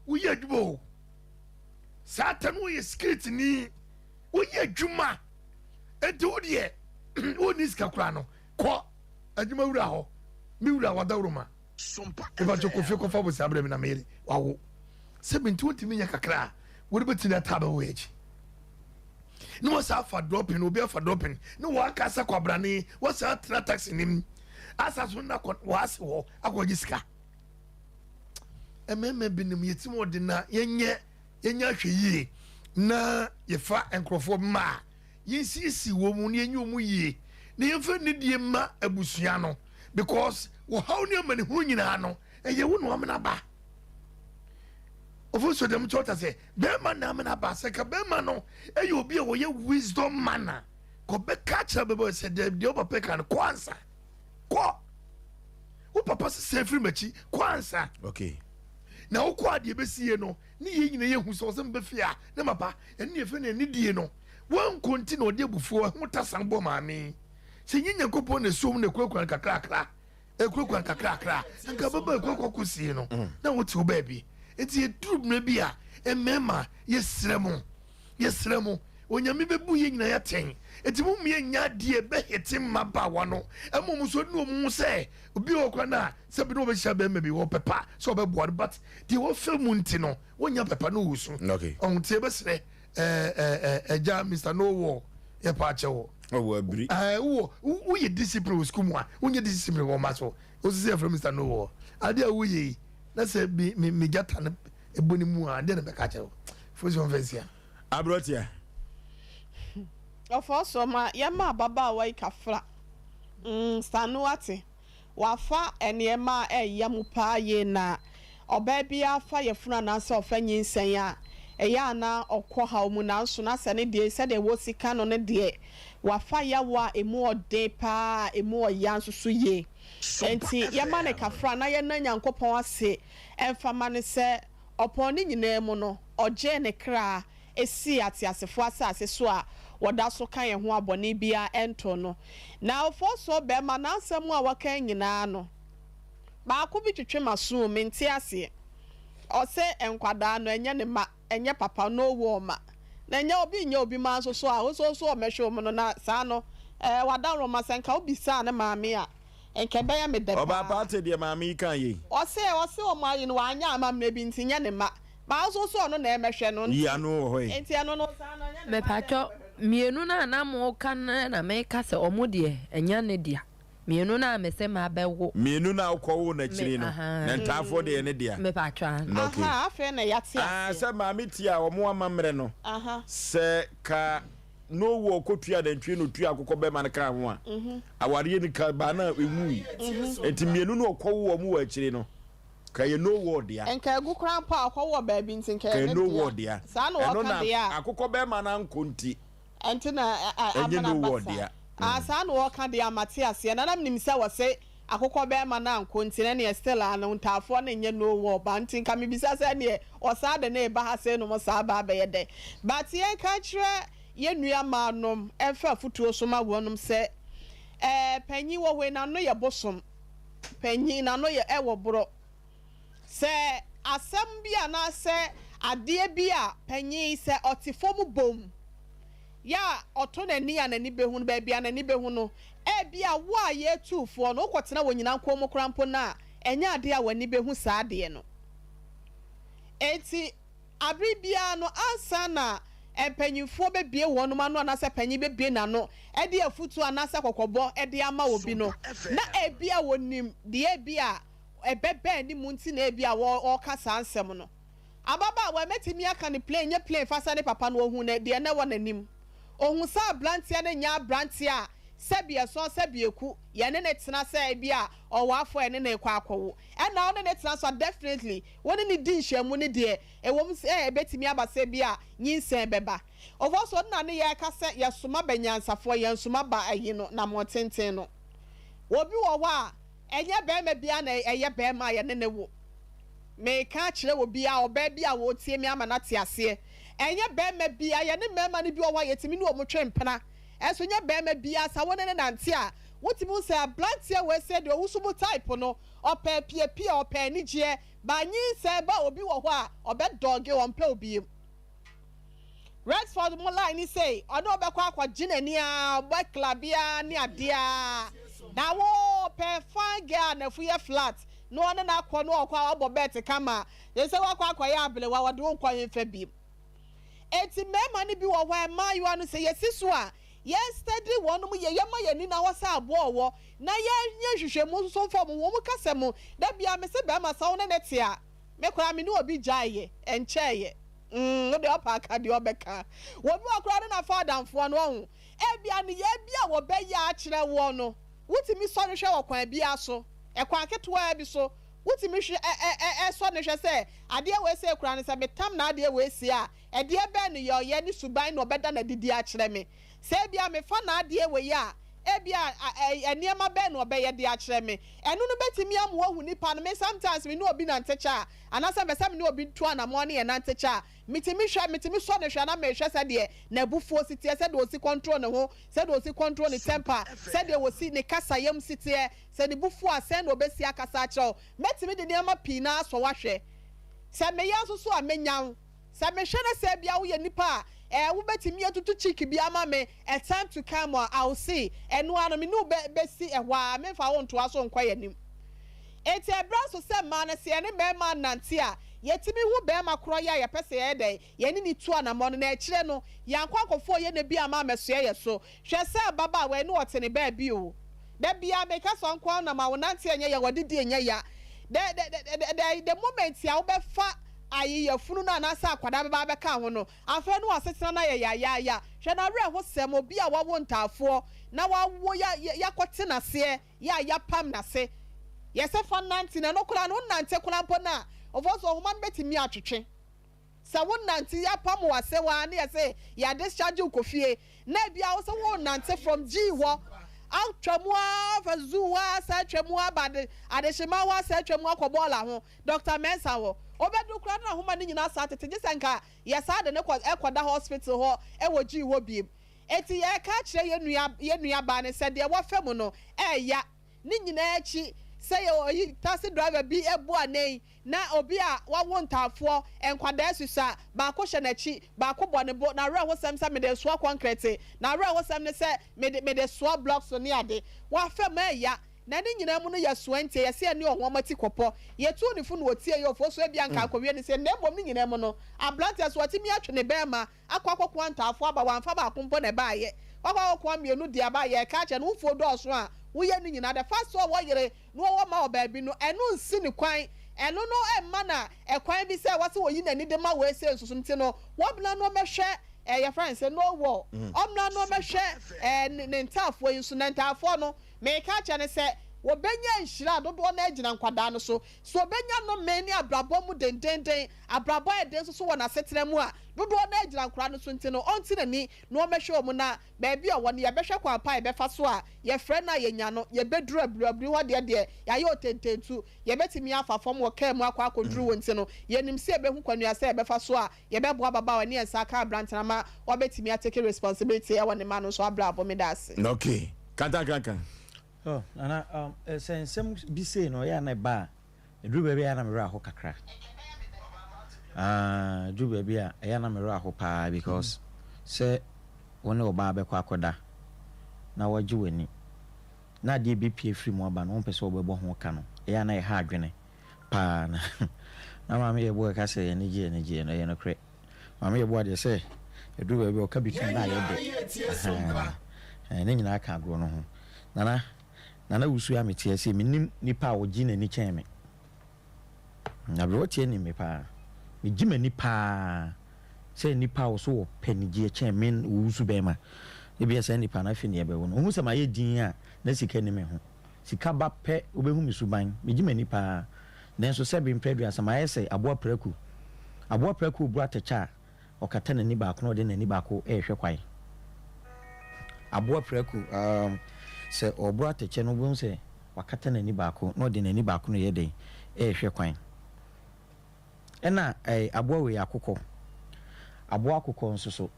Woyɛ adwuma o. Saa ta no woyɛ security ni. Woyɛ adwuma. Enti wo deɛ wonni sika koraa no kɔ adwuma wura hɔ. Me wura wadawuroma. Mepakyɛ kɔ fie kɔfa bosea brɛ me na meyere wawo. Sɛ me nti wontumi nyɛ kakra a wode bɛtumi ataa bɛwɔ yɛ akyi. Ne wɔsa afa drɔpin, obi afa drɔpin ne wɔaka sɛ kwabrane wɔsa atena taxi nim asa so na kɔ wɔase hɔ akɔgye sika. Mmarima binom yɛtim ɔde na yɛnyɛ yɛnyɛ ahwɛ yie na yɛfa nkurɔfoɔ mmaa yɛnsiesie wɔn mu na yɛnyɛ wɔn yie na yɛmfa nidie mma abusua no because wɔhaw ne amanehunu nyinaa no ɛyɛ wo na wamena ba ɔfo so dɛm kyɛw ta sɛ bɛrima na amena ba sɛ ka bɛrima no ɛyɛ obi a wɔyɛ wisdom man a kɔbɛka kyerɛ bɛbɛ sɛ deɛ deɛ ɔpapa ka no kɔ ansa kɔ wo papa sesɛ firi m'akyi kɔ ansa okay na wokɔ adeɛ bɛsie no ne yɛn nyina yɛhu sɛ ɔsɛ mbɛfie a ne maba ɛne yɛfɛ no anidie no wankɔ nti na ɔde abufuo ɛho tasa bɔ maame sɛ nyɛ Nyankopɔn na ɛsuom na ɛkurakura no kakrakra ɛkurakura no kakrakra nka bɛba ɛkurakura kɔsie no mm. na wote wo baabi nti yɛduru mmerɛ bi a mmarima yɛsrɛ mo yɛsrɛ mo onyame bɛbu yɛ nyina yɛatɛn nti mo mmea nya adeɛ bɛhete mmabaawa no ɛma mu so ne ɔmu ho sɛ obi wɔ kora no a sɛ bi ne wɔbɛhyia bɛrima bi wɔ pɛpa sɛ ɔbɛboa no but deɛ wɔfɛ mu nti no wonya pɛpa no wɔ su ɔho nti yɛbɛsrɛ ɛgya Mr. No War yɛ pa akyɛ wɔ. Ɔwɔ abiri. Ɛɛ wɔ woyɛ discipline wɔ sukuu mu a wonyɛ discipline wɔ ɔma so osisi ɛfrɛ Mr. No War adeɛ a woyɛ yi na sɛ mi mi mi gyata no ɛbɔ ne mu a adeɛ na bɛka akyerɛ wo fosi wɔn fɛn sia. Aberanteɛ. Ɔfɔɔ so ma yɛma ababaawa yi kafra. Mm, Sanu ate. Wafa nneɛma a ɛya mu paa yie na ɔbaa biara fa yafunu anaasɛ ɔfa nyinsɛn a, ɛyɛ a na ɔkɔ haw mu nanso na sɛ ne deɛ sɛdeɛ wɔsi ka no no deɛ wafa yaw a ɛmu ɔden paa a ɛmu ɔya nso so yie. Enti yɛma no kafra na yɛnna Nyankopɔn ase mfa ma no sɛ ɔpɔn ne nyinaa mu no ɔgyee ne kra sii ateasefoɔ asase so a wɔda so ka yɛn ho a bɔne biara ntoo no. Na ɔfɔɔsoɔ barima, n'asɛm a waka nyinaa no, baako bi twetwe m'aso o, mente aseɛ. Ɔse nkwadaa no, ɛnyɛ ne mma, ɛnyɛ papa, no ɔwu ɔma. Na ɛnyɛ obi nyɛ obi mma nso so a, wo nso so ɔmmɛhwɛ wɔn no, na saa no, ɛɛ w'adaworoma, sɛ nka wobisaa ne maame a, nka ɛbɛyɛ me dɛ Ɔbaa paa. paa te deɛ maame yi kaa yei. Ɔse, ɔse wɔn ayi no, wanyɛ amammerɛ bi nti, nyɛ ne mma. Maa nso so ɔno na ɛmɛhwɛ no Yi ano wɔ hɔ yi. nti ɛno no saa no ɛnyɛ ne mma dɛn na Mepatwɔ, ɔbɛhwɛ no. mmienu no a na moka no na meka sɛ ɔmo deɛ ɛnyɛ ne dea. Mmienu no a mese mabɛwo. Mmienu no a wokɔwoo no Me akyiri no, ahaa. na ntaafoɔ deɛ ɛyɛ ne dea. Mepatwɔ aane. Okay. Ahaa afei na yɛate Ah, aseɛ. sɛ maame tie a ɔmo amammerɛ no, Aha. sɛ ka na owu a ɔkɔtua nantwie na ɔtua akokɔ bɛrima no kaa ho a, awareɛ no ka baa no a ɛwui. Nti mmienu no a ɔkɔwoo ɔmo wɔ akyiri no, Ka ɛyɛ no war dea. Nka agu koraa mpo a ɔkɔ wɔ baabi nti nka Ka ɛyɛ ɛyɛ ne no dea. war dea. Saa na Ɛno wɔka na deɛ a. akokɔ bɛɛma no ankɔ nti. Ɛnti na Ɛnyɛ amena no aba war saa. dea. Ah saa na wɔka deɛ a mate aseɛ. Na na menim sɛ wɔse akokɔ bɛɛma no ankɔ nti na ɛneɛ still a no ntaafoɔ no nyɛ no war ba nti nka mebisa sɛ ɛneɛ ɔsaa de no reba ha sei nom saa ba abɛyɛ dɛn. But yɛnka nkyerɛ yɛn nua maa nom ɛmfa afutuo so ma wɔnom sɛ ɛɛ panyin wɔ hɔ yi n'ano yɛ bosom. panyin n'ano yɛ ɛwɔ borɔ. Sɛ asɛm bi anaasɛ adeɛ bi a panyin sɛ ɔte fam bom yɛ a ɔto n'ani a n'ani bɛhu no, baabi a n'ani bɛhu no, ebia wo a yɛretu foɔ no wokɔtena wɔ nyina nkoa mu koraa mpo no a, ɛnyɛ adeɛ a w'ani bɛhu saa adeɛ no. Enti Bere biara no, ansa na mpanyimfoɔ bɛbue wɔn ano anaasɛ panyin bɛbue n'ano de afotuo anaasɛ kɔkɔbɔ de ama obi no, na ebia wɔnim deɛ ebia ɛbɛba anim nti na ebia wɔreka saa nsɛm no. Ababaawa yi, mɛtumi aka no plain, nyɛ plain fa sɛ ne papa no, ɔhu deɛ na ɛwɔ n'anim. Ɔhu sɛ aberanteɛ no nyɛ aberanteɛ a sɛbi ɛsɔn sɛbi ɛku, yɛne no tena sɛ ebia ɔwɔ afɔ a yɛne no rekɔ akɔwo. Ɛna wo ne no tena nso a, definitely Wo ne no di nhyiamu no deɛ, ɛwom sɛ ɛbɛtumi aba sɛ ebia nyinsɛn bɛba. Ɔfɔ so na ne yɛreka sɛ yɛsoma ba nyansafoɔ, yɛnsoma ba ayi no, namɔn tenten no. Obi wɔ hɔ a, ɛnyɛ barima biara na ɛyɛ barima a yɛne no wo. Mereka akyerɛ obiara, ɔbaa bi a ɔretie me ama no ate aseɛ. Ɛnyɛ barima biara, yɛne mmarima no bi wɔ hɔ a yɛtumi ne wɔn twe mpena. Ɛnso nyɛ barima biara, sɛ wo ne no nante a, wotumi hu sɛ aberanteɛ wei sei deɛ ɔwusu mu type no, Ɔpɛ apiapia, ɔpɛ anigyeɛ, but nyinsɛn ba obi wɔ hɔ a ɔbɛ dɔge ɔmpɛ wo biem. Rexford mo line ni sei, ɔne wo bɛkɔ akɔgye n'ani aa, ɔbɛ klabe aa ne adeɛ aa, na wo pɛ fine girl a n'afu yɛ flat na ɔne no akɔ na ɔkɔ a wabɔ bet kama, sɛ wakɔ akɔyɛ abelewa ɔde wo nkɔ hemfa biem. Enti mmarima no bi wɔ hɔ a mmaayewa no sɛ yɛsi so a yɛn steady wɔnom yie, yɛma yɛn ani na hɔ sɛ aboa ɔwɔ na yɛnyɛ nhwehwɛmu nso mfa wɔn ho. Wɔn kasa mu, da biara mese barima sɛ wo ne no te a, me koraa me ne obi gyaeɛ, ɛnkyɛeɛ. Mm, wo deɛ ɔpɛ aka deɛ ɔbɛka. Obi wɔ koraa ne nafa adamfoɔ no, wahu. Ebia nneyɛɛ bi a wɔbɛyɛ akyerɛ woɔ no, wotumi sɔ no hwɛ wɔ kwan biara so, ɛkwan ketewaa bi so. Wotumi hwɛ ɛ ɛ ɛ ɛ sɔ no hwɛ sɛ, adeɛ wei sei koraa no, sɛ metam n'adeɛ wei sie a, ɛdeɛ bɛn no yɛ ɔyɛ ne suban na ɔbɛda no adidi akyerɛ me? Sɛ ebia mefa n'adeɛ wei a, ebia a ɛ nneɛma bɛn na ɔbɛyɛ de akyerɛ me? Ɛno no bɛtumi ama woahu nipa no. Me sometimes me ne obi nante kyɛ a, anaasɛ mepɛ sɛ me ne obi tu anamɔn ne yɛnante kyɛ a, metumi hwɛ, metumi sɔ no hwɛ na mehwɛ sɛdeɛ n'abufuo si teɛ, sɛdeɛ ɔsi control ne ho, sɛdeɛ ɔsi control ne temper, sɛdeɛ ɔsi, ne kasayam si teɛ, sɛ ne bo fu a, sɛn na ɔbɛsi akasa akyerɛ wo. Mɛtumi de nneɛma pii no ara asɔ wo ahwɛ. Sɛ meyɛ nso so a, mɛnya wo. Sɛ mehwɛ na sɛ ebia woyɛ nipa a, eh, wobɛtumi atutu cheek bi ama me, a time to come a, I will see. Ɛno ara no, me ne wo bɛ, bɛsi ɛhɔ ara, memfa wo ntoa so nkɔ yɛn anim. Enti ɛberɛ aso sɛ mmaa no, sɛ yɛne mmarima nnante a, yɛtumi hu barima korɔ yɛ a yɛpɛ sɛ yɛyɛ dɛn? Yɛne no tu anammɔn no, na akyire no, yɛankɔ akɔfa ɔyɛnɛ bi amma ammɛsoɛ yɛn so. Hwɛ sɛ ababaawa yi ne ɔte ne baabi o. Da biara meka sɛ ɔnko ara nam a wo nante ɛnyɛ ya, w'adidi ɛnyɛ ya. The, the, the, the, the moment a wobɛfa ayi yafunu no anaasɛ akwadaa bɛba abɛka ho no, afei no w'asetena no ayɛ yayaaya. Hwɛ n'awerɛhosɛm, obi a wawo ntaafoɔ na wawo ya, ya, yakɔte n'aseɛ, yɛ a yapam n'ase. Yɛsɛ fa nante na ɛno koraa no wonante koraa mpo no a, of so ɔhoma no bɛtumi atwetwe. Sɛ wonante yɛapam wo ase hɔ ara na yɛse yɛ discharge wo kɔ fie na ebia wo sɛ wonante from G hɔ atwa mu ara fa zoo hɔ ara san atwa mu aba ade adehyema hɔ asan atwa mu akɔ bɔɔla ho Doctor Mensah hɔ. Wobɛduru koraa na n'ahoma no nyinaa san tete gye sɛ nka yɛsan de no kɔ kɔda hospital hɔ wɔ G hɔ biem. Enti yɛreka akyerɛ yɛn nua yɛn nuabaa no sɛ deɛ wafa mu no ɛɛya. Ne nyinaa akyi sɛ yɛ oyi taxi driver bi bu anen na obi a wawo ntaafoɔ, nkwadaa susua, baako hyɛ n'akyi, baako bɔ ne bo, n'awerɛhosɛm sɛ mede resoa kɔnkrɛte, n'awerɛhosɛm ne sɛ mede mede soa blocks ne ade. Wafa mu ɛɛya. Na ne nyinaa mu no yɛsoa ntie, yɛse yɛne ɔhoɔma ti kɔpɔ. Yɛtuu ne fo na ɔtiee, ɔfoɔ so ebia anka akɔwie ne se, na mmom ne nyinaa mu no, aberanteɛ so watumi atwe ne bɛɛma akɔ akɔkoa ntaafoɔ aba, wamfa baako mpo na ɛbaeɛ, wakɔ akɔkoa mmienu de aba, yɛreka akyerɛ no, wo mfuo dɔɔso a, woyɛ ne nyinaa, the fact sɛ ɔwɔ yere na ɔwɔ mma wɔ baabi no, ɛno nsi no kwan, ɛno no mma no ɛkwan bi sɛ ɛwɔ sɛ ɔyi n'ani de ma wei sei nso so, nti no, wɔmmra na wɔmmɛhwɛ ɛɛ yɛfrɛ no sɛ no war, ɔmmra na wɔmmɛhwɛ ɛɛ ne ntaafoɔ yi nso, na ntaafoɔ no, mereka akyerɛ no sɛ, wɔbɛnya nhyira dodoɔ no ara gyina nkwadaa no so, sɛ wɔbɛnya nnome ne abrabɔ mu dendeenden, Abrabɔ a ɛden nso so wɔ n'asetena mu a dodoɔ no ara gyina nkwadaa no so nti no, ɔnte n'ani na ɔmmɛhwɛ wɔn na baabi a ɔwɔ no yɛbɛhwɛ kwan pa a yɛbɛfa so a yɛfrɛ no a yɛnya no, yɛbɛduru abiri hɔ deɛ deɛ yɛayɛ otententu, yɛbɛtumi afa fam wɔ kaa mu akɔ akɔduru hɔ nti no, yɛnim sɛ yɛbɛhu kwanua sɛ yɛbɛfa so a yɛbɛboa ababaawa ne yɛn nsa aka aberante no ama wabɛtumi atake responsibility wɔ ne mma no nso abrabɔ. Meda ase. Okay. Kantankankan. Oh, Nana, um, sɛ nsɛm bi sei no ɔyɛ a na ɛba a, Ɛduru baabi a ɛyɛ a na me werɛ aho kakra. Ah, ɛduru baabi a ɛyɛ a na me werɛ aho paa because sɛ wo ne ɔbaa bɛkɔ akɔda na wagye w'ani na adeɛ bi pue firi mu aba no wompɛ sɛ wobɛbɔ ho ka no, ɛyɛ a na ɛha adwene paa. Na na maame yɛ boa ɛka sɛ anigyeɛ anigyeɛ no ɛyɛ nokorɛ. Maame yɛ boa deɛ sɛ ɛduru baabi a ɔka bi tom na ayɛ dɛ. Ahaa, ne nyinaa ka agorɔ no ho. Nana. Nana Wusu a mete ase yi, mennim nipa a ɔgye n'ani kyɛn me. Aberewatia nim me paa. Megye m'ani paa sɛ nipa a ɔso ɔpɛ anigyeɛ kyɛn me Owusu bɛrima. Ebia saa nipa no afei na yɛbɛwo no. Ɔhu sɛ mayɛ dinn a, na sika nni me ho. Sika ba pɛ, wobɛhu me suban. Megye m'ani paa. Nanso sɛbe mprɛ aduasa, mayɛ sɛ aboa prako. Aboa prako reboro atɛkyɛ a, Ɔkata n'ani baako na ɔde n'ani baako rehwɛ kwan. Aboa prako, um, sɛ ɔreboro atɛkyɛ no, wobɛhu sɛ wakata n'ani baako na ɔde n'ani baako no yɛ dɛn? Rehwɛ kwan. Ɛna eh, aboa wei akokɔ. Aboa akokɔ nso so,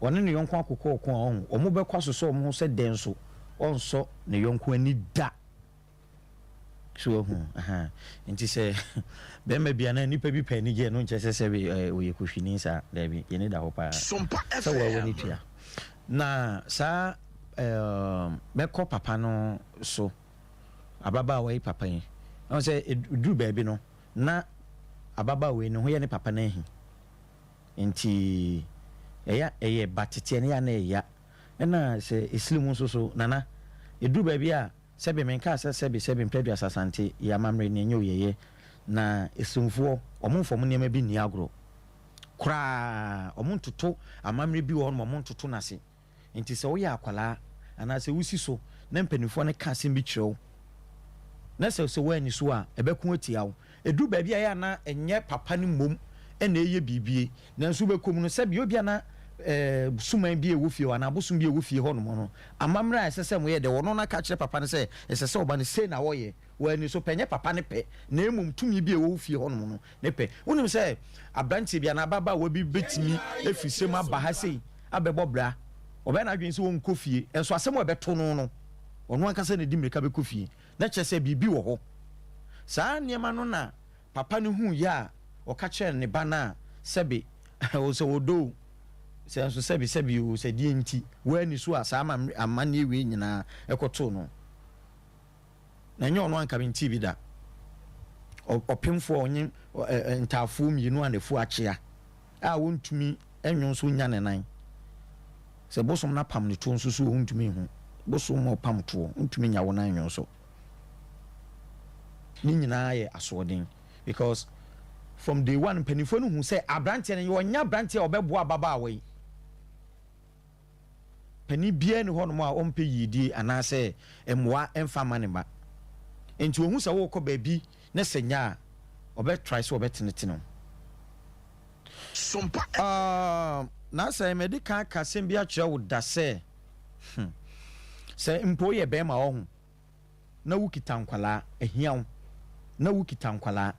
ɔne ne yɔnko akokɔ ɔko a ɔho, wɔn bɛkɔ asosɔ wɔn ho sɛ dɛn so, ɔnsɔ ne yɔnko ani da. So wahu? Ahaa. Nti sɛ bɛrima bi anaa nipa bi pɛ anigye a, ɛno nkyerɛ sɛ sɛbe ɛɛ ɔyɛ kohwini saa. Daabi, yɛn ani da hɔ paa. Sompa Sɛ woa w'ani FM. tua. Na saa ɛɛm bɛkɔ papa no so, ababaawa yi papa yi, wahu sɛ ɛduru baabi no, na ababaawa yi ne ho yɛ ne papa no ahi. Nti ɛyɛ ɛyɛ ba teteɛ no yɛ a na ɛya. Ɛna sɛ ɛsiri mu nso so, Nana, ɛduru baabi a, Sɛbe menkaa sɛ sɛbe sɛbe mpɛ aduasa Asante yɛ amammerɛ nea ɛnyɛ oyɛyɛ na Esremfoɔ ɔmo nfa ɔmo nneɛma bi nni agorɔ koraa ɔmo ntoto amammerɛ bi wɔ hɔ nom ɔmo ntoto no ase nti sɛ woyɛ akwadaa anaa sɛ wosi so na mpanimfoɔ no ka asɛm bi kyerɛ wo na sɛ sɛ woanni so a ɛbɛko atia wo Ɛduru baabi a ɛyɛ a na ɛnyɛ papa no mmom na ɛreyɛ biribi, nanso wobɛkɔ mu no, sɛdeɛ ebia na suman bi a ɛwɔ fie hɔ anaa abosom bi a ɛwɔ fie hɔnom no, amammerɛ a ɛsɛ sɛ wɔyɛ deɛ, ɔno no aka akyerɛ papa no sɛ ɛsɛ sɛ ɔba no sei na wɔyɛ, wɔ ani so pɛ, ɛnyɛ papa no pɛ, na mmom tumi bi a ɛwɔ wo fie hɔnom no ne pɛ. Wonim sɛ aberanteɛ bi anaa ababaawa bi bɛtumi afiri serɛ mu aba ha sei abɛbɔ bra, ɔbɛyɛ n'adwene sɛ ɔnkɔ fie, nso asɛm a ɛbɛto no no, ɔno ankasa na ɛdi mmirika bɛkɔ fie. Na kyerɛ sɛ biribi wɔ hɔ. Saa nneɛma no na papa no huiɛ a ɔka kyerɛɛ ne ba no a sɛbe o sɛ ɔdɔ o, sɛ nso sɛbe sɛbe o, sɛ deɛ nti wanni so a saa amanneɛ wei nyinaa kɔtoo no. Na ɛnyɛ ɔno anka mentee bi da. Ɔpemfoɔ a ɔnye ntaafoɔ mmienu a n'afu akyea a ɔntumi nwo nso nnya ne nan. Sɛ bosom no apam ne toɔ nso so ɔntumi nhu. Bosom ma ɔpam toɔ, ɔntumi nnya wo nan nwo so. Ne nyinaa yɛ asoɔden because from day one mpanimfoɔ no hu sɛ aberanteɛ no ɔnyɛ aberanteɛ a ɔbɛboa ababaawa yi. Panin biara nni hɔnom a ɔmpɛ yiedie anaasɛ mmoa mfa mma ne mma. Nti ohu sɛ worekɔ baabi na sɛ nya a, ɔbɛ try sɛ ɔbɛtenetene wo. Ah, na sɛ madi kan aka asɛm bi akyerɛ wo da sɛ, hmm, sɛ mpo woyɛ bɛrima ɔho, na wokita nkwadaa, ahia wo, na wokita nkwadaa,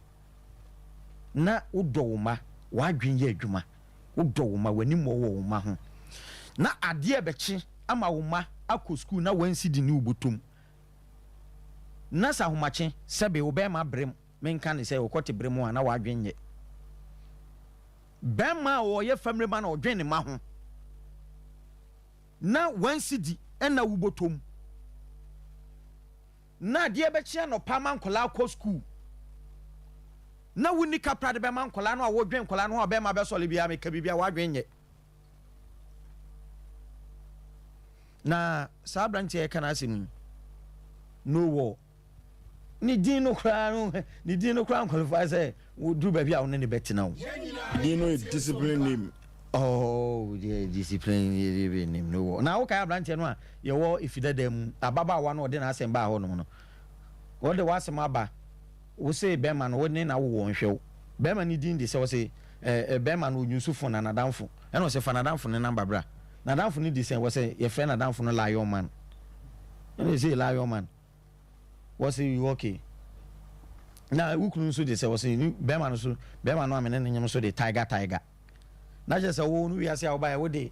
na wodɔ wo mma, w'adwene yɛ adwuma, wodɔ wo mma, w'ani mmɔ wɔ wo mma ho, na adeɛ rebɛkye ama wo mma akɔ sukuu na wɔansi de ne wo bɔtɔm, na sɛ ahomakye, sɛbe wo bɛrima brem, menka ne sɛ wokɔte bere mu a na w'adwene nyɛ. Bɛrima a ɔyɛ family man a ɔdwen ne mma ho, na wansi di na wo bɔtɔm na adeɛ bɛkye anɔpa ama nkwadaa akɔ sukuu na wonni kapra de bɛma nkwadaa no a wodwen nkwadaa no ho a bɛrima bɛsɔre biara meka biribi a w'adwen nyɛ. Na saa aberanteɛ a yɛka n'asɛm yi, no wɔ ne din no koraa no ne din no koraa nkwalify sɛ woduru baabi a wo ne ne bɛtena o. Din no yɛ discipline name. Oh, deɛ discipline name no wɔ. Na wokae aberanteɛ no a yɛwɔ efi dada mu, ababaawa no ɔde n'asɛm baa hɔnom no. Wɔde w'asɛm aba, wo se bɛrima no wo ne na wowɔ nhwɛ wo. Bɛrima no din de sɛ ɔse eh, bɛrima no onyusu fon na n'adamfo. Ɛna ɔse fa n'adamfo no number bra. N'adamfo no di sɛn? Wɔse yɛfrɛ n'adamfo no Lion Man. Ɛna ɔse Lion Man. Wɔse you okay. Na wo kunu nso de sɛ wɔse bɛrima no so bɛrima no a me ne no nyem nso de tiger tiger. Na kyerɛ sɛ wo no wiase a wobaeɛ wode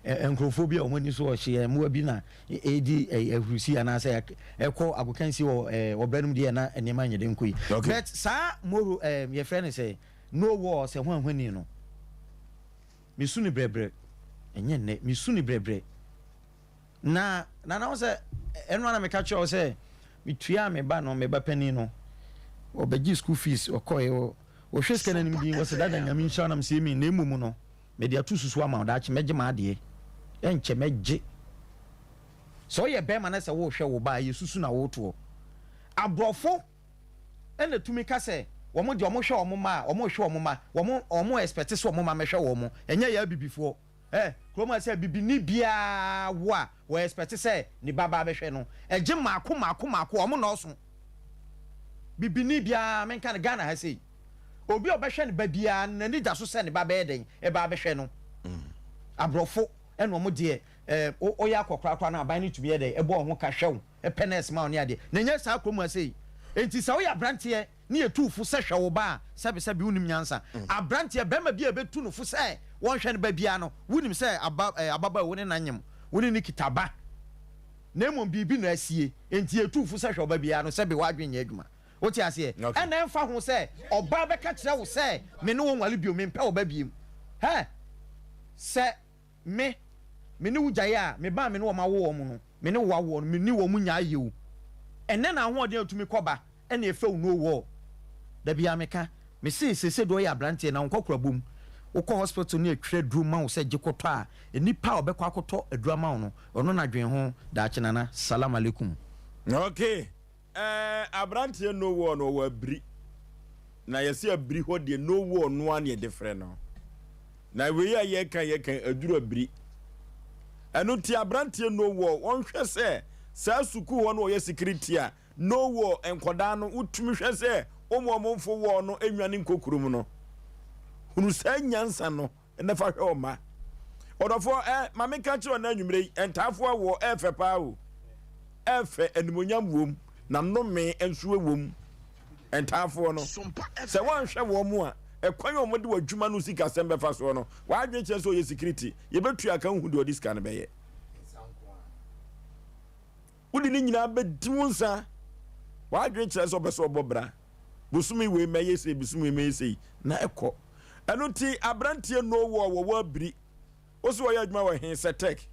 nkurɔfoɔ bi a wɔn ani so ɔhyeɛ mmoa bi na ɛredi ahurusi anaasɛ ɛkɔ agokansi wɔ ɔbra no mu deɛ na nneɛma nyɛ den nkɔ yi. But saa moro yɛfrɛ no sɛ no war sɛ hwanhwani no mesu no brɛbrɛ ɛnyɛ nnɛ mesu no brɛbrɛ. Na na na wo sɛ ɛno ara na meka kyerɛ wo sɛ metuaa me ba no, me ba panin no, ɔbɛgye school fees, ɔkɔe, ɔhwɛ sika no anim din, ɔsɛ dada Nyame nhyira wo na mesɛ amen, na mmom no mede ato susu ama wo, daakye mɛgye m'adeɛ, ɛnkyɛ mɛgye. Sɛ woyɛ bɛrima na sɛ wohwɛ wo ba a, ɛyɛ susu na wotoɔ. Aborɔfo ɛna tumi ka sɛ wɔn deɛ wɔhwɛ wɔn mma a, wɔhwɛ wɔn mma, wɔn wɔn expect sɛ wɔn mma mɛhwɛ wɔn, ɛnyɛ yɛ abibifoɔ. Eh kurom ha sɛ bibini biaa wo a wɔ expect sɛ ne ba ba bɛhwɛ no ɛgye maako maako maako ɔmo nɔɔso bibini biaa menka no Ghana ha sei obi a ɔbɛhwɛ ne ba biaa no nani da so sɛ ne ba bɛyɛ dɛn ɛba abɛhwɛ no abrɔfo ɛna ɔmo deɛ eh woyɛ akɔkora koraa no aban no tumi yɛ dɛn ɛbɔ ɔho ka hwɛ wo ɛpɛ nurse ma wo ne adeɛ na ɛnyɛ saa kurom ha sei enti sɛ woyɛ abranteɛ ne yɛtu wo fo sɛ hwɛ wo ba a, sɛbesɛbe wonnim nyansa. Aberanteɛ, barima bi a yɛbɛtu no fo sɛ wɔnhwɛ ne ba biara no, wonim sɛ aba, eh, ababaawa wo ne no anyem, wo ne no kita ba, na mmom biribi na asie, enti yɛtu wo fo sɛ hwɛ wo ba biara no, sɛbe w'adwene nyɛ adwuma. Wote aseɛ? Ɛna ɛmfa ho sɛ ɔbaa bɛka kyerɛ wo sɛ me ne wo nware bio, mempɛ wo ba biom. Hɛ! Sɛ. Me, me ne wo gyae a, me ba a me ne wɔn awo wɔn no, me ne wo awoɔ no, me ne wɔn nyaa yɛ o. Ɛnnɛ na ahoɔden a ɛtumi kɔ ba ɛna ɛfɛ wo no war. Da biara meka, me se seesei deɛ ɔyɛ abranteɛ na wo nkɔkorabɔ mu, wokɔ hospital ne yɛtwerɛ aduro ma wo sɛ gye kɔtɔ a, nnipa a ɔbɛkɔ akɔtɔ aduro ama wo no, ɔno na dwen ho daakye Nana. Salam alaikum. Okay. Ɛɛ abranteɛ no war no ɔwɔ abiri na yɛse abiri hɔ deɛ no war no ara na yɛde frɛ no na wei a yɛka yɛka aduru abiri ɛno nti abranteɛ no war wɔnhwɛ sɛ saa sukuu hɔ no ɔyɛ security a no war nkɔdaa no wotumi hwɛ sɛ wɔn a wɔn mfo war no nwane nkɔ kurom no hunu saa nyansa no na fa hwɛ wo mma. Ɔdɔfoɔ, ɛ, ma menka nkyerɛ wo nnɛ anwummerɛ yi, ntaafoɔ awoɔ, ɛyɛ fɛ paa o. Ɛyɛ fɛ, animuonyam wom, na nnome nso wom. Ntaafoɔ no, sɛ woanhwɛ wɔn a, ɛkwan a wɔde w'adwuma no sikasɛm bɛfa soɔ no, w'adwene kyerɛ sɛ ɔyɛ sikiriti, yɛbɛtua ka wohu deɛ ɔde sika no bɛyɛ. Wode ne nyinaa bɛdi wo nsa. W'adwene kyerɛ sɛ ɔpɛ sɛ ɔbɔ bra. Bosome wei mɛyɛ sei, bosome wei mɛyɛ sei, na ɛkɔ. Ɛno nti aberanteɛ no wɔ wɔwɔ abiri. Wo so wɔyɛ adwuma wɔ he sɛ tech.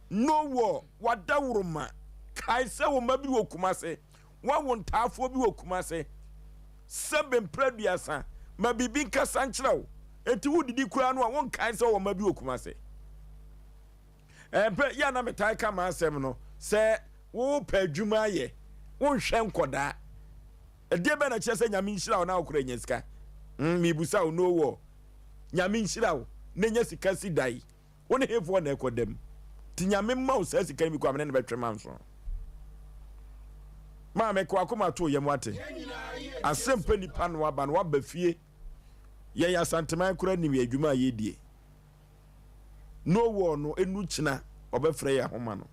No wɔ wadaworoma. Kae sɛ wo mma bi wɔ Kumase. Woawo ntaafoɔ bi wɔ Kumase. Sɛbe mprɛ aduasa, ma biribi nkasa nkyerɛ wo. Enti wodidi koraa no a wonkae sɛ wowɔ mma bi wɔ Kumase. Ɛmpɛ yɛ a na metaa ka m'asɛm no sɛ wopɛ adwuma ayɛ, wonhwɛ nkɔdaa. Ɛdeɛ bɛn na kyerɛ sɛ Nyame nhyira wo na wokora nya sika? Mm, mebusa wo no wɔ. Nyame nhyira wo na nya sika si dae. Wo ne hefoɔ na ɛkɔ dam? Ti Nyame mma wo saa sika no bi kɔ a mene no bɛtwe manso. Maame, ka w'akoma to yam wate. Asɛm pɛ nipa no aba no waba fie. Yɛn Asanteman koraa nim yɛn adwuma a yɛdie. No wɔ no enu kyena ɔbɛfrɛ yɛn ahoma no.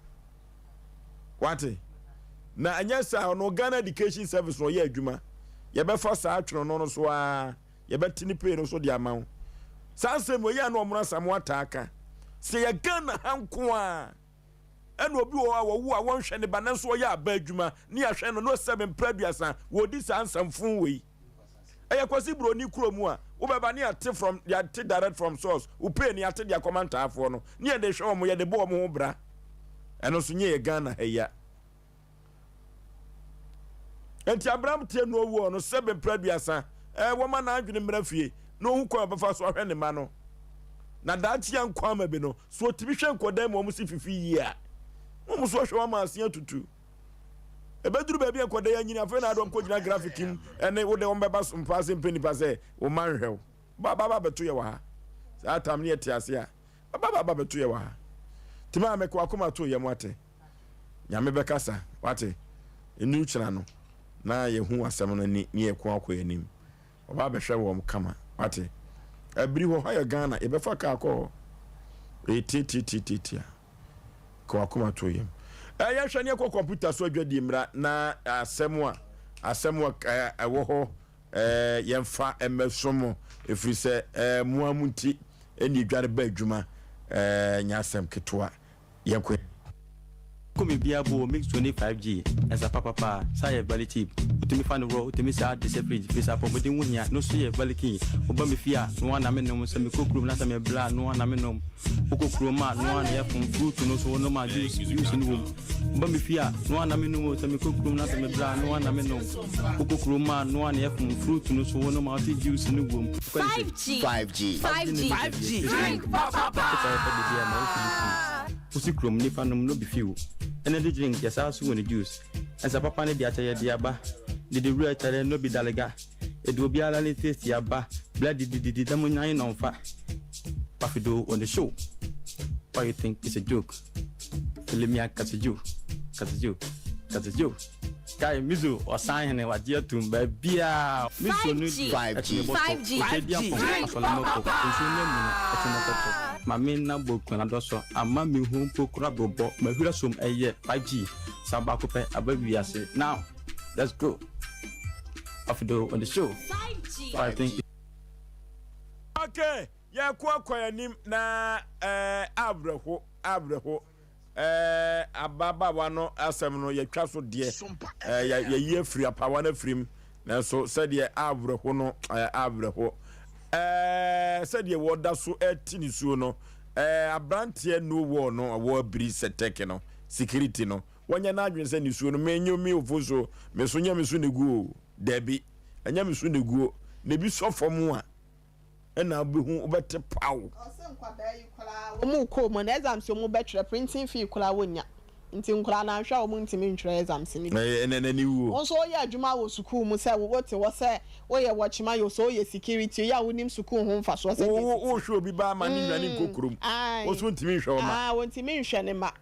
Wate? Na ɛnyɛ saa ɔno Ghana Education Service na ɔyɛ adwuma. Yɛbɛfa saa twono no so ara yɛbɛte ne pay no so de ama wo. Saa nsɛm wei yɛ a na ɔmono Asamoah taa ka. Sɛ yɛ Ghana ha nko a ɛna obi wɔ hɔ a wɔwo a wɔnhwɛ ne ba nanso ɔyɛ aba adwuma ne yɛahwɛ no na ɔsɛ mprɛ aduasa wɔdi saa nsɛmfo wei. Ɛyɛ Kwasi Broni kuro mu a wobɛba ne yɛate from yɛate direct from source wo pay ne yɛate de akɔma ntaafoɔ no ne yɛde hwɛ wɔn yɛde bɔ wɔn ho bra. Ɛno nso nyɛ yɛ Ghana ha yi a. Enti aberanteɛ no owuo no sɛbe mprɛ aduasa ɛɛ wɔma n'adwene mmra fie na ɔhu kwan a ɔbɛfa so ahwɛ ne mma no. Na daakye a nkwa ama bi no, so ɔtumi hwɛ nkwadaa mu a wɔn si fifi yie a, na wɔn nso ahwɛ wɔn ama ase atutu. Ɛbɛduru baabi a nkwadaa yi anyini afei na adɔm kɔgyina graphic mu ɛne wode wɔn bɛba so mpa ase mpɛ nipa sɛ wo mma nhwɛ wo. Ba ba ba bɛto yɛ wɔ ha. Saa tam ne yɛte ase a, ba ba ba bɛto yɛ wɔ ha. Nti maame kɔ akoma to yɛ mo ate. Nyame bɛkasa, wate? Nnuru kyena no, na yɛhu asɛm no ani ne yɛko akɔ yɛn anim. Ɔba abɛhwɛ wɔn kama, wate? Abiri hɔ, hɔ yɛ Ghana, yɛbɛfa kaa kɔ hɔ. Ɛyɛ tiatiatiatiatia. Ka wakoma to yam. Ɛ yɛhwɛ ne yɛkɔ kɔmputa so adwadie mmra na asɛm a asɛm a ɛwɔ hɔ ɛɛ yɛmfa mmɛso mo ɛfiri sɛ ɛɛ mo ara mo nti ɛne edware ba adwuma ɛɛ nyɛ asɛm ketewa. Yɛnkɔ. Kɔ me bia bo mix 20 5G ɛsa papapa saa yɛ very cheap wotumi fa no worɔ wotumi saa de hyɛ fridge firi sɛ apɔmuden ho hia no so yɛ very keen woba me fie a noa na me nom sɛ mekɔ kurom na sɛ me bla a noa na me nom wokɔ kurom a noa na yɛ fom fruit no so wonom a juice juice no wom woba me fie a noa na me nom o sɛ mekɔ kurom na sɛ me bla a noa na me nom wokɔ kurom a noa na yɛ fom fruit no so wonom a wote juice no wom 5G 5G 5G 5G Drink papapa. Wosi kurom nipa nom no bi few. Energy drink yɛ saa so wɔ ne juice. Nsa papa ne de akyɛ yɛ de aba. Didi wura kyɛrɛ no bi dalega. Edu obiara ne taste aba. Bla didi didi dɛm nyan na ɔnfa. Pafido on the show. Why you think it's a joke? Filimia Katsuju, Katsuju, Katsuju. Kai Mizo ɔsan hene wagye atum baabiaa. Mizo no deɛ ɛtumi bɔtɔ. Ɔtwa di apɔn asɔre mɔkɔ. Nsuo no amuna ɛtumi kɔtɔ. Mame na bɔ kuna dɔsɔ. Ama me hu mpo kora bobɔ. Mahwira som ɛyɛ 5G. Sa baako pɛ aba wiase. Now let's go. Afido on the show. I think. Okay, yɛkɔ akɔ yɛn anim na ɛɛ awerɛho awerɛho. Ɛɛ ababaawa no asɛm no yɛtwa so deɛ ɛɛ yɛyi afiri apaawa no afiri mu nanso sɛdeɛ awerɛho no ɛɛ awerɛho ɛɛ sɛdeɛ wɔda so ɛte ne suo no ɛɛ aberanteɛ no wɔ no wɔ abiri sɛ tɛki no security no wɔnyɛ n'adwene sɛ ne suo no menyo mi ofo so me so nyɛ me so ne guo dabi ɛnyɛ me so ne guo na ebi sɔ fam a. ɛna wobɛhu wobɛte paw. Ɔse nkwadaa yi koraa wɔn kɔɔ mu no exams wɔn bɛtwerɛ printing fee koraa wɔn nnya nti nkwadaa no anhwɛ a wɔn ntumi ntwerɛ exams no bi. Ɛna n'ani wuo. Wo nso woyɛ adwuma wɔ sukuu mu sɛ wote hɔ sɛ woyɛ watchman o sɛ woyɛ security o yɛ a wonim sukuu ho mfasoɔ sɛdeɛ Wo ɛsisi. wohwɛ obi ba ama ne nnwane nkɔ kurom wo nso wontumi nhwɛ wo mma. Ae wɔntumi nhwɛ ne mma.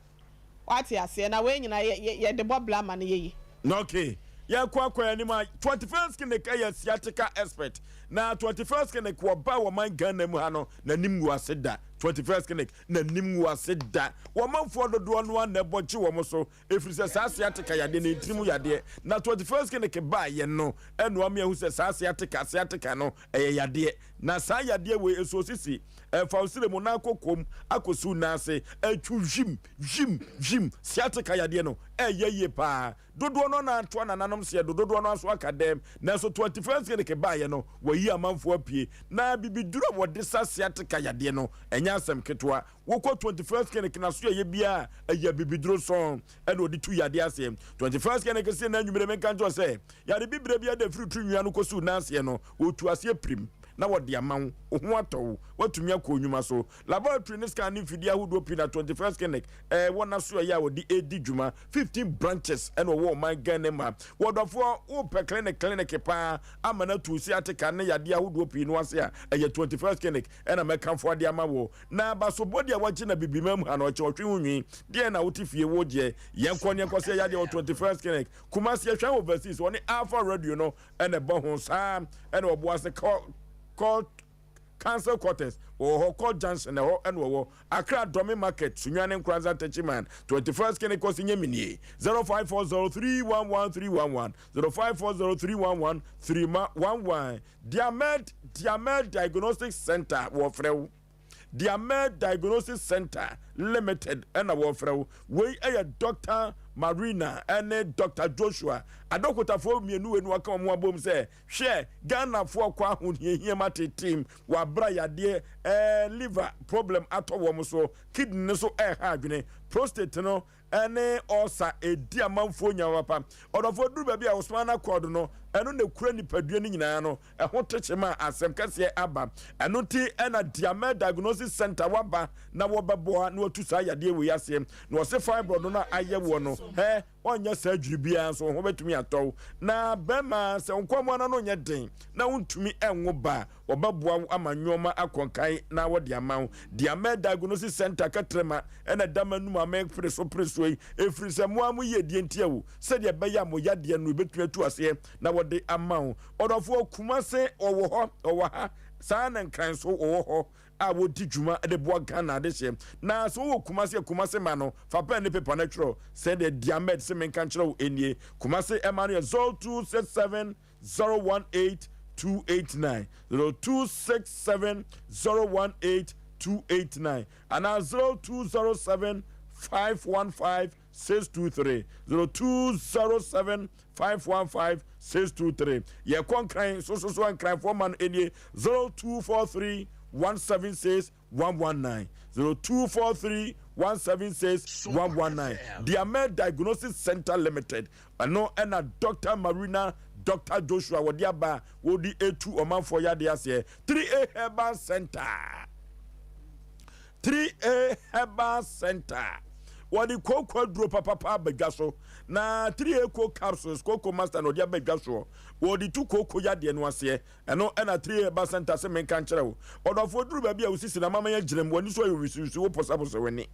Wate aseɛ? Na wei nyinaa yɛ, yɛ, yɛde bɔ bra ma no yɛ yie. Ok, yɛkɔ akɔ yɛn anim a, 21st Clinic yɛ sciatica expert. Na 21st Clinic wɔba wɔ man Ghana mu ha no, n'anim ngu ase da. 21st Clinic, n'anim ngu ase da. Wɔn manfoɔ dodoɔ no ara na ɛbɔ gye wɔn so, ɛfiri sɛ saa sciatica yadeɛ no, ntini mu yadeɛ. Na 21st Clinic baeɛ no, ɛna wɔama yɛahu sɛ saa sciatica, sciatica no, ɛyɛ yadeɛ. Na saa yadeɛ wei nso sisi ɛfa wo srɛ mu na akɔ kom akɔsi wo nan ase ɛtwu hwim hwim hwim. Sciatica yadeɛ no ɛyɛ yie paa. Dodoɔ no na atoa nananom seɛ do, dodoɔ no nso aka dɛm. Nanso 21st clinic baeɛ no wɔayi amanfoɔ apue. Na bibiduro a wɔde sa sciatica yadeɛ no ɛnyɛ asɛm ketewa. Wokɔ 21st clinic na so yɛyɛ biara ɛyɛ bibiduro sɔn ɛna ɔde tu yadeɛ aseɛ. 21st clinic se na anwummere menka nkyerɛ sɛ yare bibire biara da firi tiri nwia no kɔsi wo nan aseɛ no wɔtu aseɛ pirim. na wɔde ama wo, wo ho atɔ wo, woatumi akɔ wo nnwuma so. Laboratory ne scan ne mfidie ahodoɔ pii na 21st Clinic wɔ n'asoɛeɛ a wɔde redi dwuma. 15 branches na wɔwɔ ɔman Ghana mu ha. Wɔdɔfoɔ, wopɛ clinic clinic paa ama no atu wo sciatica ne yadeɛ ahodoɔ pii no ase a, ɛyɛ 21st Clinic na mɛkamfo ade ama wo. Na abasobɔdeɛ a wɔagye no Abibimam mu ha no, ɔkyɛ ɔtwe ho nwi. Deɛn na wote fie wogyeɛ? Yɛnkɔ ne yɛnkɔsɛ yadeɛ wɔ 21st Clinic. Kumasi, yɛhwɛ overseas, wɔne Alpha Radio no na ɛbɔ ho. Saa na Ɔboase kɔ kɔ Council Quarters wɔwɔ hɔ, Court Junction ɛhɔ na wɔwɔ, Accra Dome Market, Sunyani Nkoranza Techiman, 21st Clinic Kɔsi Nyeminie, 0540311311, 0540311311, Diamed Diamed Diagnostic Center wɔfrɛ wo. Diamed Diagnosis Center Limited na wɔfrɛ wo. Wei yɛ Dɔkta Marina ne Dɔkta Joshua. Adɔkotafoɔ mmienu wei na wɔaka wɔn ho abom sɛ, hwɛ, Ghanafoɔ kɔ ahohiahia mu ateeteem wɔ abere a yadeɛ ɛɛ liver problem atɔ wɔn so, kidney no nso ɛreha adwene, prostate no ne ɔsa ɛdi amanfoɔ nya papa. Ɔdɔfoɔ duru baabi a wo spinal cord no, ɛno na ɛkura nipadua no nyinaa no, ɛho tekye ma asɛm kɛseɛ aba. Ɛno nti ɛna Diamel Diagnosis Center waba na wɔbɛboa na watu saa yadeɛ wei aseɛ. Na wɔse fibroid no a ayɛ woɔ no, hɛ, ɔnyɛ surgery biara nso wo ho bɛtumi atɔ wo. Na bɛrima sɛ wo nkwammoa no ano nyɛ den na wontumi nwo ba a, Wɔbɛboa wo ama nnoɔma akɔ nkan na wɔde ama wo. Diamɛ Diagnosis Centre kɛtrɛma na ɛda m'anum a merepere so pere soɔ yi, ɛfiri sɛ mo ara mo yiedie nti awu, sɛdeɛ ɛbɛyɛ a mo yadeɛ no yɛbɛtumi atu aseɛ na wɔde ama wo. Ɔdɔfoɔ, Kumase wɔwɔ hɔ, wɔwɔ ha, saa ara na Nkran nso wɔwɔ hɔ a wɔdi dwuma de boa Ghana adehyeɛ. Na sɛ wowɔ Kumase a, Kumase ma no, fa pɛn ne pepa na twerɛ sɛdeɛ Diamed se menka nkyerɛ wo nie. Kumase ɛma no yɛ 0267 018 289 0267 018 289 anaa 0207 515 623 0207 515 623. Yɛkɔ Nkran so so so a Nkranfoɔ ma no nie 0243 176 119 0243 176 119 Diamel Diagnosis Center Limited ɛno ɛna Doctor Marina Doctor Joshua wɔde aba a wɔde etu ɔmanfoɔ yadeɛ aseɛ 3A Herbal Center 3A Herbal Center wɔde kooko aduro papapa aba dwa so na 3A ko capsules kooko master na wɔde aba dwa soɔ wɔde tu kooko yadeɛ no aseɛ Ɛno na Three Herbal Centre se menka nkyerɛ wo. Ɔdɔfoɔ, duru baabi a wo sisi na amamman agyina mu, w'ani so ayɛ wisiwisi, woposaposa w'ani.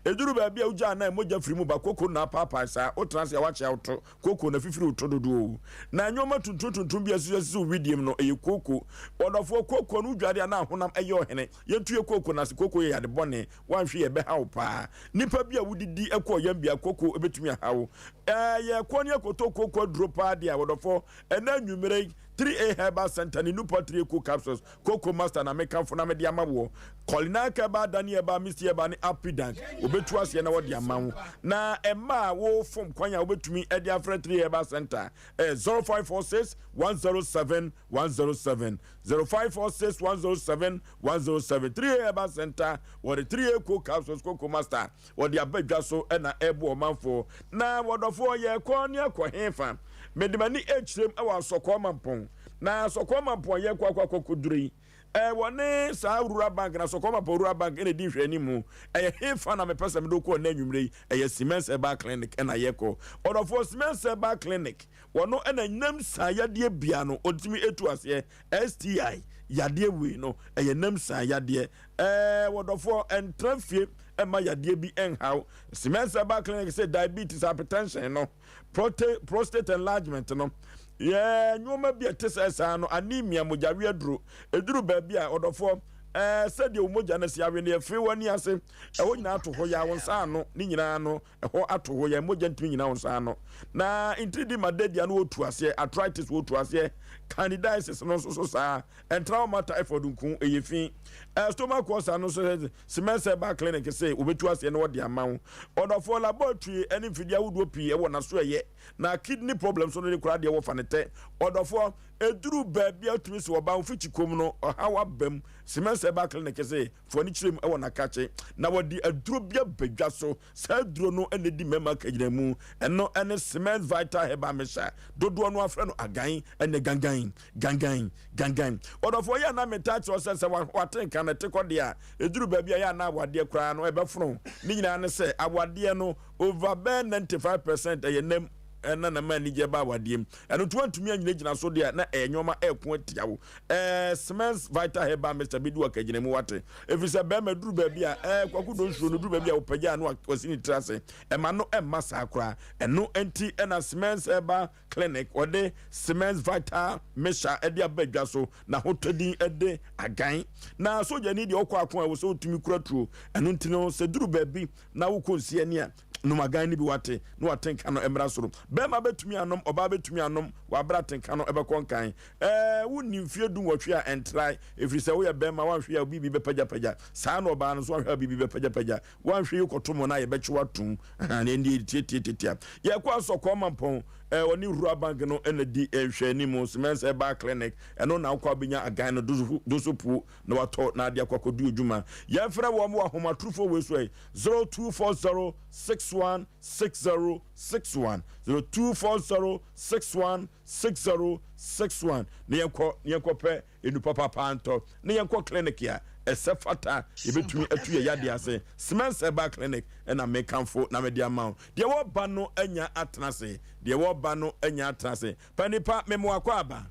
Ɛduru baabi a wogya anan, mogya firi mu ba, koko na apaapae saa, wotena ase a woakyea wo to, koko na afifiri wo to dodoɔ o. Na nnoɔma tuntum tuntum bi a asisi asisi wo wedeɛ mu no, ɛyɛ kooko. Ɔdɔfoɔ, kooko no wodware a na ahonam ɛyɛ ɔhene. Yɛntu yɛ kooko no ase, kooko yɛ yade bɔne, woanhwe yɛ ɛbɛha wo paa. Nipa bi a wodidi kɔ ɔyam bia, kooko bɛtumi aha wo. Ɛɛ yɛkɔ ne yɛkɔtɔ kooko aduro paa deɛ a, ɔdɔfoɔ, ɛnnɛ anwummerɛ yi, 3A Herbal Centre ne Nupa 3 Eco Capsules, Cocoa Master na mekamfo na mede ama woɔ. Kɔlinank Herbal, Dani Herbal, Misty Herbal ne Apidank, wɔbɛtu aseɛ na wɔde ama wo. Na ɛma a wofom kwan a wobɛtumi de afrɛ 3A Herbal Centre ɛyɛ 0546 107 107, 0546 107 107. 3A Herbal Centre, wɔde 3A Eco Capsules, Cocoa Master Wɔde aba dwa so na ɛreboa ɔmanfoɔ. Na wɔdɔfoɔ, yɛrekɔ ne akɔ hefa? Mede m'ani rekyerɛm wɔ Asɔkɔɔ Mampɔn. Na Asɔkɔɔ Mampɔn a yɛrekɔ akɔ akɔkɔduru yi, ɛwɔ ne saa Rural Bank, na Asɔkɔɔ Mampɔn Rural Bank na ɛdi nhwɛanimu. Ɛyɛ hefa na mepɛ sɛ mede wo kɔ nnɛ anwummerɛ yi? Ɛyɛ Siemens Herbal Clinic na yɛrekɔ. Ɔdɔfoɔ, Siemens Herbal Clinic, wɔno na nam saa yadeɛ bia no, ɔtumi tu aseɛ. STI yadeɛ wei no, ɛyɛ nam saa yadeɛ. Ɛɛ, wɔdɔfoɔ, ɛntra fie mma yadeɛ bi nhaw. Siemens Herbal Clinic sɛ diabetes, hypertension no, prostate enlargement no, yɛ nneɛma bi a ɛte sɛ saa no, anemia, mogyawe aduro. Ɛduru baabi a, ɔdɔfoɔ, ɛɛ, sɛdeɛ wo mogya no si awe no, yɛfee w'ani ase, ɛhɔ nyinaa ato hɔ, yɛ wo nsa ano, ne nyinaa no, ɛhɔ ato hɔ, yɛn mogya ntumi nyina wo nsa ano. Na ntiridi ma dadia no wɔtu aseɛ, arthritis wɔtu aseɛ, candidiasis no nso so saa, ɛntra hɔ ma typhoid nku, ɛyɛ fi. Eh, stomach ulcer no nso sɛ Siemens Herbal Clinic se wɔbɛtu aseɛ na wɔde ama wo. Ɔdɔfoɔ, laboratory ne mfidie ahodoɔ pii ɛwɔ n'aso ɛyɛ, na kidney problem so no de koraa deɛ wɔfa no tɛ. Ɔdɔfoɔ, Ɛduru baabi a wotumi sɛ ɔbaa wo fikyi kom no, ɔhaw aba mu. Siemens Herbal Clinic se, fa w'ani kyerɛ mu wɔ n'akakye na wɔde aduro bi aba dwa so. Saa aduro no na ɛdi mmarima akagyinamu. Ɛno ne Siemens Vital Herbal Mixture. Dodoɔ no ara frɛ no agan ne gangan, gangan, gangan. Ɔdɔfoɔ, yɛ a na metaa kyerɛ wo sɛ, sɛ wate nka no ɛte kɔ deɛ a, ɛduru baabi a yɛ a na awadeɛ koraa no ɛbɛfono. Ne nyinaa ne sɛ, awadeɛ no over bɛyɛ 95% ɛyɛ nam. na na ma anigyeɛ ba awadeɛ mu. Ɛno nti woantumi anyinagyina so deɛ a, na ɛyɛ nneɛma ɛreko atia wo. Ɛɛ Siemens Vital Herbal Mixture bɛdi wo akagyinamu wate. Ɛfiri sɛ bɛrima duru baabi a, ɛɛ Kwaku Donsuo no duru baabi a wɔpagya a na wasi ne tiri ase. Ɛma no ɛmma saa koraa. Ɛno nti na Siemens Herbal Clinic wɔde Siemens Vital Mixture de aba dwa so na ahotɔdin de agan. Na sogyani deɛ ɔkɔ ako a ɛwɔ sɛ ɔtumi kura tuo. Ɛno nti no sɛ duru baabi na wokɔ nsiani a, Nom agan no bi wate na w'atenka no mmra soro. Bɛrima bɛtumi anom, ɔbaa bɛtumi anom wɔ aberɛ atenka no bɛkɔ nkan. Ɛɛ, wonni mfeɛ du nwɔtwe a, ɛntrae, ɛfiri sɛ woyɛ bɛrima, woanhwɛ a wo biribi bɛpagyapagya. Saa na ɔbaa no nso, woanhwɛ a wo biribi bɛpagyapagya. Woanhwɛ yi kɔto mo no a, yɛbɛkye wo atom. Ahaa, na ɛndeɛ tiatiatiatia. Yɛkɔ Asɔkɔɔ Mampɔn, ɛɛ, ɔne Rural Bank no na di nhwɛanimu, Semens Herbal Clinic, ɛno na wokɔ a wobɛnya agan no dosopuo na watɔ na ade akɔ akɔdi odwuma. Yɛmfrɛ wɔn wɔ ahomatorofoɔ wei so ɛ, 0240 61 60 61, 0240 61 60 61, na yɛnkɔ na yɛnkɔpɛ enu papapa ntɔ, na yɛnkɔ clinic a ɛsɛ fata yɛbɛtumi atu yɛ yadeɛ ase. Semens Herbal Clinic ɛna mekamfo na mede ama wo. Deɛ wɔba no anya atena ase, deɛ wɔba no anya atena ase. Pa nipa memo akɔ aba.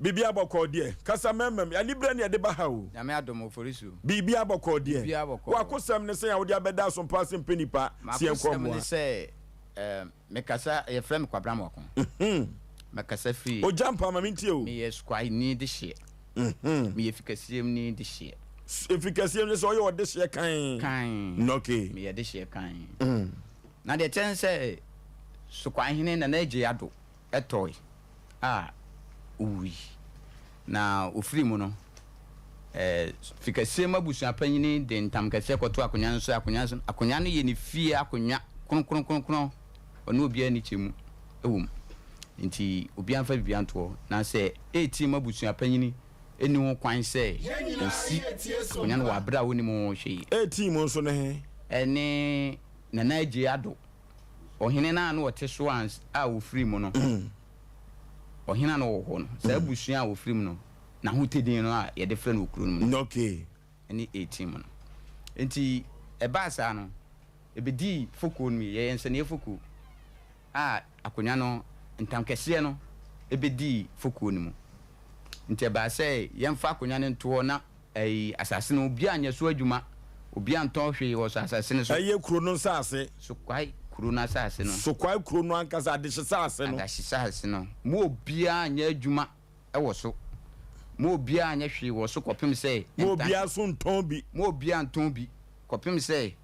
Biribiara bɔkɔɔ deɛ. Kasa mɛmɛm, aniberɛ ne ɛde ba ha o. Nyame adom Oforisuo. Biribiara bɔkɔɔ deɛ. Biribiara bɔkɔɔ. W'akosɛm ne sɛn a wode abɛda asompa ase mpɛ nipa sɛ yɛnkɔ M'akosɛm mmoa. ne sɛ eh, mekasa, yɛfrɛ me Kwabena Amoako. Mekasa firi. Ogya mpa ma mentie o. Meyɛ Sukwaheni dehyeɛ. Meyɛ Fikasiem-ni dehyeɛ. Fikasiem ne sɛ ɔyɛ ɔdehyeɛ kann. Kann. Okay. Meyɛ dehyeɛ kann. Na deɛ ɛkyɛ ne sɛ Sukwahene Nana Adjei Addo tɔe a owui. Na ofirii mu no, Fikɛseɛ mu abusuapanyin de ntam kɛseɛ kɔtoo akonnwa no so. Akonnwa no akonnwa no yɛ ne fie akonnwa kronkronkronkron. Ɔne obiara nni kyɛmu wɔ mu. Nti obiara mfa biribiara nto hɔ. Na sɛ Eetim abusuapanyin nni ho kwan sɛ osi akonnwa no wɔ abere a onnim ho hwee. Eetim nso ne he? Ɛne Nana Adjei Addo. Ɔhene no a na ɔte so ans a ɔfirii mu no, ɔhene a na ɔwɔ hɔ no, saa abusua a ɔfiri mu no, n'ahotedin no a yɛde frɛ no wɔ kuro no mu no, ne Etim no. Enti ɛbaa saa no, ɛbɛdii fokuo no mu, yɛyɛ nsɛnniiɛ fokuo a akonnwa no, ntamkɛseɛ no bɛdii fokuo no mu. Nti ɛbaa sɛ yɛmfa akonnwa no nto hɔ na Ɛyi, asase no, obiara nyɛ so adwuma, obiara ntɔn hwee wɔ so asase no so. Ɛyɛ kuro no nsase. Sokwae kuro no asase no. Sokwae kuro no ankasa, adehyesaase no. Adehyesaase no. Mo obiara nyɛ adwuma wɔ so. Mo obiara nyɛ hwee wɔ so kɔpem sɛ. Mo obiara nso ntɔn bi. Mo obiara ntɔn bi kɔpem sɛ.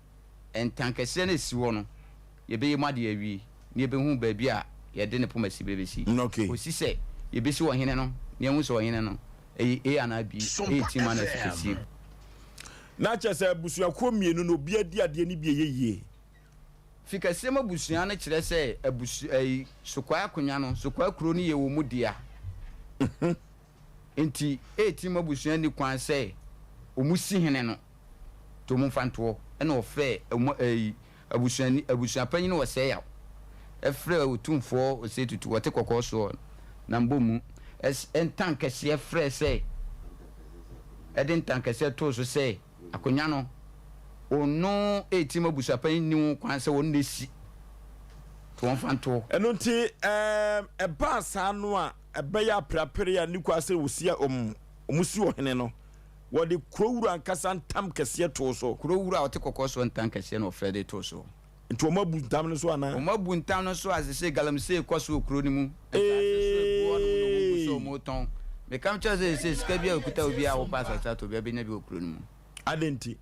Ntankɛseɛ no a ɛsi hɔ no, yɛbɛyɛ mu adeɛ awie, na yɛbɛhu baabi a yɛde ne poma siberɛ bɛsi, kɔsi sɛ yɛbɛsi ɔhene no, na yɛahu sɛ ɔhene no, ɛyɛ A anaa B, ɛyɛ tim anaa fi kɛseɛ mu. Na kyerɛ sɛ abusuakuo mmienu no obiara di adeɛ no bi ɛyɛ yie. Fi kɛseɛ mu abusua no kyerɛ sɛ abusua, ɛyi, Sokwaa akonwa no, Sokwaa kuro no yɛ wɔn mu dea. Enti A-team abusua nni kwan sɛ wɔsi hene no to mu mfantoɔ. Ɛna ɔfrɛɛ ɔmo ɛyi abusuani abusuapanyin wɔ Sɛyaw ɛfrɛɛ Otumfoɔ Osei Tutu ɔte kɔkɔɔ soɔ na mbɔ mu ɛs ntankɛseɛ frɛɛ sɛ ɛde ntankɛseɛ too so sɛ akonwa no ono A-team abusuapanyin nni ho kwan sɛ wɔn na esi to wɔn mfantoɔ. Ɛno nti ɛɛm ɛbaa saa no a. Ɛbɛyɛ apereapereɛ a ne kwan sɛ wɔsi a wɔn wɔsi ɔhene no, wɔde kuro wura ankasa ntam kɛseɛ too so. Kuro wura a ɔte kɔkɔɔ soɔ ntam kɛseɛ na wɔfrɛ de too so. Nti wɔn abu ntam no so anaa? Wɔn abu ntam no so a sesei galamsey kɔ so wɔ kuro no mu. Nsaase so agu hɔ nom na wɔn gu so a wɔretɔn. Meka kyerɛ wo sɛ sesei sika biara a ɛkuta obiara a wopɛ asase atɔ biara bɛnya bi wɔ kuro no mu. Adɛn nti?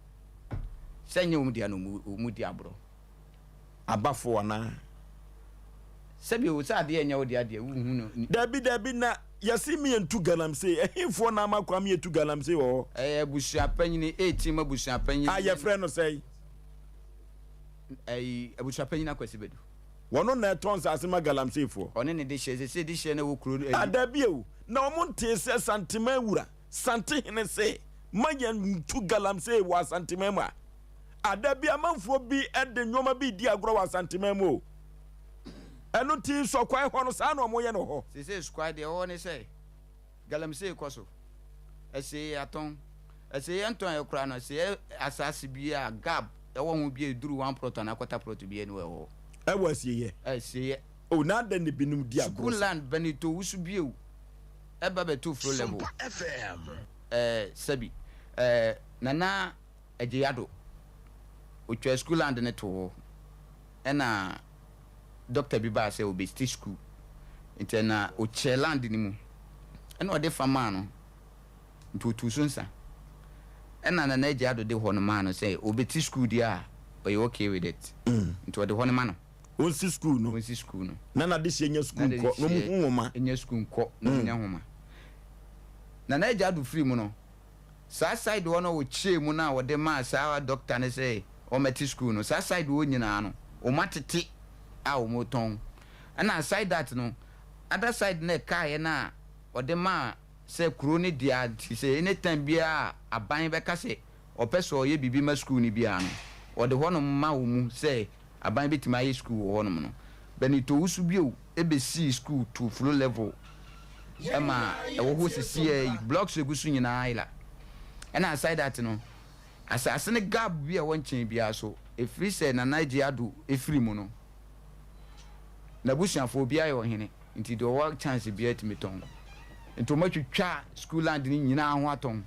Sɛ ɛnyɛ wɔn dea na wɔn di aborɔ. Abafo anaa? Sɛbi o, sɛ adeɛ nyɛ wo dea deɛ, wonhu no. Dabi dabi, na yɛse me yɛntu galamsey, ɛhefoɔ na ama kwan me yɛtu galamsey wɔ hɔ? Ɛyɛ abusua panyini, A-team abusua panyini. A yɛfrɛ no sɛn? Ɛyi, abusua panyini Akwasi Badu. Wɔno na ɛtɔn nsase ma galamseyfoɔ. Ɔne ne dehyeɛ, seesei dehyeɛ no wɔ kuro no. Ah, dabi o, na wɔn ntee sɛ Santeman wura, Santehene se, ma yɛn ntu galamsey wɔ Asanteman mu a? Ah, dabi, amanfoɔ bi de nnoɔma bi redi agorɔ wɔ Asanteman mu o. Ɛno nti Sɔkwae hɔ no, saa na wɔyɛ no hɔ. Seesei Sukwae deɛ ɛwɔ hɔ ne sɛ, galamsey kɔ so. Ɛsei yɛatɔn. Ɛsei yɛntɔn ɛ koraa no, ɛsei ɛ asaase bi a gap ɛwɔ ho bi a ɛduru one plot anaa quarter plot bi ɛni wɔ ɛwɔ hɔ. Ɛwɔ asieɛ? Asieɛ. Oh, na adɛn na binom di agorɔ Sukuu saa? land Benito wusu bio ɛba bɛto fro level. Sompa FM. Ɛɛ sɛbi ɛɛ Nana Agyei-Addo otwaa sukuu land no too hɔ ɛna doctor bi baa sɛ ɔbɛsi sukuu nti ɛna ɔkyɛɛ land no mu ɛna ɔde fa maa no nti ɔtuu so nsa ɛna Nana Agyei Addo de hɔ no maa no sɛ ɔbɛti sukuu deɛ a ɔyɛ okay with it nti ɔde hɔ no ma no. Ɔnsi sukuu no. Ɔnsi sukuu no. Na n'adehyeɛ nya sukuu nkɔ na ɔmo hu nwoma. Nya sukuu nkɔ na ɔmo nya nwoma. Nana Agyei Addo firi mu no Saa side hɔ no a wɔkyɛɛ mu no a wɔde maa saa doctor no sɛ ɔmmɛte school no, saa side hɔ nyinaa no wɔatete a wɔretɔn. Ɛna aside that no, other side no a ɛkaeɛ no a wɔde maa sɛ kuro no dea nti sɛ anytime biara a aban bɛka sɛ ɔpɛ sɛ ɔyɛ biribi ma school no biara no, wɔde hɔnom ma wɔn mu sɛ aban bɛtumi ayɛ sukuu wɔ hɔnom no, Benito Owusu bio bɛsii sukuu to flow level ma ɛwɔ hɔ sesiaa yi, blocks a ɛgu so nyinaa ayera. Ɛna aside that no, asase no gap bi a ɛwɔ nkyɛn biara so, ɛfiri sɛ Nana Adjei Addo firi mu no, n'abusuafoɔ obiara yɛ ɔhene, nti deɛ ɔwɔ chance biara tumi tɔn. Nti wɔatwitwa sukuu land no nyinaa ho atɔn.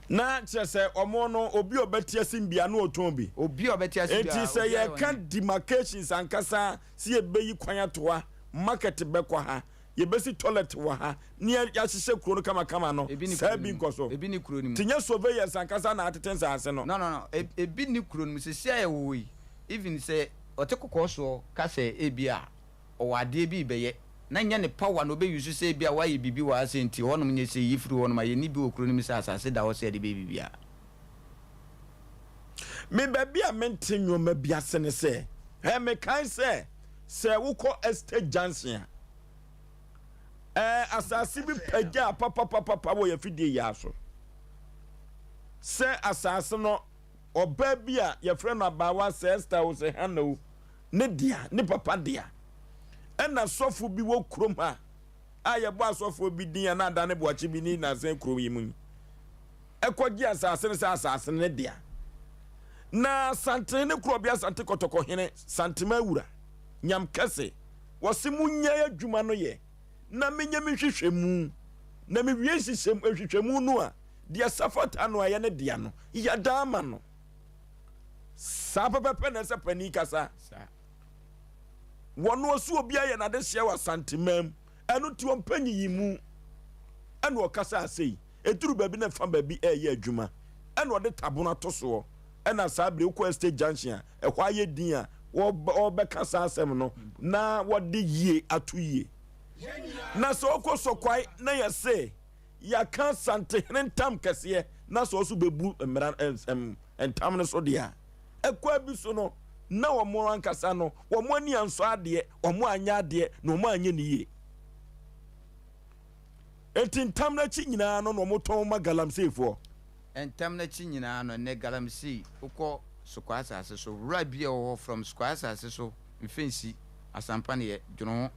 Na kyerɛ sɛ ɔmo no obi a ɔbɛte asim bia na ɔtɔn bi. Obi a ɔbɛte ase Enti biara sɛ obiara yɛ yɛka ɔhene. demarcations ankasa sɛ yɛbɛyi kwan ato ha, market bɛkɔ ha, yɛbɛsi toilet wɔ ha ne yɛahyehyɛ kuro no kamakama no, Ebi nni saa kuro bi no mu. nkɔ so. Ebi nni kuro no mu. Nti nyɛ surveyors ankasa na atete nsaase no. No no no, ebi nni kuro no mu. Seesei a yɛwɔ hɔ yi, even sɛ ɔte kɔkɔɔ soɔ ka sɛ ebia ɔwɔ adeɛ bi rebɛyɛ na nyɛ ne power na ɔbɛ use sɛ ebia wayɛ biribi wɔ ha sei nti hɔnom nyɛ sei yi firi hɔnom a yɛnni bi wɔ kuro no mu sɛ asase da hɔ sɛ yɛde bɛyɛ biribiara. Me baabi a mente nnoɔma bi ase ne sɛ, hɛ mekae sɛ sɛ wokɔ Estate Junction a, ɛɛ asase bi pagyaa papapapapa wɔ yɛn afidie yi ara so. Sɛ asase no ɔbaa bi a yɛfrɛ no abaawa sɛ Esther o sɛ Hannah o, ne dea, ne papa dea. Ɛna sɔfo bi wɔ kurom ha a yɛbɔ asɔfoɔ bi din a na adane boakye bi ne nansa kurom yi mu yi. Ɛkɔgye asase no sɛ asase no ne dea. Na Asantehene Korɔbea Asante Kɔtɔkɔhene Santema Awura Nyam Kɛse wɔse monnyae adwuma no yɛ na menyɛ me nhwehwɛmu na mewie nhwehwɛmu no a deɛ safata no a ɛyɛ ne dea no yɛda ama no. Saa pɛpɛpɛ na ɛsɛ panin kasa. Wɔn ɔso obi ayɛ n'adehyeɛ wɔ Asanteman mu, ɛno nti ɔmpɛ nyiyimu. Ɛna ɔkasa asei, ɛduru baabi na ɛfa baabi ɛreyɛ adwuma, ɛna ɔde tabono ato soɔ. Ɛna saa bere wokɔ Estate Junction a, ɛhɔ ayɛ din a wɔbɛka saa asɛm no na wɔde yie ato yie. Na sɛ ɔkɔ Sɔkwae na yɛse Yɛaka Asantehene ntam kɛseɛ na sɛ ɔso bɛbu mmara ntam no so deɛ a, ɛkwan bi so no, na wɔn ankasa no, wɔn ani ansɔ adeɛ, wɔn anyɛ adeɛ, na wɔn anyɛ ne yie. Enti ntam no akyi nyinaa no na wɔtɔn ma galamseyfoɔ. Ntam no akyi nyinaa no, ɛnnɛ galamsey, wokɔ Sokwaa asase so, wura bi a ɛwɔ hɔ from Sokwaa asase so, Mfensi, Asampaneɛ, Dwonoho,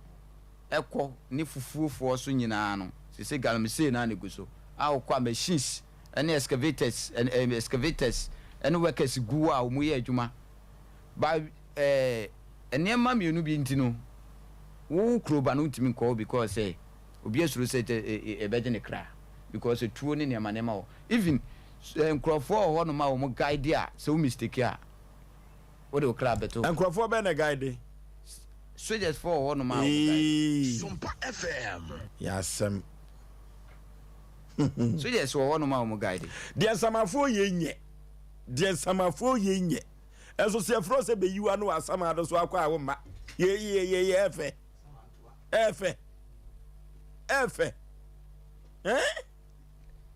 ɛkɔ ne fufuo foɔ so nyinaa no sese galamsey no ara na egu so a wokɔ a machines ɛne excavators ɛne excavators ɛne workers gu hɔ a wɔn yɛ adwuma ba ɛɛ nneɛma mmienu bi nti no wo kuro ba no ntumi nkɔ hɔ because sɛ obi asuro sɛ ɛbɛgye ne kra because tuo ne nneɛma nneɛma wɔ even nkurɔfoɔ wɔ hɔ nom a wɔn guide a sɛ wo mistake a Wode wo kra bɛto. Nkurɔfoɔ bɛn na guide? Soldiers foɔ wɔ hɔ nom a wɔn guide. Sompa FM. Yɛ asɛm. Soldiers wɔ hɔ nom a wɔn guide. Deɛ nsamafoɔ yei nyɛ. Deɛ nsamafoɔ yei nyɛ. Ɛnso sɛ yɛfrɛ wo sɛ bɛyi w'ano wɔ asamado so akɔ a womma. Yei yei yei ɛɛfɛ. Ɛɛfɛ. Ɛɛfɛ. Eh?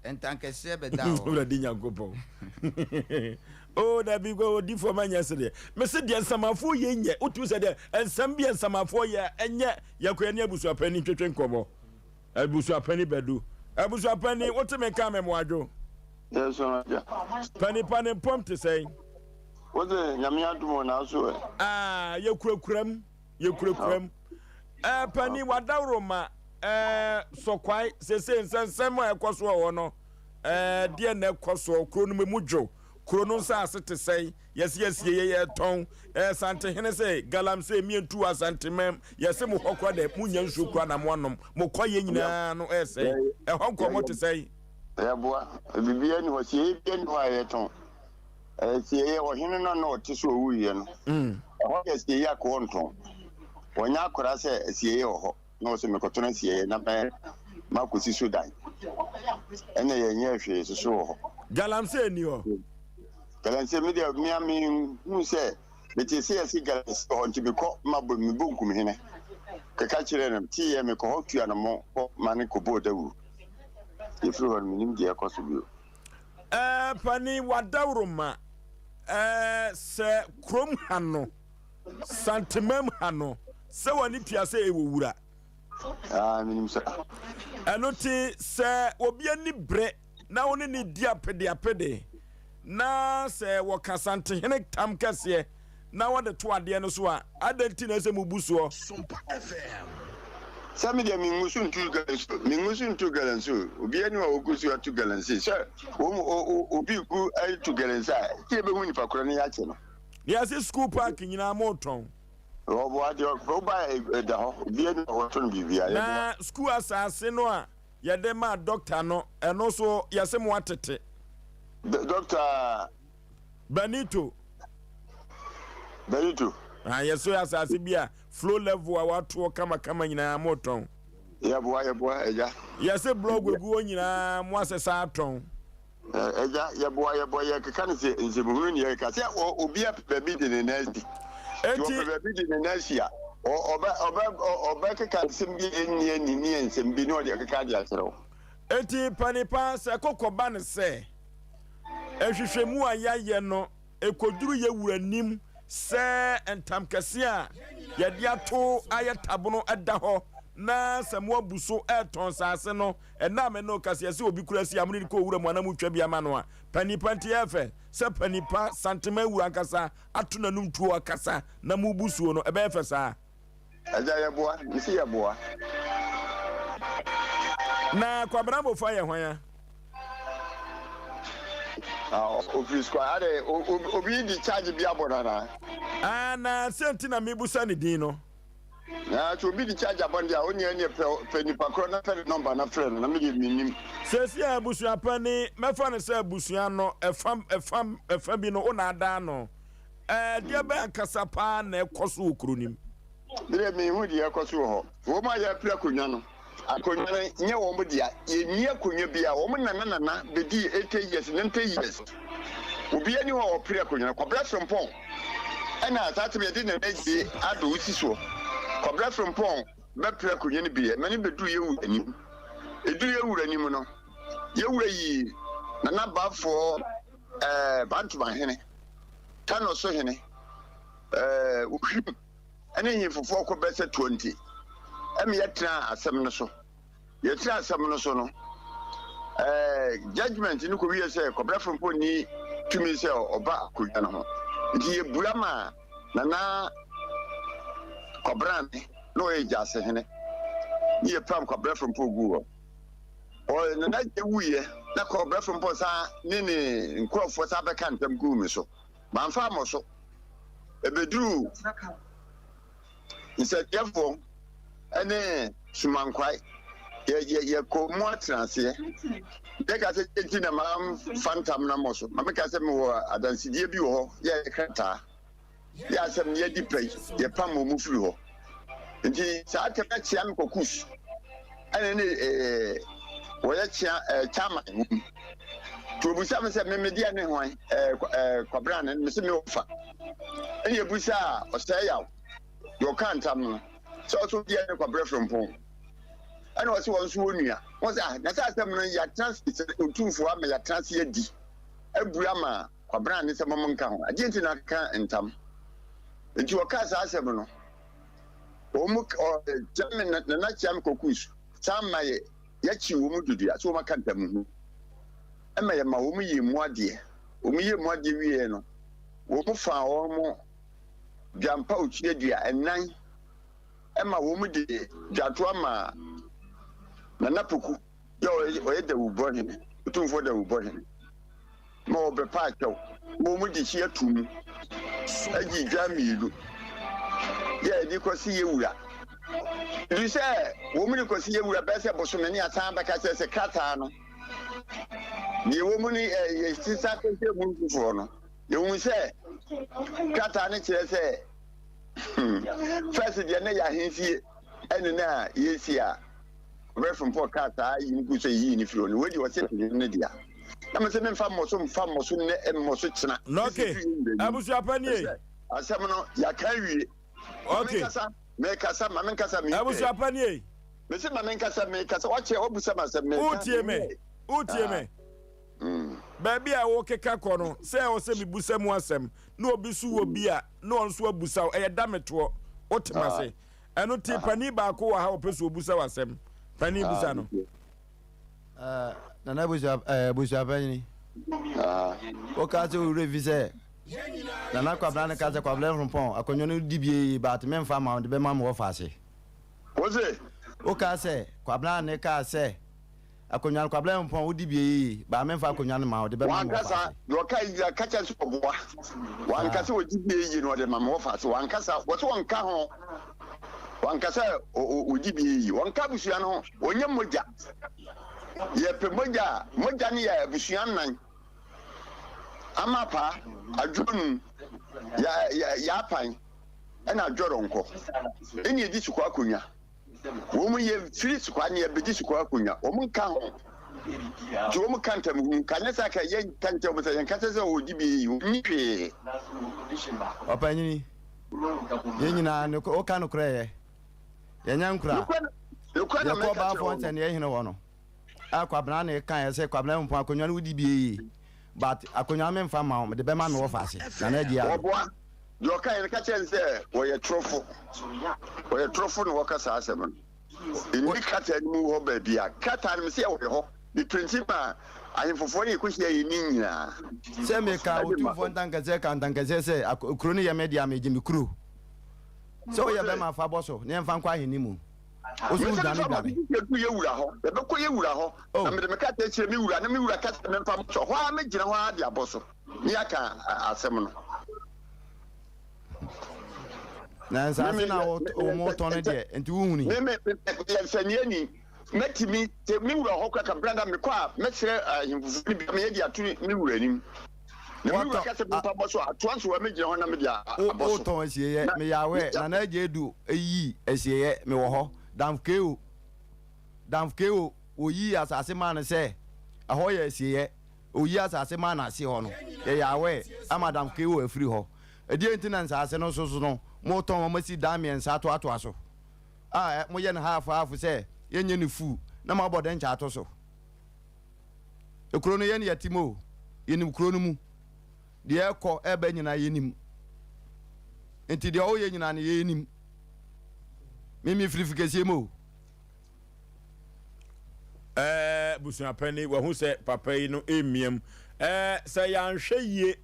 Ntankɛseɛ bɛda hɔ. Awurade Nyankopɔn. Oh, dabi kɔ odifoɔ ma nyɛ sedeɛ. Mese deɛ nsamafoɔ yɛ nyɛ. Wotumi sɛ deɛ nsɛm bi a nsamafoɔ yɛ a ɛnyɛ. Yɛkɔ yɛne abusuapani ntwetwe nkɔmmɔ. Abusuapani Badu. Abusuapani, wote me nka mɛmoadwo? Yes, agya. Pani pa ne mpɔm te sɛn? Wode Nyame adom o, nanso ɛ. Ah, yɛkurakura mu. Yɛkurakura mu. Eh, pani wadaworo ma eh, sɔkwae sese nsɛnsɛm a ɛkɔ so wɔ hɔ no eh, deɛ na ɛkɔ soɔ kuro no mu dwo kuro no nsaase te sɛn yɛse yɛsie yɛ yɛtɔn eh, santehene sɛ galamsey mientu asantemam yɛse mo hɔ kora dɛ monya nsuo kora na moanom mokɔ yɛ nyinaa no ɛsɛe ɛhɔ nkɔmmɔ te sɛn. Yɛboa biribiara ni hɔ sie biara ni hɔ a yɛtɔn. Asieeɛ, ɔhene no a na ɔte so ɔwuiɛ no, ɛhɔ yɛ asieeɛ a kɔɔ ntɔn. Wɔnyɛ akwadaa sɛ asieeɛ wɔ hɔ na ɔsɛ mekɔtɔn asieeɛ na mɛ makɔsi so dan. Ɛnna yɛnyɛɛ hwee soso wɔ hɔ. Galamsey nni hɔ. Galamsey me deɛ mea menhunu sɛ mete sɛ yɛse galamsey wɔ hɔ nti mekɔ mabɔ mebɔ nkumhene kɛka kyerɛ no teeɛ mekɔ hɔ tua no mo kɔ ma no kɔbɔɔ dawuro. Yɛfiri hɔ no menim deɛ ɛkɔ so bio. Ɛɛ panin wadaworoma ɛɛ sɛ kurom ha no santemam ha no sɛ w'ani tua sɛ ɛwɔ wura. Ah, menim sɛ. Ɛno ti sɛ obi ani bere na wo ne ne di apedeapede na sɛ wɔka santehene tam kɛseɛ na wɔde to adeɛ no so a, adɛn nti na ɛsɛ mubu soɔ? Sompa FM. Sɛ me deɛ mengu so ntu galamsey mengu so ntu galamsey obiara ni hɔ a ɔgu so atu galamsey sɛ wɔn obi gu atu galamsey a sɛ yɛbɛhu nipa korɔ no yɛakye no. Yɛse school park nyinaa motɔn. Ɔboa deɛ woba ɛda hɔ obiara ni hɔ a wɔtɔn biribiara. Na school asase no a yɛde maa doctor no ɛno nso yɛse moatete. Doctor. Benito. Benito. Ah, yɛso yɛ asase bi a flow level a watoɔ kamakama nyinaa mo tɔn. Yɛboa yɛboa ɛgya. Yɛse blɔg egu hɔ nyinaa mo asesa atɔn. Ɛgya yɛboa yɛboa yɛkeka no sɛ nsɛmhunu ne yɛkeka sɛ obi apɛ baabi de ne nan asi. Eti. Ɔpɛ baabi de ne nan asi a ɔbɛ ɔbɛ ɔbɛkeka nsɛm bi ɛnni ɛnni ne nsɛm bi ne ɔde ɛkeka de akyerɛ wo. Eti panipa sɛ kɔkɔ ba ne sɛ. Nhwehwɛmu a yɛayɛ no ɛkɔduru yɛ wura nim sɛ ntam kɛseɛ a yɛde ato ayɛ tabono da hɔ na sɛ moabu so retɔn nsase no ɛnna a me ne wo kasa yɛsɛ obi kura si a mode no kɔ owura mu anaa motwa bi ama no a panipa nti ɛyɛ fɛ sɛ panipa Santema wura ankasa ato n'anum tuo akasa na mobu suo no ɛbɛyɛ fɛ saa. Agya yɛboa, mese yɛboa. Na Kwabena Bofa yɛ hwan a? Ah, ofiri sukuu ade obi di charge bi abɔ no anaa? Ah, na sɛ nti na mebusa ne din no. Na sɛ obi di charge abɔ no deɛ a, onua neɛ pɛ pɛ nipa korɔ na pɛ ne nɔmba na frɛ no na me deɛ mennim. Seesei a abusua panin, mɛfa no sɛ abusua no ɛfa ɛfa ɛfa bi no wo na adaa no. Ɛɛ, deɛ bɛn ankasa paa na ɛkɔ so wɔ kuro no mu? Me deɛ menhu deɛ ɛkɔ so wɔ hɔ. Wɔn a yɛrepere akonnwa no, akonnwa no nyɛ wɔn dea. Yɛnni akonnwa biara. Wɔn nana nana bɛdii 80 years, 90 years. Obiara nni hɔ a ɔpere akonnwa no. Kwabena Frimpong ɛna saa asɛm yɛde Nana Adjei Addo si soɔ. Kwabena Frimpong bɛpere akonnwa no bi, ɛma no bɛduru yɛn wura anim. Ɛduru yɛn wura anim no, yɛn wura yii Nana Baffour ɛɛ Bantomahene, Tano so hene, ɛɛ Ohwim ne nhefofoɔ kɔ bɛsɛ 20 ɛma yɛtenaa asɛm no so. Yɛtenaa asɛm no so no, ɛɛ judgement no kɔwie sɛ Kɔbrɛ Frimpong nni tumi sɛ ɔba akonnwa no ho. Nti yɛbua maa Nana Kɔbrane na ɔyɛ Gyasehene ne yɛpam Kɔbrɛ Frimpong guu hɔ. Ɔ Nana Agye wuiɛ na Kɔbrɛ Frimpong san ne ne nkurɔfoɔ san bɛka ntam guu me so. Mamfa ammɔ so. Ɛbɛduruu nsɛnkyerɛfoɔ ne Sumankwae, yɛ yɛ yɛkɔɔ mu atenaseɛ. Yɛka sɛ deɛ nti na mamfa ntam no ammɔ so. Ma meka sɛ mewɔ adansedie bi wɔ hɔ yɛ ɛyɛ krataa. Yɛ asɛm no yɛadi pɛ yi, yɛpam wɔn firi hɔ. Nti saa tɛm na kyea me kɔkus ɛne ne ɛɛ wɔyɛ kyea ɛɛ chairman wɔ mu. Nti obusa me sɛ me me deɛ ne hwan ɛɛ ɛɛ kwabena ne me se me ɔfa. Ɛne ebusa a ɔsɛe yaw deɛ ɔka ntam no sɛ ɔso deɛ ne kwabrɛ frimpong. Ɛna ɔse wɔn nso wɔ nua. Wɔn sɛ ah na sɛ asɛm no yɛatena ase sɛ otumfoɔ ama yɛatena ase adi abu ama Kwabena ne sɛ mom nka ho. Adeɛ nti na aka ntam. Nti ɔkaa saa asɛm no wɔn mu Kyame Nana Kyame Kokus san ma yɛ yɛkyi wɔn mu dodua sɛ wɔn aka ntam ho. Ɛma yɛma wɔn yɛ mu adeɛ. Wɔn yɛ mu adeɛ wieɛ no wɔn faa wɔn dwampa otuadua ɛnan ma wɔde dwatoa maa Nana Poku yɛ ɔyɛ dawurubɔ hene, Otumfoɔ dawurubɔ hene, ma wɔbɛpa akyɛw ma wɔde hyia to mu agye dwa mmienu yɛ ɛde kɔsi yɛ wura. Du sɛ wɔn de kɔsi yɛ wura bɛyɛ sɛ bosome ne asan bɛka kyerɛ sɛ krataa no deɛ wɔ mu no yɛ sisa kɔhyɛ mu foforɔ no yɛhu sɛ krataa no kyerɛ sɛ First deɛ na yɛ ahensie ɛne na yɛsi a Reverend Paul kaa saa yi no gu sɛ yii ne firi hɔ no wei deɛ ɔsɛ ɛyɛ ne dea na mesɛ memfa mmɔ so mfa mmɔ so nnɛ mmɔ so kyena. Okay, abusua nie. Asɛm no yɛaka awie. Okay. Mekasa ma menkasa me. Abusua pa nie. Mese ma menkasa mekasa wakyɛ wabusa ma asɛm meka. Wotie me wotie me. Baabi a wokeka kɔ no, sɛ ɛwɔ sɛ mibusa mu asɛm, na obi nso wɔ bi a, na ɔno nso abusa wo, ɛyɛ da me toɔ. Wote m'ase? Ɛno nti, panin baako wɔ ha a ɔpɛ sɛ ɔbusa wo asɛm. Panin, busa no. Nana abusua ɛɛ abusua panyin. Woka sɛ wo werɛ fi sɛ Nana Kwabena no ka sɛ Kwabena Frimpong akonnwa no di bie yi but memfa ma wo de bɛma me wɔ faase. Wose? Woka sɛ Kwabena ne kaa sɛ Akonnwa no, Kwabena Mpɔn, wodi bi eyiyi, baa memfa akonnwa no ma wo, de bɛma me wɔfa Wankasa, ase. deɛ ɔka yi nyinaa, ka kyerɛ no sɛ ɔboa. Wanka sɛ ɔgye bi eyiyi na ɔde ma me wɔfa ase. Wanka saa. Wɔse ɔnka ho. Wanka sɛ ɔgye bi eyiyi. Ɔnka abusua no ho. Ɔnyɛ mogya. Yɛpɛ mogya a, mogya no yɛ abusua nnan. Amapa, Adwonu, ya, ya, Yaapan, ɛna Adwɔrɔnkɔ. Ɛne ɛdi sukɔ akonnwa. Wɔn yɛ firi sukwa ne ɛbɛgye sukwa akonnwa. Wɔn nka ho. Nti wɔn ka ntam hunu. Ka nyɛ sɛ aka yɛ nka nkyɛn wɔn sɛ yɛn kasa sɛ wɔdi bi yi wɔn ni hwee. Ɔpanyini, yɛn nyinaa no woka nokorɛ yɛ. Yɛnyɛ nkora. Yɛkɔ baafoɔ nsɛ ne yɛhene wɔ no. A Kwabena ne ka yɛ sɛ Kwabena mpɔn akonnwa no wodi bi yi. But akonnwa no memfa ma wo, mede bɛma me wɔfa ase. Nana agye ado. Wɔboa. Deɛ ɔkaeɛ no, ka kyerɛ no sɛ wɔyɛ torofo. Wɔyɛ torofo na wɔka saa asɛm no. Nni krataa no mu hɔ baabiara. Krataa no, mese ɛwɔ hɔ. Meprinti maa ahemfofoɔ ne yɛkɔhyiaeɛ no nyinaa. Sɛ meka Otumfoɔ ntankɛseɛ ka ntankɛseɛ sɛ kuro no yɛ me dea, megye me kuro. Sɛ woyɛ bɛrima fa bɔ so na yɛmfa nkɔ ahenni mu. Wo so Mese wodwane mefa dwane. m'ade yɛdu yɛ wura hɔ. Yɛbɛkɔ yɛ wura hɔ. Na mede me krataa kyerɛ me wura na me wura ka sɛ memfa mmɔ so. Ɛhɔ ara mɛgyina hɔ ara de abɔ so. Ne yɛaka asɛm no. Na nsaase na wɔtɔn no deɛ, nti wohuni. Me me meyɛ nsɛnniani. Mɛtumi sɛ me wura hɔ kora kabra na mekɔ a mɛsrɛ ahemfo no bi meyɛ de ato me wura anim. Na me wura ka sɛ memfa bɔ so a, atoa nso a mɛgyina hɔ na mede abɔ so. Wotɔn asieeɛ, meyɛ awɛ, Nana Agya Adu yii asieeɛ, mewɔ hɔ. Danfkeo, Danfkeo, wɔyii asase maa no sɛ ɛhɔ yɛ asieeɛ. Oyi asase maa n'ase hɔ no, yɛyɛ aware ama Adam KO afiri hɔ. Ɛdeɛn nti na nsase no so no motɔn ma moasi dan mmiɛnsa atoatoa so a moyɛ no half half sɛ yɛnyɛ no full na moabɔ dɛnkyɛ ato so? Kuro no yɛn yɛte mu o, yɛnim kuro no mu. Deɛ ɛkɔ ɛba nyinaa yɛnim. Nti deɛ ɔyɛ nyinaa no yɛnim. Me mefiri Fikɛsie mu o. Ɛɛ busuapɛni wahu sɛ papa yi no emiam ɛɛ sɛ yɛanhwɛ yie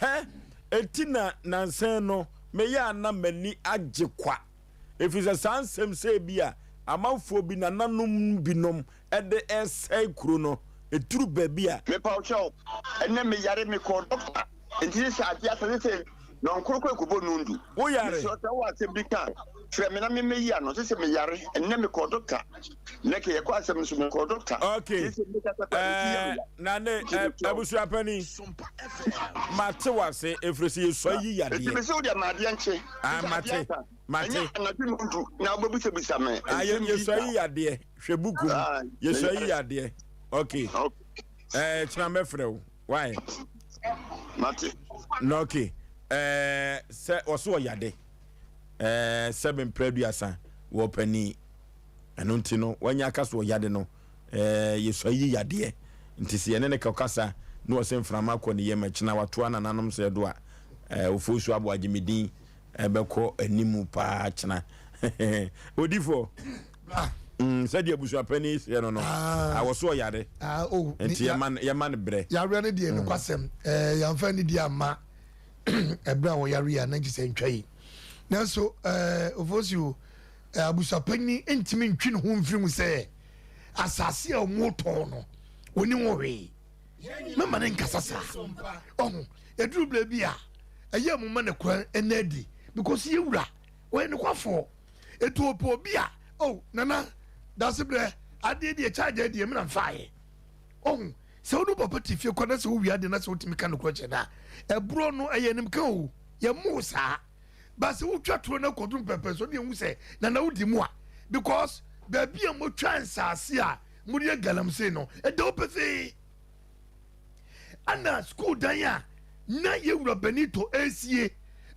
hɛ eti na nansan no meyɛ a na m'ani agye kwa ɛfiri sɛ saa nsɛm sɛ bi a amanfoɔ bi nananom binom ɛde ɛsɛe kuro no ɛduru baabi a. Mepaw kyɛw, ɛnnɛ meyare mekɔɔ dɔkta nti ne sɛ ade asa ne sɛ nɔnkoro kɔ ekɔbɔ nondu. Wo yare? Mesrɛ sɛ wowɔ asɛm bi ka a frɛ me na me mɛyi ano sese meyare ɛnnɛ mekɔɔ dɔkta nnɛ kɛ yɛkɔ asɛm no so mekɔɔ dɔkta Okay. sese mekasa kɔ a meti yɛ Ɛɛ meya na ne nti mesrɛ wo. abusua panin mate wase ɛfiri sɛ yɛsua yi Nti yadeɛ. mese wo deɛ ma adeɛ nkye Ah, sese adeɛ mate asa mate. ɛnyɛ anadwo nondu na wobɛbisabisa me Ah, yɛ nsɛm bi yɛsua saa. yi yadeɛ hwɛ buku mu Ah, yɛsua yi meyare. yadeɛ okay. Ɛɛ kyena mɛfrɛ wo why? Mate. Na okay. Ɛɛ sɛ ɔso ɔyade. Ɛɛ sɛ mempere aduasa wɔ panin. Ɛno nti no, wanya aka so ɔyade no, ɛɛ, yɛsua yi yadeɛ. Nti sɛ yɛne no kɔkasa na ɔsɛ mframa kɔ ne yam, ɛkyena watoa nananom sɛ do a, ɛɛ, Ofosu Aboagye me din ɛbɛkɔ animu paa kyena. Odifoɔ, mm, sɛdeɛ abusuapanin seɛ no no, ah. awɔ so ɔyare. Ah, oh, nti yɛma yɛma no berɛ. Yareɛ no deɛ mm. nokwasɛm, ɛɛ, yɛamfa anidie amma ɛberɛ a wɔyare a na nkyɛ sɛ ntwa yi. Nanso, ɛɛ, Ofosu, Abusuapanyin ntumi ntwe ne ho mfiri mu sɛ asase a wɔtɔn no wɔni ho hwee. Mɛma ne nkasa saa. Ɔho, ɛduru berɛ bi a ɛyɛ mo ma ne kwan ɛna adi because yɛ wura wɔyɛ nokwafoɔ. Ɛtu ɔpɛ obi a oh nana dase berɛ adeɛ deɛ charge deɛ mena mfaeɛ. Ɔho, sɛ wo ne papa te fie kɔ na sɛ wowia adeɛ na sɛ wotumi ka nokorɛ kyerɛ no a ɛborɔ no ɛyɛ animka o yɛmmoo saa. But sɛ wotwa toro no kɔduru mpɛmpɛnso ne ehu sɛ nana wodi mu a because baabi a motwa nsaase a mode yɛ galamsey no ɛda hɔ pefee. Ɛna school dan a na yɛwura Benito esie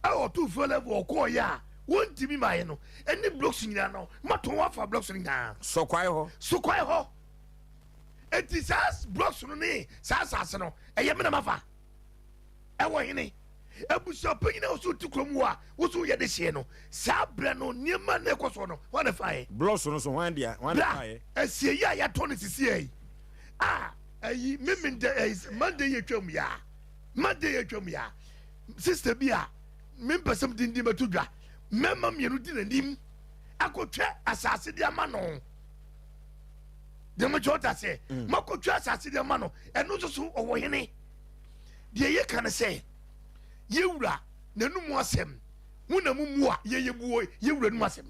a ɔto fo level ɔkɔɔyɛ a wɔntumi maayɛ no ɛne blocks nyinaa no matɔn afa blocks no nyinaa. Sɔkwae hɔ. Sɔkwae hɔ. Eti saa blocks no ne saa asase no ɛyɛ me na mafa. Ɛwɔ hene? Abusuapanyin a ɔsɛ ɔte kurom hɔ a wosɛ woyɛ de hyeɛ no, saa berɛ no nneɛma na ɛkɔ soɔ no, hwan na ɛfaeɛ? Blɔs no so hwan dea? Hwan na ɛfaeɛ? Bra, asieyi a yɛatɔ no sisi yi a ɛyi memenda ɛyi Monday yɛ twam ya, Monday yɛ twam ya, sister bi a mempɛ sɛ mede din bɛto dwa, mmarima mmienu di n'anim akɔtwa asase de ama no. Deɛ mekyɛ ɔta sɛ, makɔtwa asase de ama no, ɛno nso so ɔwɔ hene. Deɛ yɛka ne sɛ, yɛ wura n'anum asɛm, mo na mo mu a yɛyɛ buo yɛ wura num asɛm.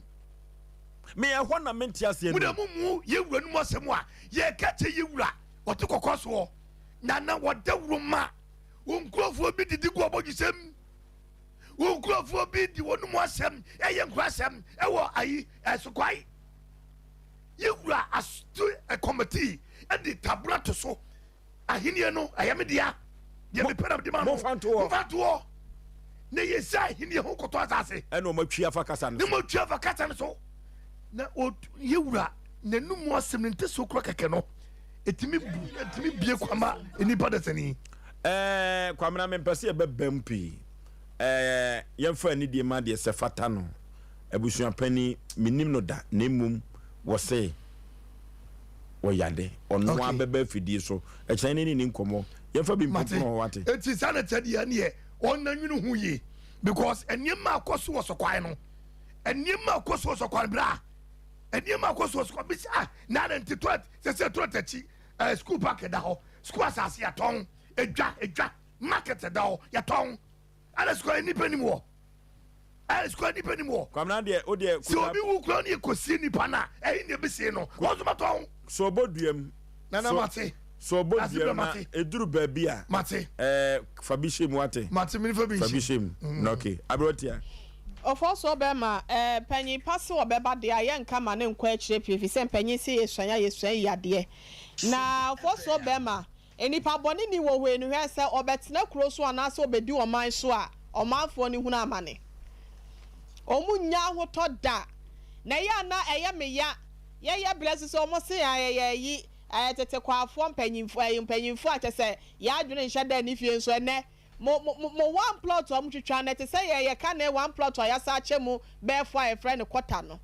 Me ɛhɔ na mente aseɛ no. Mo na mo mu yɛ wura num asɛm a yɛka kyɛ yɛ wura ɔte kɔkɔ soɔ na na wɔda wuro ma wo nkurɔfoɔ bi didi gu ɔbɔdwesɛm wo nkurɔfoɔ bi di wɔn mu asɛm ɛyɛ nkurasɛm ɛwɔ ayi ɛsokwae yɛ wura asto kɔmɛtii ɛde tabura to so Ahenni no, ɛyɛ me dea. Deɛ mepɛ na mede ma no. Momfa nto hɔ. Momfa nto hɔ. Na yɛ sɛ ahenni ho kɔtɔ asase. Ɛna wɔn atwi afa kasa no so. Ne wɔn atwi afa kasa no so. Na yɛ wura n'anum asɛm ne ntesuo kora kɛkɛ no, ɛtumi bu, ɛtumi bie kwama nnipa dasani. Ɛɛ Kwamina mempɛ sɛ yɛbɛbam pii. Ɛɛ yɛmfa anidie ma deɛ sɛ fata no. Abusua panin, mennim no da na mmom wɔse. Ɔyade, ɔno ara bɛba afidie so. Ɛkyɛn ne ne ni nkɔmmɔ. Yɛmfa bi mpopono hɔ wate. Eti saa na ɛteɛ deɛ ɛneɛ ɔnna nwene ho yie because nneɛma akɔ so wɔ sɔkwae no nneɛma akɔ so wɔ sɔkwae no bra nneɛma akɔ so wɔ sɔkwae bi ah na na nti toilet sɛ sɛ toilet akyi ɛɛ school park ɛda hɔ school asase yɛtɔn edwa edwa market ɛda hɔ yɛtɔn ɛna sukuu nipa nim wɔ. Ɛɛ sukuu nipa nim wɔ. Kwamina deɛ o deɛ. Sɛ obi wu kura ne ekosie nipa na ɛyi na ebesie no wɔn nso bɛtɔ ho. So ɔbɔ dua mu. Nana mate. So ɔbɔ dua mu na eduru baabi a. Mate. Ɛɛ fa bi hyɛ mu ate. Mate mi fa bi nhyɛ. Fa bi hyɛ mu. Mm. Na okay aberewa tia. Ɔfɔsoɔ bɛma, ɛɛ panyin pa se ɔbɛba deɛ a yɛnka ma no nkɔ akyire pii efisɛ mpanyin se yɛsua a yɛsua yi adeɛ. Na ɔfɔsoɔ bɛma, Nnipa bɔne ni wɔ hɔ enu hwɛ sɛ ɔbɛtena kuro so anaasɛ ɔbɛdi ɔman so a, ɔmanfoɔ no hunu amane. Wɔn nnya ahotɔ da. Na ɛyɛ a na ɛyɛ me ya. Yɛyɛ brɛ so sɛ wɔn se yɛn a yɛyɛ ayi, ɛɛ tete kwaafoɔ mpanyinfoɔ, ɛyi mpanyinfoɔ a kyɛ sɛ yɛn adwene nhyɛ da nni fie nso ɛnɛ mo mo mo one plot a wɔtwitwa no ɛte sɛ yɛn yɛka ne one plot a yɛasa akyɛ mu bɛyɛ four a yɛfrɛ no quarter no.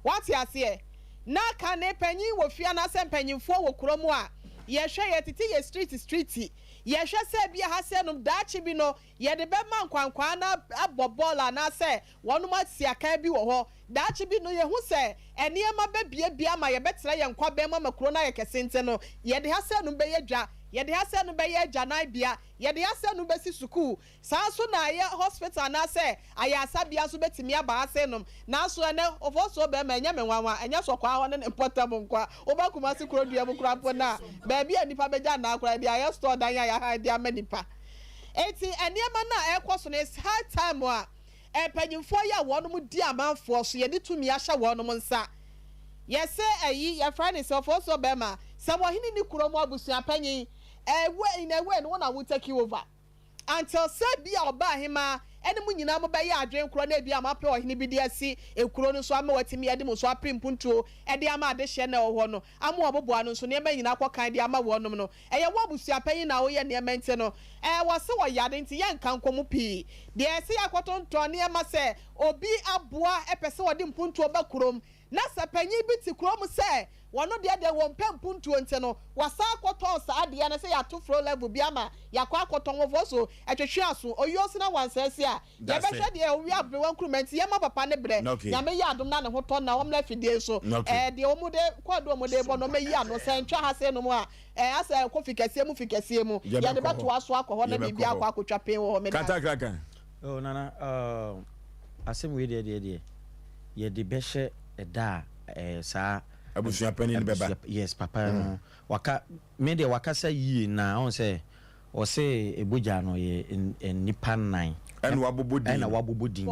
Woate aseɛ? Na kane panyin wɔ fie anaasɛ mpanyinfoɔ wɔ kuro mu a, yɛhwɛ, yɛtete yɛ street street, yɛhwɛ sɛ ebia ha sɛ nom daakye bi no yɛde bɛma nkwankwaa no abɔ bɔɔl anaasɛ wɔnom asi akan bi wɔ hɔ. Daakye bi no yɛhu sɛ nneɛma bɛbiabia ama yɛbɛtra yɛn nkwabɛn mu ama kuro no ayɛ kɛse nti no, yɛde ha sɛ nom bɛyɛ dwa, yɛde ha sɛ nom bɛyɛ agyananbea, yɛde ha sɛ nom bɛsi sukuu, Saa ara nso na ɛyɛ hospital anaasɛ ayaresabea nso bɛtumi aba ha sei nom. Nanso ɛnnɛ, Ofosuo bɛrima, ɛnyɛ me nwanwa, ɛnyɛ Sɔkwaa hɔ ne ne mpɔtam nko a, woba Kumasi kuro dua mu koraa mpo no a, baabi a nnipa bɛgya nnan koraa, yɛde ayɛ store dan a yɛahan de ama nnipa. Enti nneɛma no a ɛrekɔ so no, it's high time a mpanyimfoɔ yi a wɔnom di amanfoɔ so, yɛde tumi ahyɛ wɔnom nsa. Yɛse ayi, yɛfrɛ no sɛ Ofosuo bɛrima, sɛ wɔhene nni kuro mu abusuapanyin, ɛwɔ in a way no wo na wo take over. Until sɛ bi a ɔbaa hemaa ne mo nyinaa mobɛyɛ adwene korɔ na ebia moapɛ ɔhene bi de asi kuro no so ama watumi de mo so apere mpuntuo de ama adehyeɛ no a ɛwɔ hɔ no ama wɔaboboa ano nso nneɛma nyinaa akɔ kan de ama wɔnom no. Ɛyɛ wo abusuapanyin na woyɛ nneɛma nti no, ɛɛ wɔse wɔyare nti yɛnka nkɔ mu pii. Deɛ ɛsɛ yɛakɔtontɔn nneɛma sɛ obi aboa pɛ sɛ ɔde mpuntuo ba kurom na sɛ panyin bi te kurom sɛ wɔno deɛ deɛ wɔmpɛ mpuntuo nti no wasan akɔtɔn saa adeɛ no sɛ yɛato flow level bi ama yɛakɔ akɔtɔn wɔ fɔ so ɛtwetwe aso oyio so na wansɛe a Yɛbɛhwɛ deɛ ɔwe aberewa nkruma nti yɛma papa no brɛ. Nyame yɛ adom na ne ho tɔ no na ɔmmra afidie so. Ɛɛ deɛ wɔn de kɔɔdo a wɔn de bɔ no wɔmmɛyi ano. Sɛ ɛntwa ha sei nom a ɛɛ asɛ ɛkɔ fi kɛseɛ mu fi kɛseɛ mu. Yɛde bɛtoa so akɔ hɔ na biribi akɔ akɔtwa pee wɔ hɔ. Meda ase. Oh Nana uh, asɛm wei deɛ deɛ deɛ yɛde bɛhyɛ ɛda a eh, saa abusuapanin no bɛba. Yes papa no waka me deɛ wakasa yie na ɔn sɛ Ɔse ebogya no yɛ nnipa nan. Ɛna wabobɔ din. Ɛna wabobɔ din.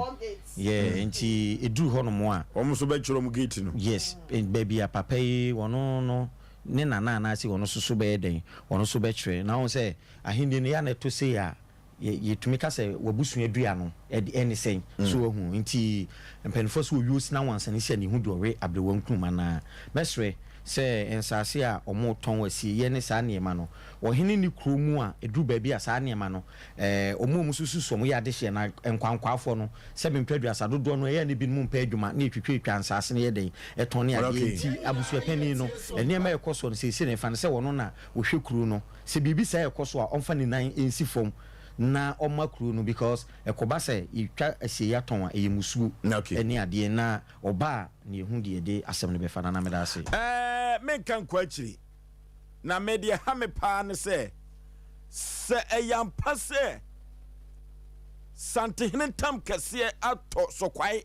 Yeah, nti eduru hɔ nom a. Wɔn nso bɛkyerɛ wɔn gate no. Yes, baabi a papa yi ɔno no ne nana anaase ɔno nso so bɛyɛ dɛn, ɔno nso bɛkyerɛ. Na wohu sɛ ahennie no yɛ a na ɛtɔ sei a, yɛ yɛtumi ka sɛ w'abusua dua no ɛde ɛne sɛn. So wahu? Nti mpaninfoɔ sɛ owuo sina wansane si a ne ho du ɔwe aberewa nkruma no a. Mɛsrɛ sɛ nsaase a wɔtɔn asieeɛ ne saa nneɛma no, Ɔhene nni kuro mu a, ɛduru baabi a saa nneɛma no, wɔn a wɔsusu sɛ wɔyɛ adehyeɛ anaa nkwankwaafoɔ no, sɛ mprɛ aduasa dodoɔ no, ɛyɛ a na ebinom mpɛ adwuma na yɛtwitwatwa nsaase no yɛ dɛn, tɔn ne adeɛ. Enti abusuapanin no, nneɛma a ɛkɔ soɔ no, seesei no, ɛfa no sɛ ɔno na ɔhwɛ kuro no. Sɛ biribi saa rekɔ so a, ɔmfa ne nan nsi fam na ɔmma kuro no because ɛkɔba sɛ yɛtwa asieeɛ atɔn a, ɛyɛ mmusuo ne adeɛ na ɔba a na yɛhu deɛ yɛde asɛm no bɛfa. Nana meda ase. Ɛɛ, menka nkɔ akyiri. Na me deɛ ɛha me paa ne sɛ, sɛ ɛyɛ ampa sɛ Santehene ntam kɛseɛ atɔ sɔkwae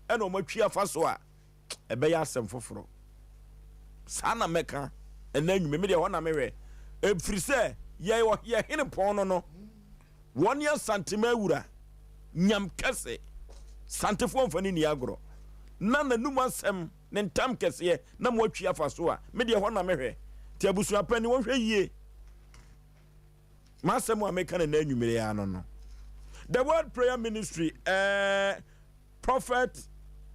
ɛna wɔn atwi afa so a, ɛbɛyɛ asɛm foforɔ. Saa na mɛka ɛnɛ anwummerɛ, me deɛ ɛhɔ na mehwɛ. Ɛfiri sɛ yɛ yɛ hene pɔn no no, wɔn ne Asantema awura, nyam kɛse, Santefoɔ mfa ne nni agorɔ. Na n'anum asɛm ne ntam kɛseɛ na moatwi afa so a, me deɛ ɛhɔ na mehwɛ. Nti abusua panin wɔnhwɛ yie. M'asɛm a meka no nnɛ anwummere yi ara no no. The Word Prayer Ministry, eh, Prophet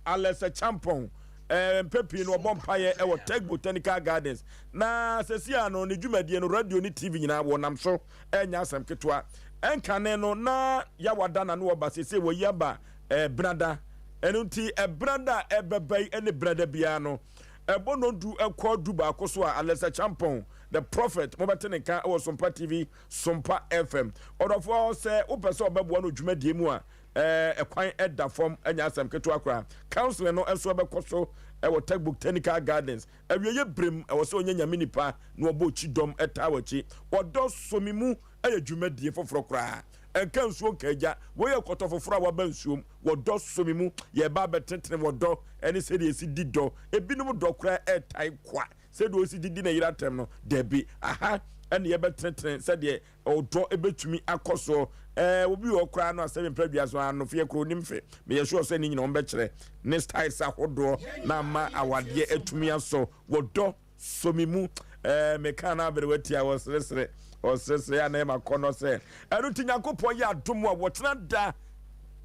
Alex Acheampong, eh, mpɛ pii no ɔbɔ mpaeɛ wɔ Tech Botanical Gardens. Na sɛsi a no ne dwumadie no radio ne TV nyinaa wɔnam so ɛnyɛ asɛm ketewa. Ɛnkane no na Yawada na no ɔba sɛsei wɔyi aba Ɛbenada. Ɛno nti, Ɛbenada a ɛbɛba yi ne Benada biara no, ɛbɔ nnɔndu kɔ dubaako so a, Alex Acheampong, The Prophet, mobɛte ne nka wɔ Sompa TV, Sompa FM. Ɔdɔfoɔ, sɛ wopɛ sɛ ɔbɛboa no dwumadie mu a, ɛkwan da fam, ɛnyɛ asɛm ketewa koraa. Counseling no nso ɛbɛkɔ so wɔ Tech Botanical Gardens. Awieeɛ berem, ɛwɔ sɛ ɔnyɛ Nyame nipa na ɔbɔ kyidɔm taa w'akyi. Ɔdɔ sɔ me mu yɛ dwumadie foforɔ koraa. Ɛnka nsuo nka agya. Wei yɛ kɔtɔ foforɔ a waba nsuom. Wɔdɔ sɔ me mu. Yɛreba abɛtenetene wɔ dɔ ne sɛdeɛ yɛsi di dɔ. Ebinom dɔ koraa ɛretae kwa. Sɛdeɛ ɔsi didi ne yere atɛm no, dabi. Aha ne yɛbɛtenetene sɛdeɛ ɔdɔ bɛtumi akɔ soɔ. Ɛɛ, obi wɔ hɔ koraa no a sɛbe mpɛ dua so anofeɛ koraa ɔnim fe. Meyɛ sure sɛ ne nyina wɔbɛkyerɛ ne styles ahodoɔ na ama awadeɛ atumi asɔ. Wɔdɔ sɔ me mu. Ɛɛ, mekaa no aberewa ti a ɔseresere, ɔseresere a na ɛyɛ m'akɔnnɔ sɛ. Ɛno nti Nyankopɔn yɛ adom a wɔtena da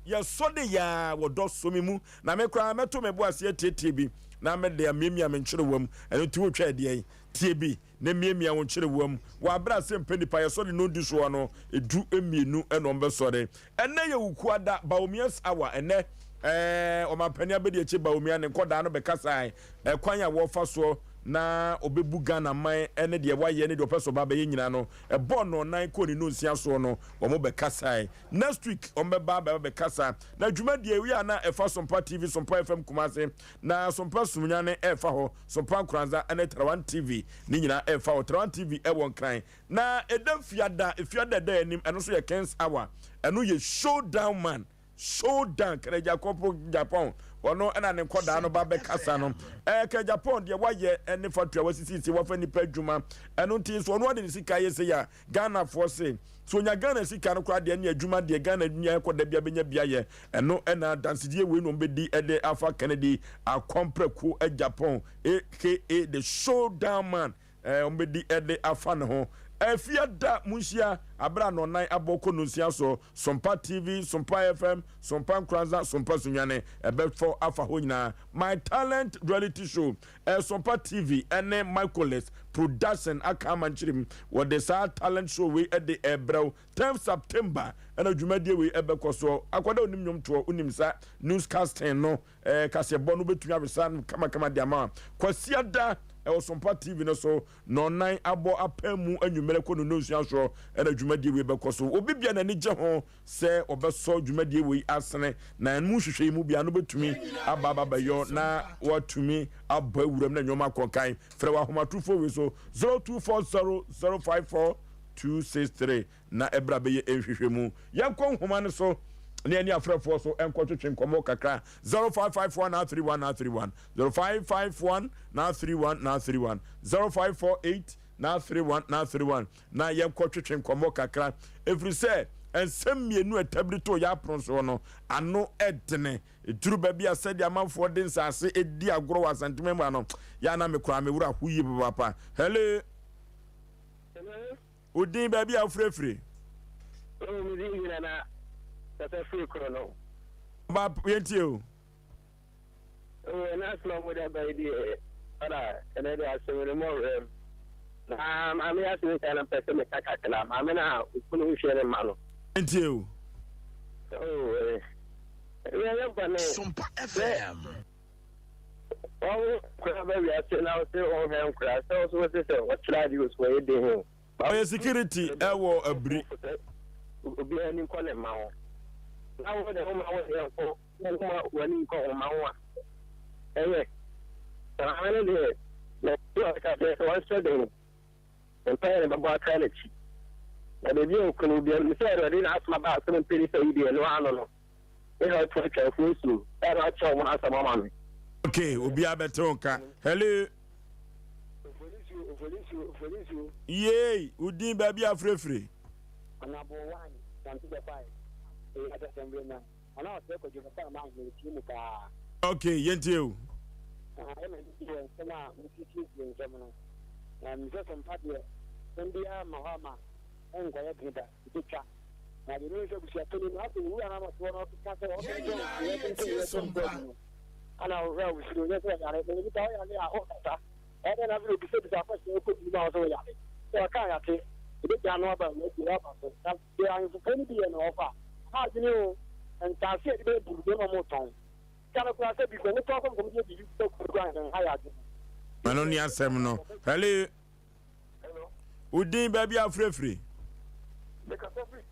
yɛsɔ de yɛ a wɔdɔ sɔ me mu. Na me koraa mɛto me bo ase atietie bi na mede amiamia me nkyerewa mu. Ɛno nti wotwa ɛdeɛn? Tie bi na miamia wo nkyerewa mu. Wɔ abere a sɛ mpɛ nipa yɛsɔre nnɔndu soɔ no, edu mmienu na wɔbɛsɔre. Ɛnnɛ yɛ Wukuada, Bawumia's Hour. Ɛnnɛ, ɛɛ, Ɔmanpanin Abadiakyire Bawumia ne nkɔdaa no bɛkasae ɛkwan a wɔfa soɔ na ɔbɛbu Ghana man ne deɛ wayɛ ne deɛ ɔpɛ sɛ ɔba abɛyɛ nyinaa no. Ɛbɔɔ nnɔnnan kɔɔ ne nnɔnsia soɔ no, wɔn bɛkasae. Next week, wɔn bɛba abɛba bɛkasa. Na dwumadie yi a na ɛfa Sompa TV, Sompa FM Kumasi, na Sompa Sumnyane ɛrefa hɔ, Sompa Nkoranza ne Tarawan TV ne nyinaa ɛrefa hɔ. Tarawan TV ɛwɔ Nkran. Na ɛda Fiada, Fiada ɛda yɛn anim, ɛno nso yɛ King's Hour. Ɛno yɛ Showdown Man, Showdown, Kennedy Akompo Japan, ɔno ɛna ne nkɔdaa no ba bɛkasa no. Ɛɛ Kennedy Japan deɛ wayɛ ɛne fatua wasisisi wafa nipa adwuma. Ɛno nti nso ɔno ade ne sika yɛ sɛ yɛ a Ghanafoɔ se, sɛ ɔnya Ghana sika no koraa deɛ ɛne adwuma deɛ Ghana nua ɛkɔ da bia bɛnya bi ayɛ. Ɛno ɛna adansedie wei na wɔbɛdi ɛde afa Kennedy Akompreko Japan aka the Showdown Man. Ɛɛ wɔbɛdi de afa ne ho. Ɛfia da monhyia aberɛ a nnɔnnan abɔ kɔ nnonsia soɔ. Sompa TV, Sompa FM, Sompa Nkoranza, Sompa Sunyani, ɛbɛfɔ afa hɔ nyinaa. My Talent Reality Show, ɛyɛ Sompa TV ne Michaelis Production aka ama nkyerem. Wɔde saa talent show wei de rebrɛ wo. 10th September ɛna dwumadie wei ɛbɛkɔ soɔ. Akwadaa a onim nnwomtoɔ, wonim sa newscasting no, ɛɛ kaseɛbɔ no, wobɛtumi awesa no kamakama de ama wo. Kwasiada ɛwɔ Sompa TV no so, nnɔnnan abɔ apaa mu anwummerɛ kɔ nnɔnnɔnsia soɔ ɛna dwumadie wei bɛkɔ so. Obi bia n'ani gye ho sɛ ɔbɛsɔ dwumadie wei asene na ɛno nhwehwɛyi mu bia no bɛtumi aba aba bɛyɔ na watumi abɔ awuram na nneɛma akɔ nkan. Frɛ wɔ ahomatorofoɔ wei so 0240 054 263 na ɛbra bɛyɛ nhwehwɛmu. Yɛnkɔ nhoma no so na yɛne afrɛfoɔ so nkɔtwetwe nkɔmmɔ kakra 0551 931 931 0551 931 931 0548 931 931 na yɛnkɔtwetwe nkɔmmɔ kakra ɛfiri sɛ nsɛm mmienu a ɛtabiri too yɛn apono soɔ no ano dene. Ɛduru baabi a sɛdeɛ amanfoɔ de nsase di agorɔ wɔ Asantema mu ha no, yɛ a na me koraa me werɛ aho yie papaapa. Hello. Hello. Wo din baabi a wofirefiri? Oh, me din gyina na kasa firi koro no. Ba yɛntie o. Oh, ɛna asɛm a mode aba yi deɛ, ɔda ɛnɛ deɛ asɛm no mu ɔwerɛ m. Na maame yɛ asɛm ka na mpɛ sɛ meka kakra. Maame no a okunu nhwɛ ne mma no. Yɛntie o. Oh, eh. Ɛyɛ yɛ bɔne. Sompa FM. Wɔwo nkora ba wiase na wose wɔnhwɛ nkora sɛ wo so wose sɛ wɔkyerɛ ade o so wɔyɛ den o. Ɔyɛ security ɛwɔ abiri. Obiara ani nkɔ ne mma ho. Na wo de woma wo deɛ nkɔ woma w'ani nkɔ wo mma ho a ɛyɛ. Na maame no deɛ na ɔka sɛ wɔnhyɛ den mpaeɛ na bɛbɔ atra n'akyi. Na baabi a okunu biara sɛ Awurade na asoma ba asɛm mpɛ nipa yi deɛ no ano no. Me ha to atwafoɔ nsuo ɛna akyɛ wɔn asɛm ama me. Okay, obiara bɛte wo nka. Hello. Yei, wo din baabi a frɛfiri. Okay, yɛntie o. Na deɛ menim sɛ abusuapanin no, afei owura no abɔsoɔ no ɔkeka sɛ ɔkentwɛn deɛ ɛkentwɛn baabi no, ana ɔhwɛ a ɔsuro, nyɛ sɛ ɔyare, na nipa ɔyare a ɔkasa, ɛdɛn na afei obisabisa akɔhyɛ ɔkɔduru ma wo sɛ ɔyare, sɛ ɔka a yɛate, ɛbɛgya ano aba mu adi aba so, na deɛ ahemfofoɔ no bi yɛ no ɔfa, ha adwene o, nsaase a yɛde bɛyɛ burudo na ɔmotɔn, sika no koraa sɛ bi kɔ wotɔn kɔm kɔm de yɛ biribi sɛ kuro koraa nka ha yɛ adwene. Ɛno ne asɛm no. Hello. Wo din baabi a wofirefiri? Mekasa firi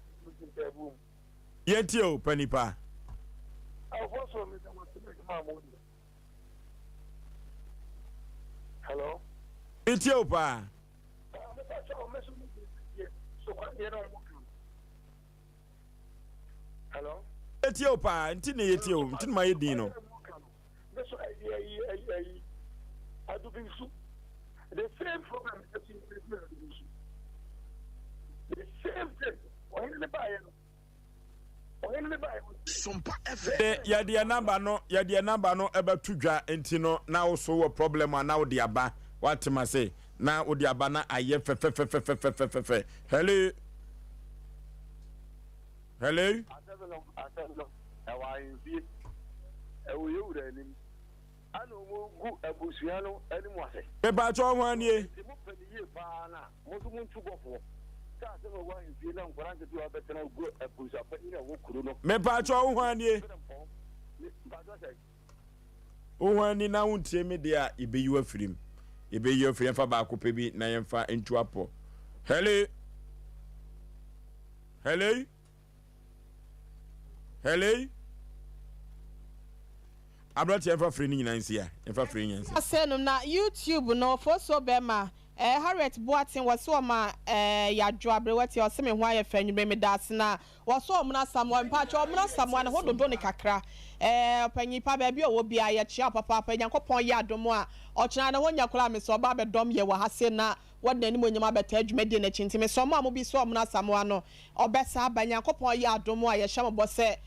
Ntabuo mu. Yɛntie o, panipa. Awofo so meda mo ase ne adwuma a moyɛ. Hello. Metie o paa. Mepa kyɛw me so me deɛ so kwan deɛ na ɔmo ka. Hello. Yɛtie o paa nti na yɛtie o nti na ma yɛ din no. Me so ɛyi ɛyi ɛyi ɛyi adubinsu the same problem ɛsi ɛsi adubinsu the same thing ɔhene ne baayɛ no ɔhene ne baayɛ no. Sompa FM. De yɛde yɛ namba no yɛde yɛ namba no ɛbɛto dwa nti no na wo so wɔ problem a na wode aba wate ma se na wode aba na ayɛ fɛfɛfɛfɛfɛfɛfɛ hello hello. Asɛm no, asɛm no, ɛwɔ ahemfie, ɛwɔ yɛn wura anim, ɛna wɔgu abusua no anim ase. Mepakyɛw hwan nie? Enti mopɛ no yie pa ara no a, mo nso montu bɔfoɔ, sɛ asɛm a ɛwɔ ahemfie na nkwadaa nketewa bɛtena gu abusuapanin a ɛwɔ kuro no. Mepakyɛw wo hwan nie? Berempɔn, me, mpakyɛw sɛn? Wo hwan ni na wontie me deɛ a, yɛbɛyi wo afiri mu. Yɛbɛyi wo afiri, yɛmfa baako pɛ bi na yɛmfa ntu apɔ. Hello? Hello? Hello? Aberanteɛ yɛmfa firi no nyinaa nsi a. Yɛmfa firi no nyinaa nsi. Ase nom na YouTube no fosuo bɛma eh Harriet Boateng wɔse ɔma eh yadwo aberewa tia ɔse me ho ayɛ fɛ anwummere medaase na wɔse ɔmena Samoa mpakyɛw ɔmena Samoa ne ho dodo ne kakra eh ɔpanyin pa baabi ɔwɔ biara yɛkyea wo papaapa Nyankopɔn yɛ adom a ɔkyena ne ho nyɛ koraa mesɛ ɔba abɛdɔm yɛ wɔ ha se na Wɔde n'animuonyam abɛtaa dwumadie no akyi nti mesrɛ mo a mobisa Ɔmono Asamoah no ɔbɛsa aba Nyankopɔn yɛ adom a yɛhyɛ mo bɔ sɛ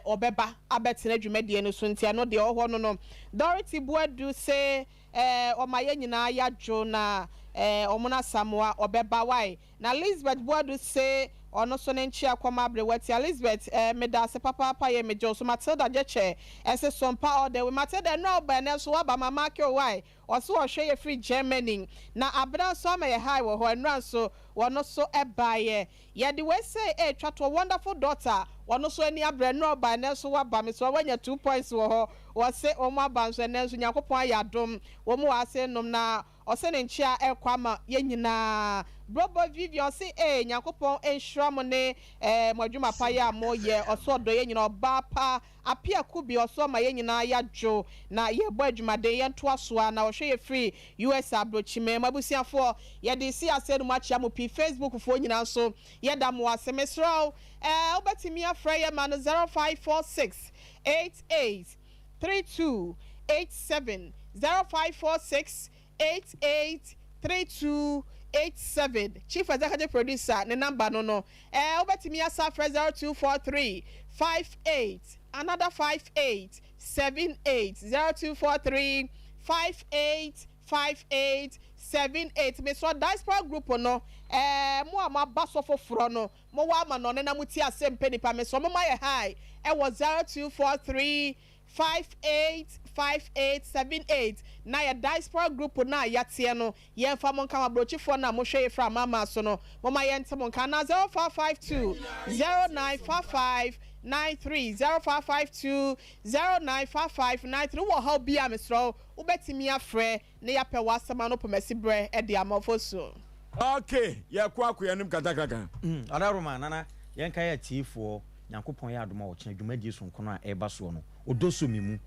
ɔbɛba abɛtena dwumadie no so nti ɛno deɛ ɔwɔ hɔ no no Dorothy Boadu se ɔma yɛn nyinaa yadwo na eh Omuna Asamoah ɔbɛba wai Na Lisbeth Boadu se ɔno so ne nkyea kɔma aberewa tia Lisbeth eh medaase papaapa yɛ megye wo so Matilda Gyekye ɛse sompa all the way Matilda ɛnora wo ba ɛnɛ nso woaba ma make wo wai Ɔse ɔhwɛ yɛ firi Germany na Abena nso ama yɛ hi wɔ hɔ ɛnora nso wɔno so baeɛ Yɛde wei sei retwa toɔ Wonderful daughter ɔno nso ani abrɛ ɛnora ɔbaeɛ ɛnɛ nso waba mesrɛ wo woanya 2 points wɔ hɔ Wɔse wɔn aba nso ɛnɛ nso Nyankopɔn ayɛ adom wɔn wɔ ase nom na Ɔse ne nkyea ɛkɔ ama yɛn nyinaa. Brobo Vivian ɔse ee Nyankopɔn nhyira mo ne eh mo adwuma pa yɛ a mo yɛ ɔse ɔdɔ yɛn nyinaa ɔbaa pa Apia Kubi ɔse ɔma yɛn nyinaa yadwo na yɛbɔ adwumaden yɛn toa so ara na ɔhwɛ yɛ firi USA abrokyiman mu abusuafoɔ yɛde si aseɛ no mu akyea mo pii Facebook foɔ nyinaa nso yɛda mo ase mesrɛ wo eh wobɛtumi afrɛ yɛ ma no 0546 88 32 87 0546 88 32 87 Chief Executive Producer ne number no no ɛɛ wobɛtumi asa afrɛ 0243 58 another 58 78 0243 58 58 78 Mesrɛ Diaspora Group no ɛɛ mo a moaba so foforɔ no mowɔ amanɔne na motie asɛm pɛ nipa mesrɛ momma yɛ hi ɛwɔ 0243 585878 na yɛ diaspora group no a yateɛ no yɛnfa mo nka ho abrokyifoɔ no a mohwɛ yɛ firi amanaman so no momma yɛnte mo nka anaa 0552 0955 93 0552 0955 93 wowɔ ɔhaw bi a mesrɛ wo wobɛtumi afrɛ na yɛapɛ w'asɛm ano pomasi berɛ de ama Ofosuo. Ok yɛkɔ akɔ yɛn anim katakaka. Ɔdaroma Nana yɛnkae atiefoɔ Nyankopɔn yɛ adom a ɔkyena dwumadie sononko no a ɛreba soɔ no ɔdɔ sɔ me mu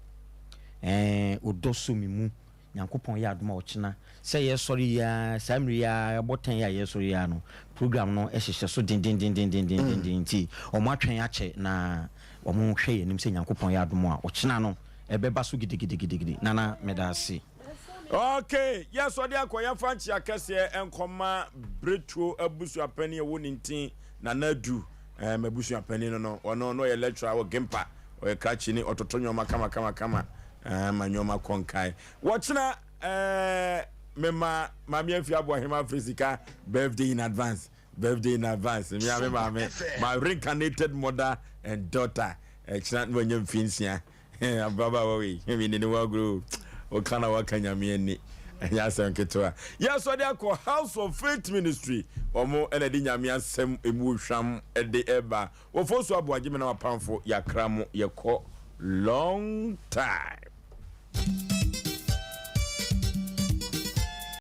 eh ɔdɔ sɔ me mu Nyankopɔn yɛ adom a ɔkyena sɛ yɛresɔre yi ara saa mmerɛ yi ara ɛbɔ tɛn yi a yɛresɔre yi ara no program no hyehyɛ so dendendendendenden nti wɔn atwɛn akyɛ na wɔn hwɛ yɛn anim sɛ Nyankopɔn yɛ adom a ɔkyena no ɛbɛba so gidigidigidigidi Nana meda ase. Ok, yes ɔde akɔ yɛmfa nkyea kɛseɛ nkɔma Bretuo abusuapanin ɛwɔ ne ntin Nana Adu eh, m'abusuapanin no no ɔno no ɔyɛ lecturer wɔ Gimpa ɔyɛ krakyeni ɔtoto nneɛma kama kama kama eh, ma nneɛma kɔ nkae wɔkyena eh, mema Maame Afia Aboahema afiri sika birthday in advance birthday in advance me ame maame my reincarnated mother and daughter ɛkyena na wanya mfie nsia Ababaawa wei, me ne ne wɔ agorɔ o. Woka na waka Nyame ani. Ɛnyɛ asɛm ketewa. Yɛsɔ de akɔ House of Faith Ministry. Wɔn na ɛde Nyame asɛm emu hwam de ɛba. Wɔfo so aboagye me na wapamfo yakra mo yɛkɔ long time.